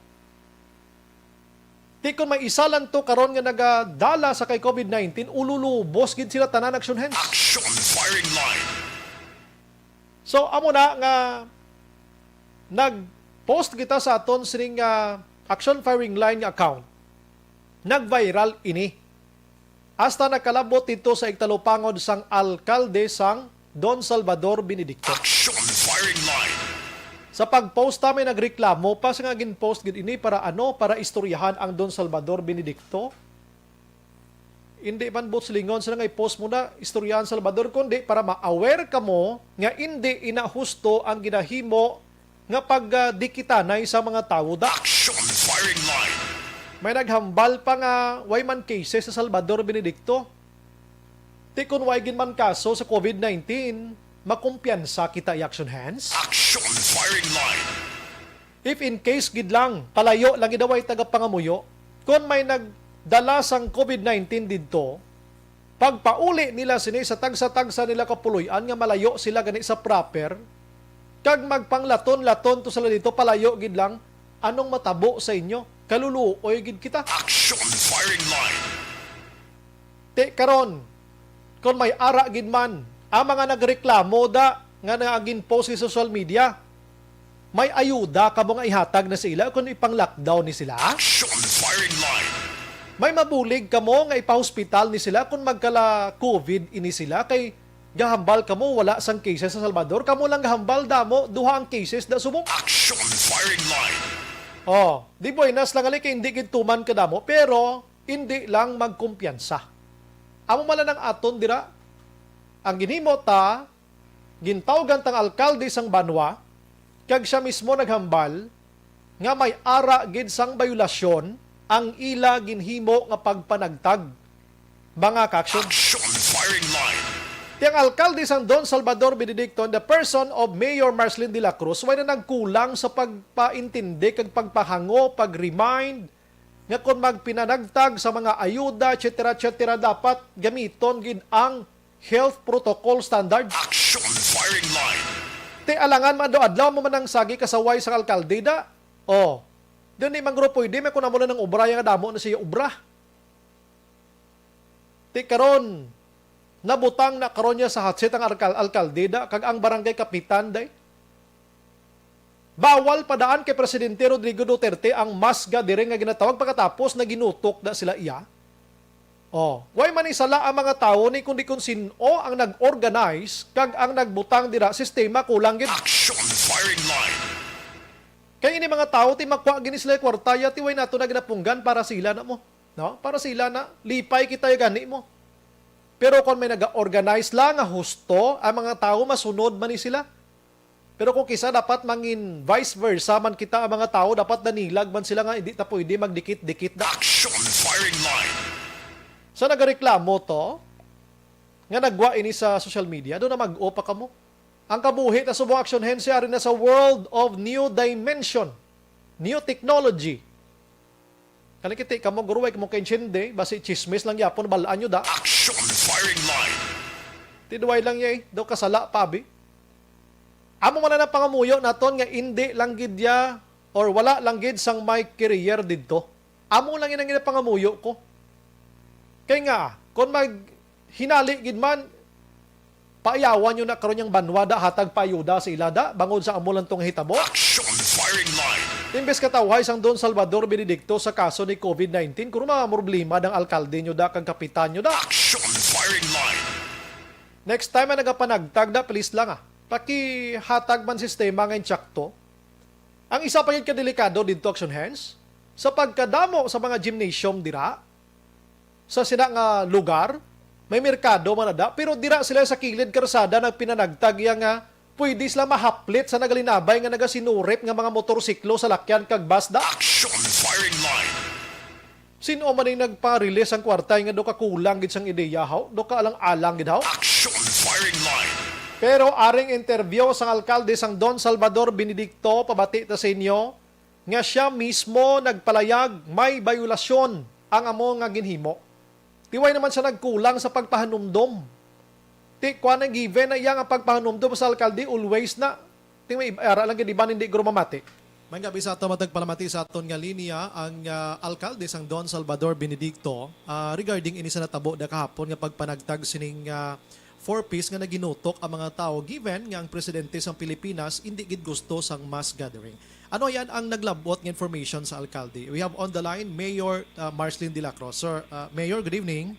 Ti kon may isa lang to karon nga nagadala sa kay COVID nineteen, ululubos gid sila tanan, Action Hands. Action Firing Line. So, amo na nga nag-post kita sa aton sining, ah, Action Firing Line nga account. Nag-viral ini. Hasta nakalabot dito sa igtalupangod sang alkalde sang Don Salvador Benedicto. Action Firing Line. Sa pag-post ta, may nagreklamo pa sa nga gin-post gid ini para ano, para istoryahan ang Don Salvador Benedicto. Hindi man buot silingon sila nga i-post mo na istoryahan Salvador, kundi para ma-aware kamo nga hindi ina husto ang ginahimo nga pagdikitanay sa mga tawo da. Action Firing Line. May naghambal pa nga way man cases sa Salvador Benedicto. Ti kun way gid man kaso sa COVID nineteen, makumpiyansa kita i-action hands? Action Firing Line. If in case gid lang, palayo lang gid, way tagapangamuyo. Kon may nagdala sang COVID nineteen didto, pagpauli nila sini sa tagsa-tagsa nila kapuloy-an nga malayo sila gani sa proper, kag magpanglaton-laton to sila dito, palayo gid lang, anong matabo sa inyo? Kaluluoy gid kita. Action Firing Line. Ti karon, kon may ara gid man ang mga nagreklamo da nga nagin-post sa social media, may ayuda kamo nga ihatag na sa ila kon ipang-lockdown ni sila? Action Firing Line. May mabulig kamo nga ipa-hospital ni sila kon magkala-COVID ini sila, kay gahambal kamo wala sang cases sa Salvador? Kamo lang gahambal, damo, duha ang cases da subong. Action Firing Line. Oh, di buenas lang ali kay hindi gid tuman kadamo, pero hindi lang magkumpiyansa. Amo man lang ang aton dira. Ang ginhimo ta, gintawgan tang alkalde sang banwa, kag siya mismo naghambal nga may ara gid sang bayolasyon ang ila ginhimo nga pagpanagtag, mga ka-action. Action Firing Line. Ti ang alkalde sang Don Salvador Benedicto, in the person of Mayor Marcelin de la Cruz, way na nagkulang sa pagpaintindi kag pagpahango, pag-remind nga kon magpinanagtag sa mga ayuda, et cetera, et cetera, dapat gamiton gid ang health protocol standard. Action Firing Line. Ti alangan, maadlaw-adlaw mo man ang sagi kasaway sa alkalde da. Oh, di man guro pwede, may kun amo lang ang obra, nga damo na siya obra. Ti karon, nabutang na karon niya sa hot seat ang alkal-, alkalde da, kag ang barangay kapitan day. Bawal pa daan kay Presidente Rodrigo Duterte ang mask diri nga ginatawag, pagkatapos naginutok na sila iya. Oh, way man ni sala ang mga tawo ni, kundi kung sin-o ang nag-organize kag ang nagbutang dira, sistema kulang gid. Action Firing Line. Kay ini mga tawo, ti makwa gini sila kwarta ya, ti way nato na ginapunggan para sila na mo, no? Para sila na, lipay kita ya gani mo. Pero kung may naga-organize lang nga husto, ang mga tawo masunod man ni sila. Pero kung kisa dapat mangin vice versa man kita, ang mga tawo dapat nanilag man sila nga hindi ta pwede magdikit-dikit na. Action Firing Line. Sa nagareklamo to, nga nagwa ini sa social media, doon na mag-o pa kamo. Ang kabuhi ta subong, Action Hensi, ari na sa world of new dimension, new technology. Kani kiti kamo, guro, way kamo kaintindi, basi chismis lang yapon, balaan nyo da. Action Firing Line. Ti duway lang yay, daw kasala pa, abi. Amo man na pangamuyo naton nga indi lang gid ya, or wala lang gid sang may carrier didto. Amo lang yun ang ginapangamuyo ko. Kay nga, kung mag hinali gid man, paayawan nyo na karon yang banwa da, hatag paayuda sa ila da, bangod sa amo lang tong hitabo. Action Firing Line. Imbes katawhay sang Don Salvador Benedicto sa kaso ni COVID nineteen, kuro mga problema dang alkalde nyo da, kag kapitan nyo da. Action Firing Line. Next time ang nagapanagtag da, please lang ah. Pakihatag man sistema nga insakto. Ang isa pa gid ka delikado didto, Action Hands, sa pagkadamo sa mga gymnasium dira, sa sina nga lugar, May merkado man na da, pero dira sila sa kilid karsada nagpinanagtag iya nga pwede sila mahaplit sa nagalinabay nga nagasinurip nga mga motorsiklo, salakyan kag bus da. Action Firing Line. Sin-o man ning nagpa-release sang kwarta nga do ka kulang gid sang ideya, haw? Do ka alang-alang gid, haw? Action Firing Line. Pero aring interview sang alkalde sang Don Salvador Benedicto, pabati ta sa inyo nga sia mismo nagpalayag may bayulasyon ang amo nga ginhimo. Ti wala naman siya nagkulang sa pagpahanumdom. Ti kuan, ang given na iya nga pagpahanumdom sa alkalde, always na. Ti may ara lang gid iban hindi guro mamati. May gabi sa ato, matag palamati sa aton nga linya ang, ah, alkalde sang Don Salvador Benedicto, ah, regarding ini sa natabo da kahapon nga pagpanagtag sining, ah, four Ps nga naginutok ang mga tawo, given nga ang presidente sang Pilipinas indi gid gusto sang mass gathering. Ano yan ang naglabot nga information sa alkalde? We have on the line Mayor, ah, Marcelin de la Cruz. Sir, ah, Mayor, good evening.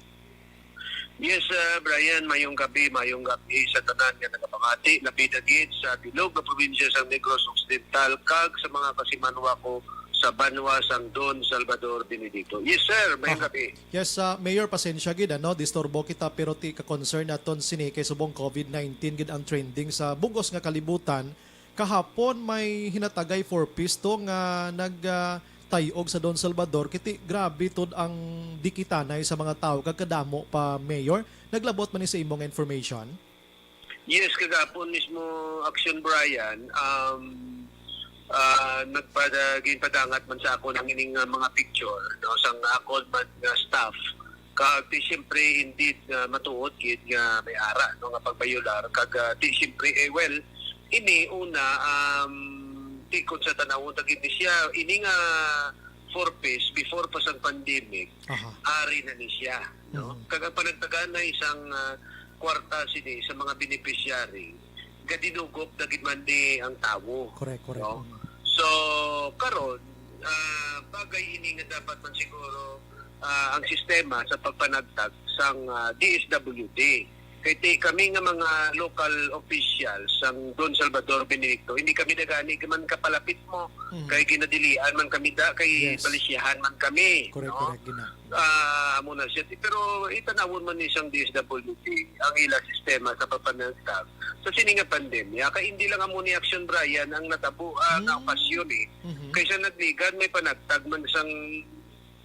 Yes, ah, Brian, mayong gabi, mayong gabi sa tanan nga nagapamati, labi na gid sa bilog nga probinsya sang Negros Occidental kag sa mga kasimanwa ko sa banwa sang Don Salvador Benedicto. Yes, sir, mayong Ah, gabi. Yes, ah, Mayor, pasensya gid, ano, disturbo kita, pero ti ka-concern naton sini kay subong COVID nineteen gid ang trending sa bugos nga kalibutan. Kahapon may hinatagay four Ps to nga nag, ah, tay-og sa Don Salvador, kay ti grabe tud ang dikitanay sa mga tawo kag kadamo pa, Mayor. Naglabot man ni sa imo nga information? Yes, kagapon mismo, Action Brian, um, ah, nagpada-, ginpadangat man sa akon ang ining, ah, mga picture, no, sang akon man nga staff. Kag ti siyempre, indeed, nga matuod gid nga may ara, no, nga pagbayular. Kag, ah, ti siyempre, eh, well, ini una, um, ti kung sa tanawon ta gid ni siya, ini nga four Ps before pa sang pandemic, Aha. ari na ni siya, no? Mhm. Kag ang panagtaganay sang, ah, kwarta sini sa mga beneficiary, gadinugop na gid man ni ang tawo, Correct, correct. no? Mhm. So, karon, ah, bagay ini nga dapat man siguro, ah, ang sistema sa pagpanagtag sang, ah, D S W D. Kay ti kami nga mga local officials sang Don Salvador Benedicto, hindi kami na gani man kapalapit mo. Mhm. Kay ginadilian man kami da, kay Yes. balisyahan man kami, Correct, no? correct, gina. Ah, amo na siya. Pero itanawon man ni sang D S W D ang ila sistema sa pagpanagtag sa sini nga pandemya. Kay hindi lang amo ni Action Brian ang natabo, ah, nga Hmm. okasyon, eh. Mhm. Kay sa nagligad, may panagtag man sang,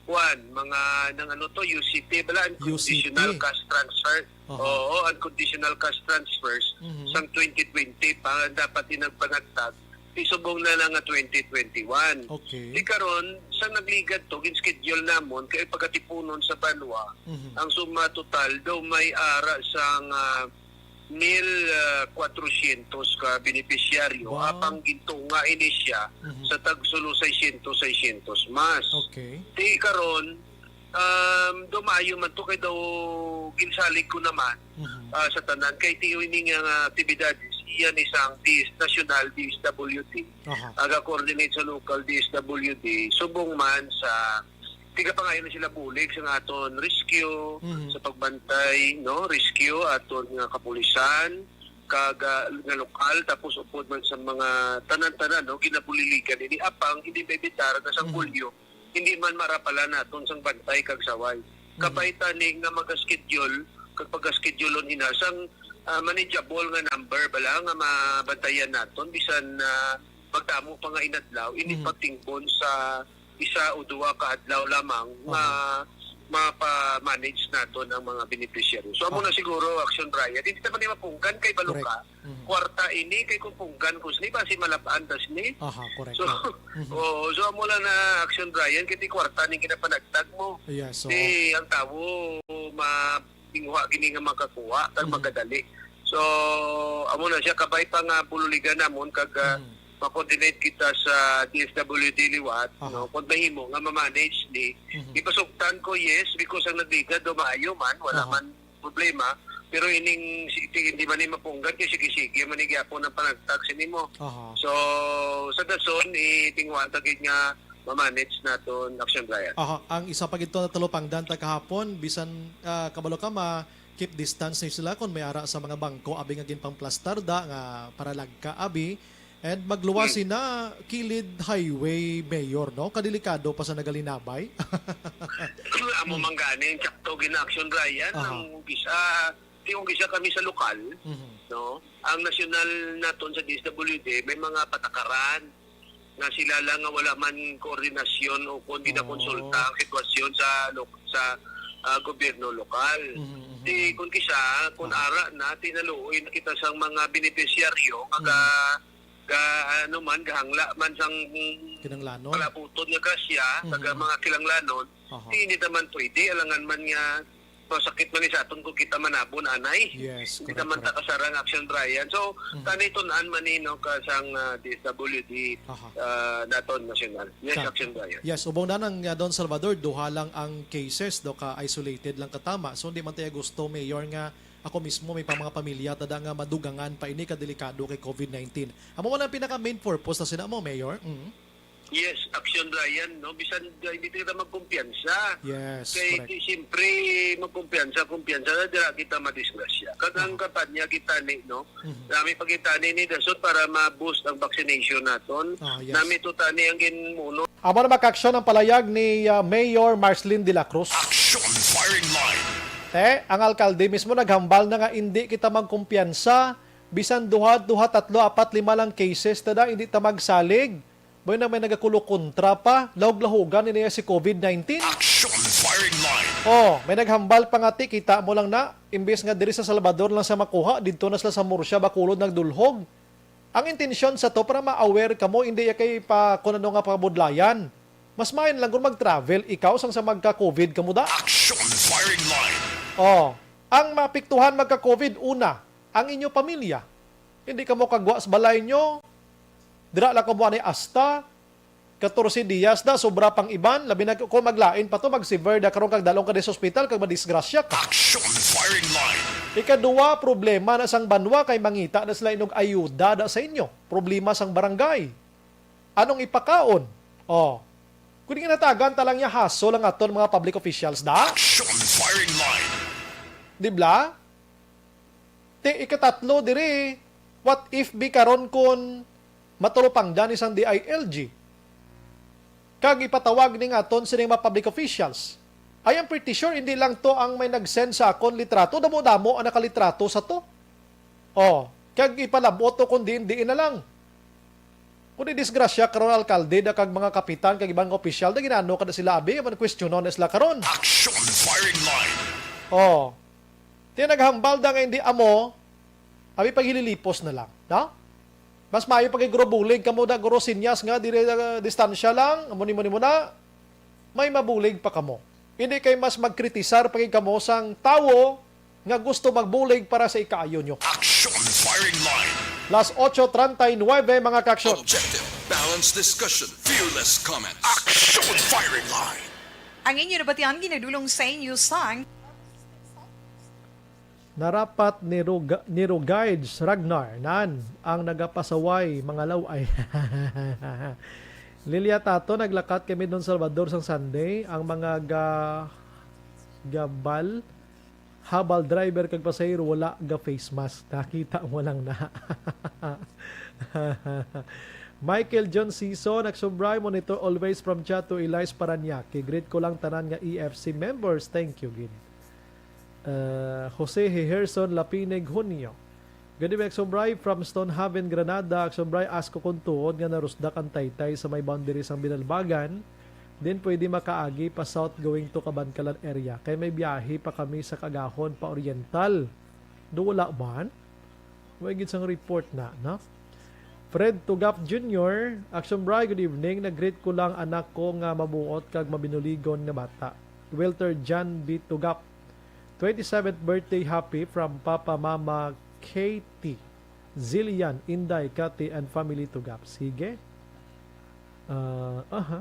kuwan, mga nang ano to, U C T, bala, U C T. Unconditional cash transfer. Aha. Oo, unconditional cash transfers Mhm. sang twenty twenty pa dapat inagpanagtag, isubong na lang nga twenty twenty-one. Okay. Di karon, sa nagligad to, gin-schedule namon kay pagatipunon sa banwa, Mhm. ang suma total daw may ara sang, ah, mil, ah, kwatrosyentos ka benepisyaryo, Wow. apang gintunga ini siya Mhm. sa tagsulo seiscientos, seiscientos mas. Okay. Ti karon, um, daw maayo man to kay daw ginsalig ko naman, Mhm. ah, sa tanan. Kay ti ini nga, nga aktibidades, iya ni sang D S, National D S W D. Aha. Aga-coordinate sa local D S W D, subong man sa tigapangayo na sila bulig sa aton rescue, Mhm. sa pagbantay, no, rescue, aton nga kapulisan, kag, ah, nga lokal, tapos upod man sa mga tanan-tanan, no, ginabuliligan ini apang hindi maibitar nga sang Mhm. Hulyo, hindi man marapalan naton sang bantay kag saway. Mhm. Kabay tani nga maga-schedule, kag pagaschedulon ina sang, ah, manageable nga number bala nga mabantayan naton, bisan, ah, magdamo pa nga inadlaw, hindi Mhm. pagtingbon sa isa o duha ka adlaw lamang nga Aha. mapa-manage naton ang mga beneficiary. So, amo Aha. na siguro, Action Brian. Hindi naman ni mapunggan kay balo Correct. ka. Mhm. Kwarta ini, kay kung punggan ko sini, basi malab-an ta sini. Aha, correct, So, correct. Mhm. oo, so amo lang na, Action Brian, kay ti kwarta ni ginapanagtag mo. Yes, so Di ang tawo ma-, tinguha gini nga makakuha, kag Mhm. magadali. So, amo na siya, kabay pa nga bululigan namon, kag, ah, Mhm. ma-coordinate kita sa D S W D liwat, Aha. no? Kung mahimo nga ma-manage ni, Mhm. ipasugtan ko, yes, because ang nagligad do maayo man, wala Aha. man problema. Pero ining si-, ti-, hindi man ni mapunggan kay sige-sige man ni gyapon ang panagtag sa nimo. Aha. So, sa dason, itingwa ta gid nga ma-manage naton, Action Brian. Aha, ang isa pa gid to na talupangdan ta kahapon, bisan, ah, kabalo ka, ma-keep distance ni sila kung may ara sa mga bangko, abi nga ginpamplastar da nga para lagka, abi. And magluwas sina kilid highway, Mayor, no? Kadelikado pa sa nagalinabay. Amo man gani ang sakto gina-action, Ryan. Aha. Ang umpisa, di umpisa kami sa lokal, Mhm. no? Ang nasyonal naton sa D S W D, may mga patakaran nga sila lang nga wala man koordinasyon o kung di na Oo. konsulta ang sitwasyon sa lo-, sa ah, gobyerno lokal. Mhm, mhm. Di kung kisa, kung Ah. ara na, tinaluoy na kita sang mga benepisyaryo nga Mhm. ga, ga, ano man, gahangla man sang Kinanglanon. palabuton nga grasya, Mhm. kag mga kinanglanon, Aha. di, hindi naman pwede, alangan man nga masakit man ni sa aton kung kita manabon anay. Yes, Hindi correct, naman ta correct. kasarang action, Brian. So, Mhm. tani tun-an man ni, no, ka sang ah, D S W D Aha. ah, naton nasyonal. Yes, Ka- action, Brian. Yes, ubong na nang, uh, Don Salvador, duha lang ang cases, do ka isolated lang katama. So, hindi man tayo gusto, Mayor, nga ako mismo may pa mga pamilya tada nga madugangan pa ini ka delikado kay COVID nineteen. Amo man ang pinaka main purpose na sina mo, Mayor. Mm. Yes, action, Brian, no? Bisan uh, hindi kita magkumpiyansa. Yes, Kay correct. Di siyempre, magkumpiyansa, kumpiyansa na dira kita madisgrasya. Kag ang Aha. kampanya kita ni, no? Mhm. Nami pagkita ni ni Dasot para ma-boost ang vaccination naton. Ah, yes. Nami to tani ang ginmuno. Amo na makaaksyon ang palayag ni, uh, Mayor Marcelin de la Cruz. Action Firing Line. Te, ang alkalde mismo naghambal na nga hindi kita magkumpiyansa bisan duha, duha, tatlo, apat, lima lang cases, tada, hindi ta magsalig. Boy na may nagakulo kontra pa, lahog-lahogan ni niya si COVID nineteen. Action Firing Line. Oh, may naghambal pa nga ti, kita mo lang na, imbes nga diri sa Salvador lang sa makuha, didto na sila sa Murcia, Bacolod nagdulhog. Ang intensyon sa to para ma-aware kamo, hindi ya kay pa kung ano nga pabudlayan. Mas maayo lang kung mag-travel ikaw sang sa magka-COVID kamo da. Action Firing Line. Oh, ang maapektuhan magka-COVID, una, ang inyo pamilya. Hindi kamo kagwa sa balay nyo, dira lang kamo ani asta, katorse diyas na, sobra pang iban, labi na kung maglain pa to, mag-severe na karon kag dalong ka din sa ospital, kag madisgrasya ka. Action Firing Line. Ikaduha, problema na sang banwa kay mangita na sila inog ayuda na sa inyo. Problema sang barangay. Anong ipakaon? Oh. Kung ginatagan ta lang niya haso lang aton mga public officials da? Action Firing Line. Di bla? Te, ikatatlo diri, what if bi karon kun maturupangdan ni sang D I L G? Kag ipatawag ni nga aton sining mga public officials. I am pretty sure hindi lang to ang may nag-send sa akon litrato, damo-damo ang nakalitrato sa to. Oh, kag ipalabot to kun diin-diin na lang. Kung di disgrasya karon alkalde da kag mga kapitan kag ibang opisyal, da ginano kada sila abi, man kwestiyonon na sila karon. Action Firing Line. Oh. Ti naghambal da nga hindi amo, abi paghililipos na lang, no? Mas maayo pag igrubulig kamo da guro sinyas nga dire uh, distansya lang, amo nimo nimo na, may mabulig pa kamo. Hindi kay mas magkritisar pa gid kamo sang tawo nga gusto magbulig para sa ikaayo nyo. Action Firing Line. Las ocho treinta y nueve, mga kaaksyon. Objective, balanced discussion, fearless comments. Action Firing Line. Ang inyo nabatian ginadulong sa inyo sang Narapat ni, Ruga, ni Rugides Ragnar, nan, ang nagapasaway, mga laway. Lilia Tato, naglakat kami Don Salvador sang Sunday. Ang mga ga, gabal, habal driver kag pasahero, wala ga face mask. Nakita mo lang na. Michael John Sison, nagsubray, monitor always from Chato, Elias, Parañaque. Greet ko lang tanan nga E F C members. Thank you, gid. Uh, Jose Heherson Lapineg Junio. Good evening, Aksyon Bray, from Stonehaven, Granada. Aksyon Bray, ask ko kung tuod nga narusdak ang taytay sa may boundary sang Binalbagan, din pwede makaagi pa south going to Kabankalan area. Kay may biyahe pa kami sa Kagahon pa Oriental. Do wala man? Way gid sang report na, no? Fred Tugap Junior, Aksyon Bray, good evening. Nag-greet ko lang anak ko nga mabuot kag mabinuligon nga bata. Wilter John B. Tugap, twenty-seventh birthday happy from Papa, Mama, Katie, Zillian, Inday, Kati, and family Tugap. Sige. Ah, aha.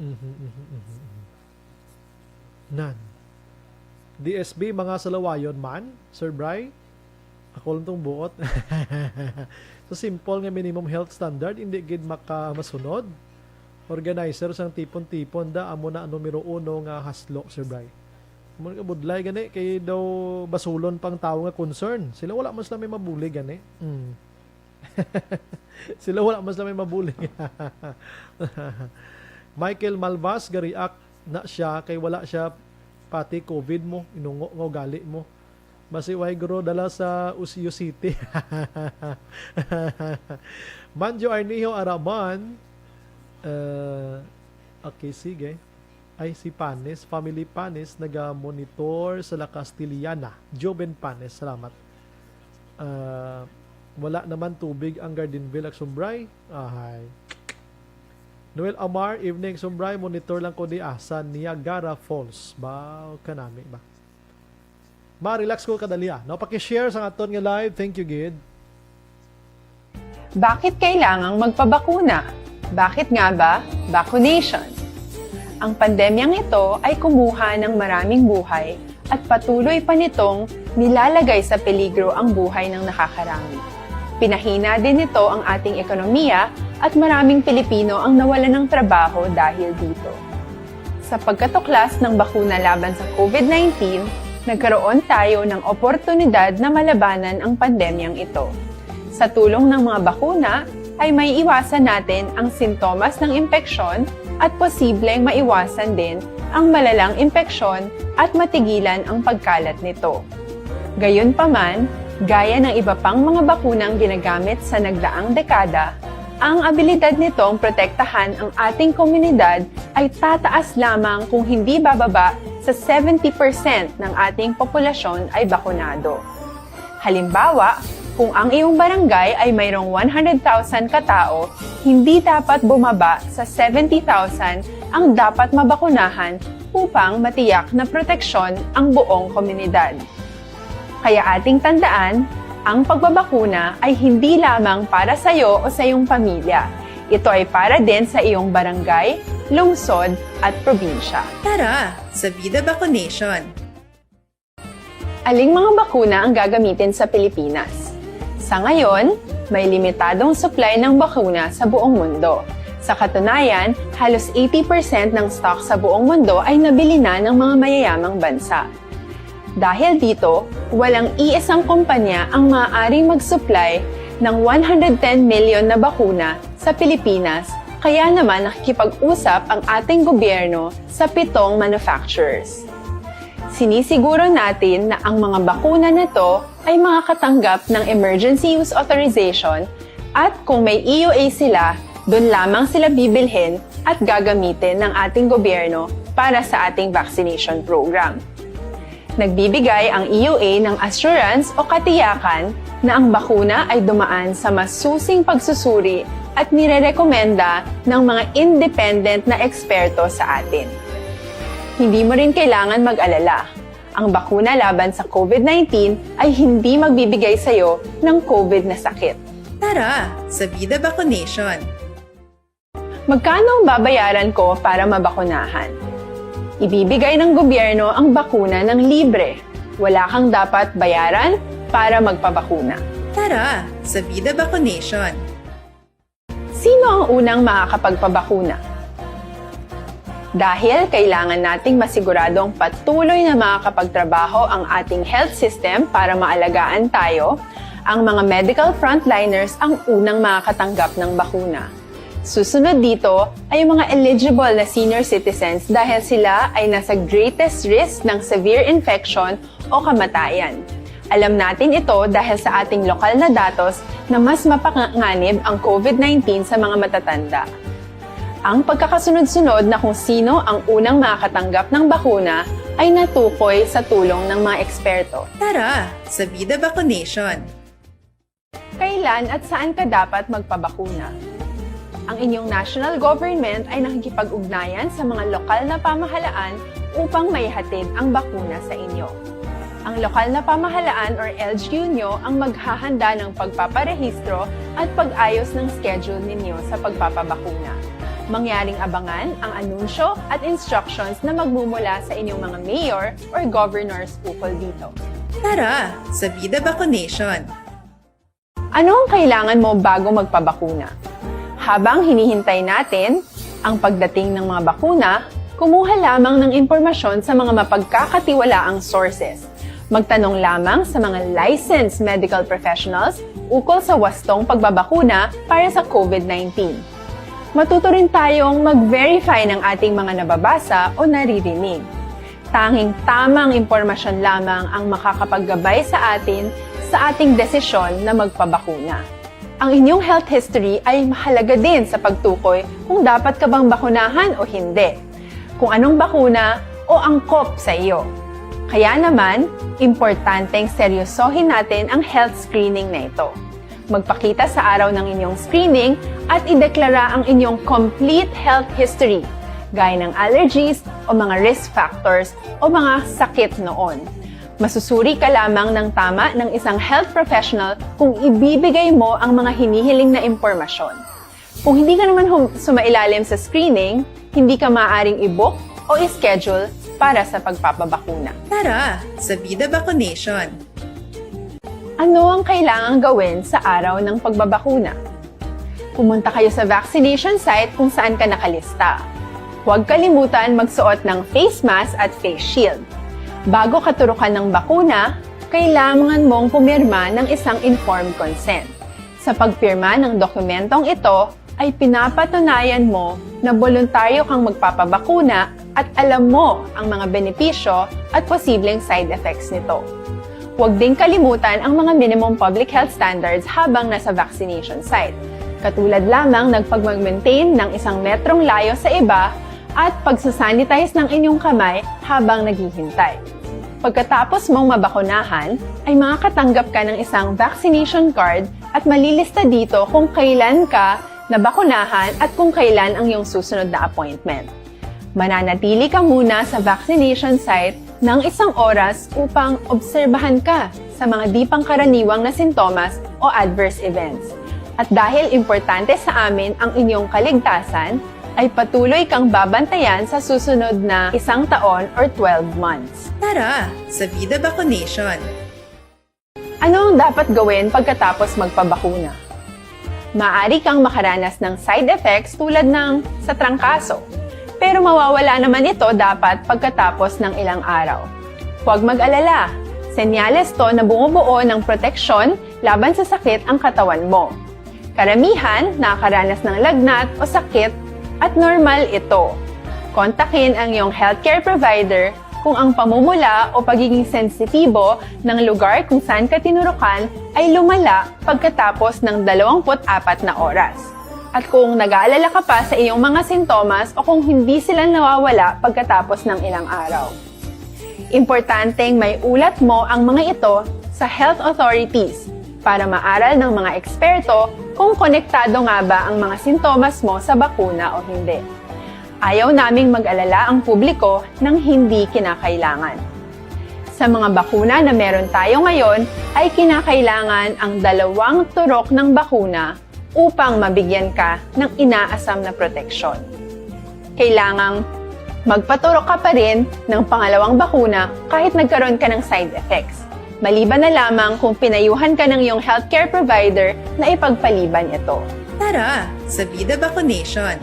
Mhm, mhm, mhm, mhm. Nan. D S B, mga salawayon man, Sir Bry? Ako lang tong buot. Sa simple nga minimum health standard, hindi gid makamasunod. Organizer sang tipon-tipon da, amo na ang numero uno nga haslo, Sir Bry. Mo ka budlay gani kay daw basulon pang tawo nga concern. Sila wala man sila may mabulig gani. Mm. Sila wala man sila may mabulig. Michael Malvas, ga-react na siya kay wala siya pati covid mo, inungo nga ugali mo. Masiway guro dala sa Usio City. Manjo Arnijo Araman. Uh, okay, sige. Ay, si Panes, family Panes, naga-monitor sa La Castellana. Joven Panes, salamat. Ah, wala naman tubig ang Gardenville, Agsumbray. Ahay. Noel Amar, evening, Sumbray. Monitor lang ko di, ah, sa Niagara Falls. Ba, kanami ba? Ma, relax ko kadali, ah. No, paki-share sa aton nga live. Thank you, gid. Bakit kailangang magpabakuna? Bakit nga ba vaccination? Ang pandemyang ito ay kumuha ng maraming buhay at patuloy pa nitong nilalagay sa peligro ang buhay ng nakakarami. Pinahina din nito ang ating ekonomiya at maraming Pilipino ang nawalan ng trabaho dahil dito. Sa pagkatuklas ng bakuna laban sa covid nineteen, nagkaroon tayo ng oportunidad na malabanan ang pandemyang ito. Sa tulong ng mga bakuna, ay maiiwasan natin ang sintomas ng impeksyon at posibleng maiwasan din ang malalang impeksyon at matigilan ang pagkalat nito. Gayunpaman, gaya ng iba pang mga bakunang ginagamit sa nagdaang dekada, ang abilidad nitong protektahan ang ating komunidad ay tataas lamang kung hindi bababa sa seventy percent ng ating populasyon ay bakunado. Halimbawa, kung ang iyong barangay ay mayroong one hundred thousand katao, hindi dapat bumaba sa seventy thousand ang dapat mabakunahan upang matiyak na proteksyon ang buong komunidad. Kaya ating tandaan, ang pagbabakuna ay hindi lamang para sa iyo o sa iyong pamilya. Ito ay para din sa iyong barangay, lungsod, at probinsya. Tara, sa Vida Vaccination! Aling mga bakuna ang gagamitin sa Pilipinas? Sa ngayon, may limitadong supply ng bakuna sa buong mundo. Sa katunayan, halos eighty percent ng stock sa buong mundo ay nabili na ng mga mayayamang bansa. Dahil dito, walang iisang kumpanya ang maaaring mag-supply ng one hundred ten million na bakuna sa Pilipinas, kaya naman nakikipag-usap ang ating gobyerno sa pitong manufacturers. Sinisiguro natin na ang mga bakuna na to ay makakatanggap ng Emergency Use Authorization at kung may E U A sila, doon lamang sila bibilhin at gagamitin ng ating gobyerno para sa ating vaccination program. Nagbibigay ang E U A ng assurance o katiyakan na ang bakuna ay dumaan sa masusing pagsusuri at nirerekomenda ng mga independent na eksperto sa atin. Hindi mo rin kailangan mag-alala. Ang bakuna laban sa covid nineteen ay hindi magbibigay sa iyo ng covid na sakit. Tara, sa Vida Vaccination! Magkano ang babayaran ko para mabakunahan? Ibibigay ng gobyerno ang bakuna ng libre. Wala kang dapat bayaran para magpabakuna. Tara, sa Vida Vaccination! Sino ang unang makakapagpabakuna? Dahil kailangan nating masiguradong patuloy na makakapagtrabaho ang ating health system para maalagaan tayo, ang mga medical frontliners ang unang makakatanggap ng bakuna. Susunod dito ay ang mga eligible na senior citizens dahil sila ay nasa greatest risk ng severe infection o kamatayan. Alam natin ito dahil sa ating lokal na datos na mas mapanganib ang covid nineteen sa mga matatanda. Ang pagkakasunod-sunod na kung sino ang unang makakatanggap ng bakuna ay natukoy sa tulong ng mga eksperto. Tara, sa Vida Vaccination! Kailan at saan ka dapat magpabakuna? Ang inyong national government ay nakikipag-ugnayan sa mga lokal na pamahalaan upang maihatid ang bakuna sa inyo. Ang lokal na pamahalaan or L G U nyo ang maghahanda ng pagpaparehistro at pag-ayos ng schedule ninyo sa pagpapabakuna. Mangyaring abangan ang anunsyo at instructions na magmumula sa inyong mga mayor or governors ukol dito. Tara, sa Vida Vaccination! Ano ang kailangan mo bago magpabakuna? Habang hinihintay natin ang pagdating ng mga bakuna, Kumuha lamang ng impormasyon sa mga mapagkakatiwalaang sources. Magtanong lamang sa mga licensed medical professionals ukol sa wastong pagbabakuna para sa COVID nineteen. Matuto rin tayong mag-verify ng ating mga nababasa o naririnig. Tanging tamang impormasyon lamang ang makakapaggabay sa atin sa ating desisyon na magpabakuna. Ang inyong health history ay mahalaga din sa pagtukoy kung dapat ka bang bakunahan o hindi, kung anong bakuna o angkop sa iyo. Kaya naman, importanteng seryosohin natin ang health screening na ito. Magpakita sa araw ng inyong screening at ideklara ang inyong complete health history, gaya ng allergies o mga risk factors o mga sakit noon. Masusuri ka lamang ng tama ng isang health professional kung ibibigay mo ang mga hinihiling na impormasyon. Kung hindi ka naman hum- sumailalim sa screening, hindi ka maaaring i-book o i-schedule para sa pagpapabakuna. Tara sa Vida Vaccination! Ano ang kailangang gawin sa araw ng pagbabakuna? Pumunta kayo sa vaccination site kung saan ka nakalista. Huwag kalimutan magsuot ng face mask at face shield. Bago katurukan ng bakuna, kailangan mong pumirma ng isang informed consent. Sa pagpirma ng dokumentong ito, ay pinapatunayan mo na boluntaryo kang magpapabakuna at alam mo ang mga benepisyo at posibleng side effects nito. Huwag ding kalimutan ang mga minimum public health standards habang nasa vaccination site, katulad lamang ng pagmag-maintain ng isang metrong layo sa iba at pagsasanitize ng inyong kamay habang naghihintay. Pagkatapos mong mabakunahan, ay makakatanggap ka ng isang vaccination card at malilista dito kung kailan ka nabakunahan at kung kailan ang iyong susunod na appointment. Mananatili ka muna sa vaccination site ng isang oras upang obserbahan ka sa mga di pangkaraniwang na sintomas o adverse events. At dahil importante sa amin ang inyong kaligtasan, ay patuloy kang babantayan sa susunod na isang taon or twelve months. Tara sa Vida Vaccination! Ano ang dapat gawin pagkatapos magpabakuna? Maaari kang makaranas ng side effects tulad ng sa trangkaso, pero mawawala naman ito dapat pagkatapos ng ilang araw. Huwag mag-alala, senyales to na bumubuo ng proteksyon laban sa sakit ang katawan mo. Karamihan nakakaranas ng lagnat o sakit at normal ito. Kontakin ang iyong healthcare provider kung ang pamumula o pagiging sensitibo ng lugar kung saan ka tinurukan ay lumala pagkatapos ng dalawampu't apat na oras. At kung nag-aalala ka pa sa iyong mga sintomas o kung hindi sila nawawala pagkatapos ng ilang araw. Importanteng maiulat mo ang mga ito sa health authorities para maaral ng mga eksperto kung konektado nga ba ang mga sintomas mo sa bakuna o hindi. Ayaw naming mag-alala ang publiko ng hindi kinakailangan. Sa mga bakuna na meron tayo ngayon, ay kinakailangan ang dalawang turok ng bakuna upang mabigyan ka ng inaasam na proteksyon. Kailangang magpaturok ka pa rin ng pangalawang bakuna kahit nagkaroon ka ng side effects, maliban na lamang kung pinayuhan ka ng iyong healthcare provider na ipagpaliban ito. Tara sa Vida Vaccination!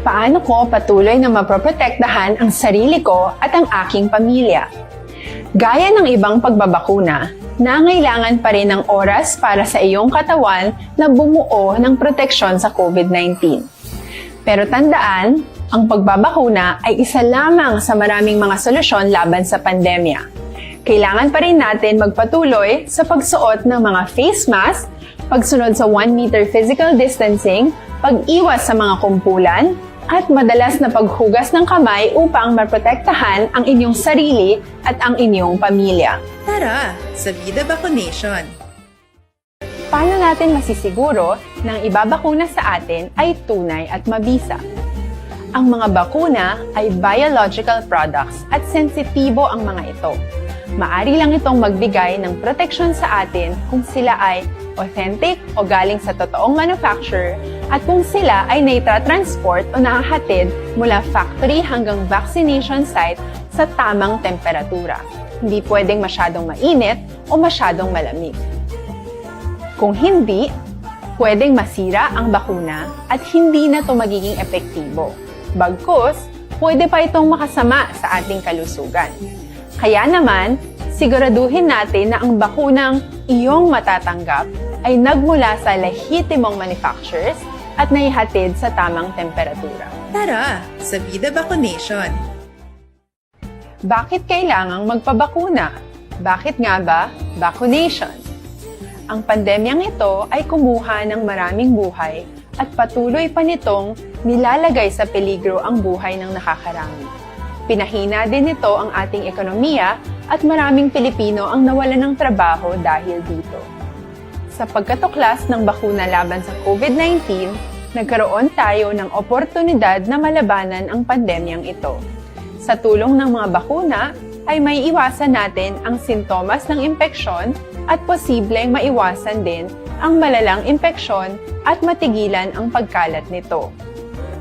Paano ko patuloy na mapoprotektahan ang sarili ko at ang aking pamilya? Gaya ng ibang pagbabakuna, nangailangan pa rin ng oras para sa iyong katawan na bumuo ng proteksyon sa COVID nineteen. Pero tandaan, ang pagbabakuna ay isa lamang sa maraming mga solusyon laban sa pandemya. Kailangan pa rin natin magpatuloy sa pagsuot ng mga face mask, pagsunod sa one meter physical distancing, pag-iwas sa mga kumpulan, at madalas na paghugas ng kamay upang maprotektahan ang inyong sarili at ang inyong pamilya. Tara sa Vida Vaccination! Paano natin masisiguro na ang ibabakuna sa atin ay tunay at mabisa? Ang mga bakuna ay biological products at sensitibo ang mga ito. Maari lang itong magbigay ng proteksyon sa atin kung sila ay authentic o galing sa totoong manufacturer at kung sila ay naitra-transport o nahahatid mula factory hanggang vaccination site sa tamang temperatura. Hindi pwedeng masyadong mainit o masyadong malamig. Kung hindi, pwedeng masira ang bakuna at hindi na ito magiging epektibo. Bagkus, pwede pa itong makasama sa ating kalusugan. Kaya naman, siguraduhin natin na ang bakunang iyong matatanggap ay nagmula sa lehitimong manufacturers at naihatid sa tamang temperatura. Tara, sa Vida Vaccination! Bakit kailangang magpabakuna? Bakit nga ba vaccination? Ang pandemyang ito ay kumuha ng maraming buhay at patuloy pa nitong nilalagay sa peligro ang buhay ng nakakarami. Pinahina din nito ang ating ekonomiya at maraming Pilipino ang nawalan ng trabaho dahil dito. Sa pagkatuklas ng bakuna laban sa COVID nineteen, nagkaroon tayo ng oportunidad na malabanan ang pandemyang ito. Sa tulong ng mga bakuna, ay may iwasan natin ang sintomas ng impeksyon at posibleng maiwasan din ang malalang impeksyon at matigilan ang pagkalat nito.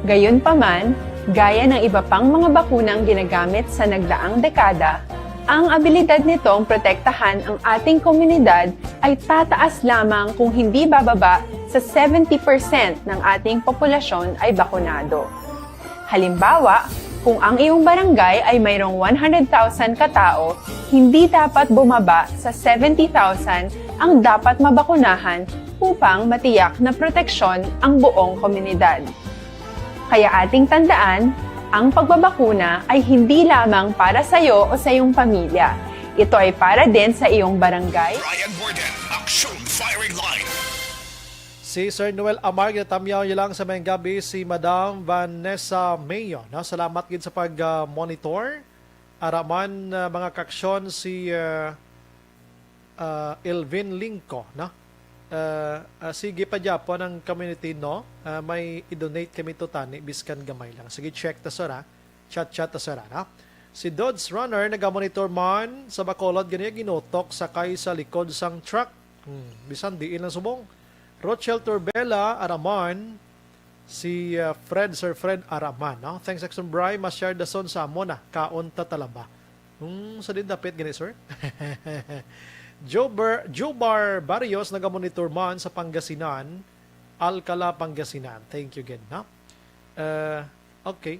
Gayunpaman, gaya ng iba pang mga bakunang ginagamit sa nagdaang dekada, ang abilidad nitong protektahan ang ating komunidad ay tataas lamang kung hindi bababa sa seventy percent ng ating populasyon ay bakunado. Halimbawa, kung ang iyong barangay ay mayroong one hundred thousand katao, hindi dapat bumaba sa seventy thousand ang dapat mabakunahan upang matiyak na proteksyon ang buong komunidad. Kaya ating tandaan, ang pagbabakuna ay hindi lamang para sa iyo o sa iyong pamilya. Ito ay para din sa iyong barangay. Brian Warden, Aksyon Firing Line. Si Sir Noel Amar, ginatamyaw niya lang sa mayang gabi si Madam Vanessa Mayo. No? Salamat gid sa pag-monitor. Araman, ah, mga kaaksyon, si ah, ah, Elvin Lingco, no? Ah, ah, sige pa gyapon ang community, no? Ah, may i-donate kami to tani, biskan gamay lang. Sige, check ta, sir, ha? Chat-chat ta, sir, ha, no? Si Dodds Runner nagamonitor man sa Bacolod, ganiya ginutok sakay sa likod sang truck. Hmm, bisan diin lang subong. Rochelle Turbela, Araman, si, ah, Fred, Sir Fred Araman, no? Thanks, Action Bry. Masyar dason sa amo na. Kaon ta talaba. Hmm, sa din dapit gani, sir? Jobar, Jobar Barrios nagamonitor man sa Pangasinan, Alcala, Pangasinan. Thank you again, no? Uh, okay.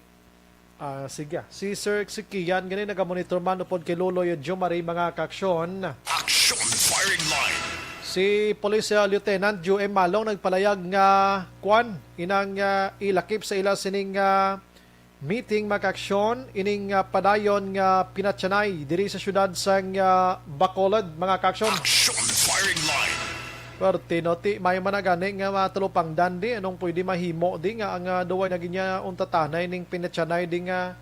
Ah, sige. Si Sir Sikian gani nagamonitor man upod kay Lolo Jomari, mga kaaksyon. Action Firing Line. Si Police, ah, Lieutenant Joe M. Malong nagpalayag nga kwan inang, ah, ilakip sa ila sining, ah, meeting, mga kaaksyon, ining, ah, padayon nga pinatyanay diri sa siyudad sang, ah, Bacolod, mga kaaksyon. Action Firing Line. Perti, no? Ti, may man na gani nga matalupangdan di. Anong pwede mahimo di nga ang, ah, duwa na ginya untatanay ning pinatyanay di nga,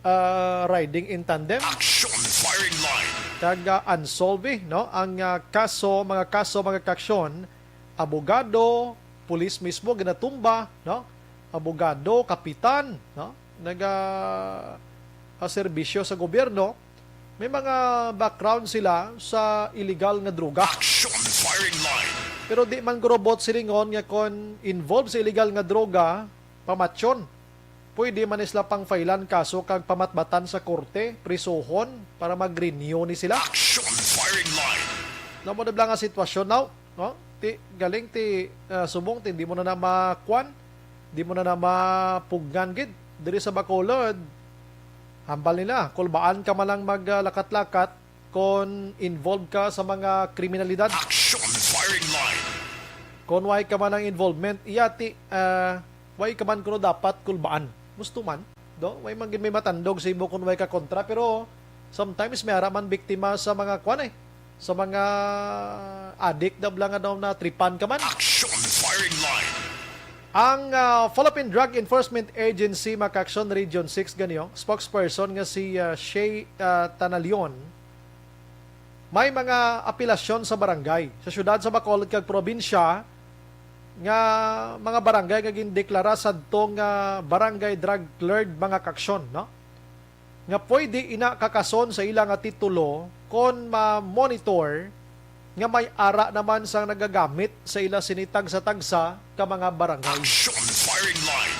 ah, riding in tandem? Action Firing Line. Kag, ah, unsolved, eh, no? Ang, ah, kaso, mga kaso, mga kaaksyon, abogado, pulis mismo ginatumba, no? Abogado, kapitan, no? Naga, ah, serbisyo sa gobyerno, may mga background sila sa illegal nga droga. Action Firing Line. Pero di man gurobot silingon nga kon involved sa illegal nga droga, pamatyon. Pwede man sila pang-filean kaso kag pamatbatan sa korte, prisuhon, para mag-renew ni sila. Action Firing Line. Namo na bala nga sitwasyon now, no? Ti, galing ti, ah, subong ti, di mo na na makuan, di mo na na mapugngan gid diri sa Bacolod. Hambal nila, kulbaan ka man lang mag, ah, lakat-lakat, kon involved ka sa mga kriminalidad. Action Firing Line. Kon way ka man ang involvement, iya ti, ah, way ka man kuno dapat kulbaan. Gusto man, do? Way man gid may matandog sa imo kon way ka kontra, pero sometimes may ara man biktima sa mga kwan eh, sa mga adik na bala nga daw na tripan ka man. Action Firing Line. Ang, ah, Philippine Drug Enforcement Agency, mga kaaksyon, Region six ganiyo, spokesperson nga si, ah, Shay, ah, Tanalion, may mga apelasyon sa barangay, sa siyudad sa Bacolod kag probinsya, nga mga barangay nga gindeklara sadto nga barangay drug cleared, mga kaaksyon, no? Nga pwede ina kakason sa ila nga titulo kon ma-monitor nga may ara naman sang nagagamit sa ila sini tagsa-tagsa ka mga barangay. Action Firing Line.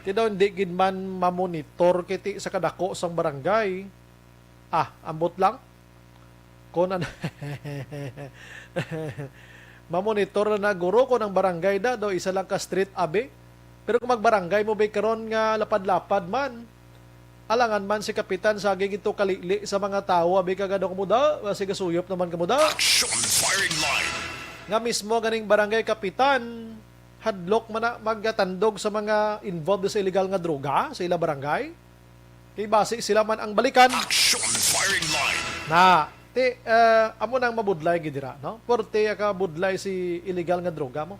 Ti daw hindi gid man mamonitor kiti sa kadako sang barangay. Ah, ambot lang. Kon an-, mamonitor na na guro kon ang barangay da do isa lang ka street abi. Pero kung magbarangay mo bay karon nga lapad-lapad man, Alangan man si Kapitan saging ito kalili sa mga tawo, abi ka gado kamo da, basi gasuyop naman kamo da. Action firing line. Nga mismo ganing barangay kapitan, hadlok man na magtandog sa mga involved sa illegal nga droga sa ila barangay. Kay basi sila man ang balikan. Action firing line. Na, ti, eh, amo nang mabudlay gid dira, no? Porte ka budlay si illegal nga droga mo.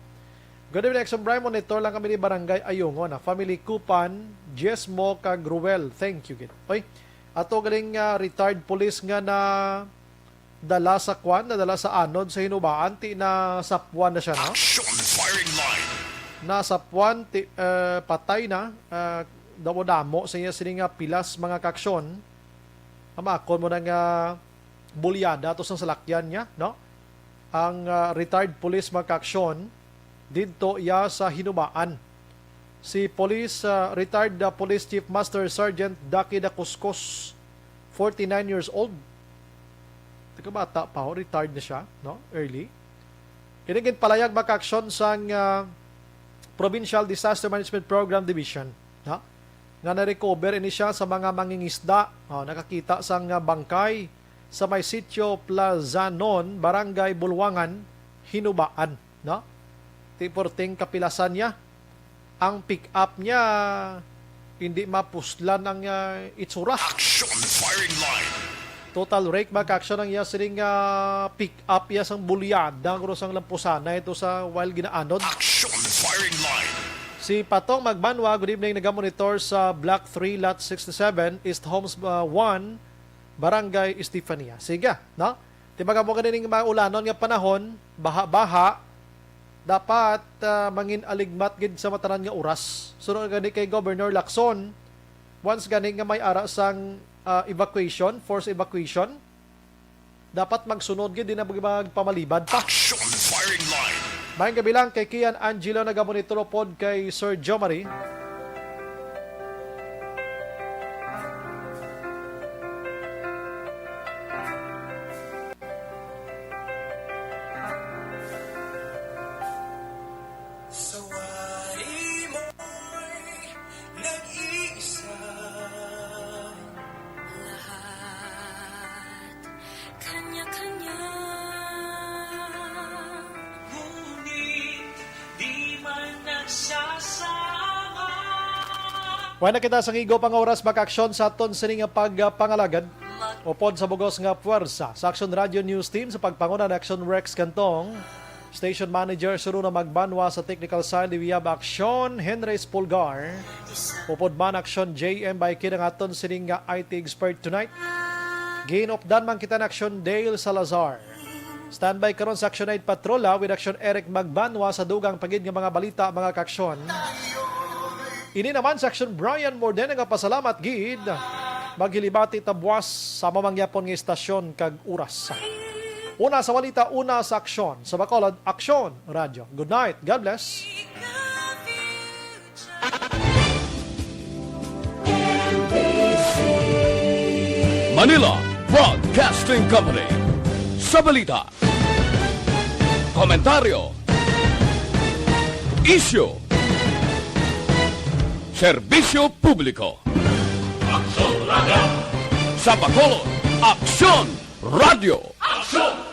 Good evening, Action Brian. Monitor lang kami ni Barangay Ayungon, ah. Family Kupan, Jesmo, kag Ruel. Thank you, gid. Oy, ato galing, ah, retired police nga na dala sa kwan, nadala sa anod sa Hinubaan, ti na sapwan na siya, no? Action firing line. Nasapwan, ti, eh, patay na, ah, damo-damo sa iya sini nga pilas mga kaaksyon. Amakon mo na nga bulyada to sang salakyan niya, no? Ang, ah, retired police mga kaaksyon, didto iya sa Hinubaan. Si Police, ah, retired, ah, Police Chief Master Sergeant Daki Dakuskus, forty-nine years old. Taga bata pa ho, retired na siya, no? Early. Ini ginpalayag mga kaaksyon sang, ah, Provincial Disaster Management Program Division, no? Nga na-recover ini siya sa mga mangingisda. Oh, nakakita sang, ah, bangkay sa may sitio Plazanon, Barangay Bulwangan, Hinubaan, no? Ti porting kapilasan niya. Ang pick-up niya, hindi mapuslan ang, ah, itsura. Action firing line. Total wreck, mga kaaksyon, ang iya sining, ah, pick-up iya sang bulyada, guro sang lampusana ito sa while ginaanod. Action firing line. Si Patong Magbanwa, good evening, nagamonitor sa Block three, Lot sixty-seven, East Homes, ah, one, Barangay Estefania. Sige, no? Ti mga mo ganing mga ulanon nga panahon, baha-baha, dapat, ah, mangin-aligmat gid sa matanan nga oras. Sunod gani kay Governor Lacson, once gani nga may ara sang, ah, evacuation, forced evacuation, dapat magsunod gid, di na mag-, magpamalibad pa. Action firing line. Maayong gabi lang kay Kian Angelo, nagamonitor pod kay Sir Jomari. Sa wari mo'y nag-iisa. Lahat kanya-kanya. Ngunit di man nagsasama. Wala na kita sa ngigo pang oras, makaaksyon sa aton sini nga pagpangalagad. Upod sa bugos nga puwersa sa Action Radio News Team sa pagpanguna ni Action Rex Cantong, Station Manager Suruna Magbanwa, sa technical side we have Action Henry Spulgar, upod man Action J M Baikid ang aton sining nga I T expert tonight. Ginupdan man kita ni Action Dale Salazar. Standby karon sa Action Night Patrol, ha, with Action Eric Magbanwa sa dugang pa gid nga mga balita, mga kaaksyon. Ini naman sa Action Brian Morden nga pasalamat gid. Maghilibati ta buwas sa mamangyapon nga istasyon kag oras. Una sa balita, una sa aksyon. Sa Bacolod, Aksyon Radyo. Good night. God bless. Manila Broadcasting Company. Sa balita, komentaryo, isyu, serbisyo publiko. Aksyon Radio. Sa Bacolod, Aksyon Radio. Aksyon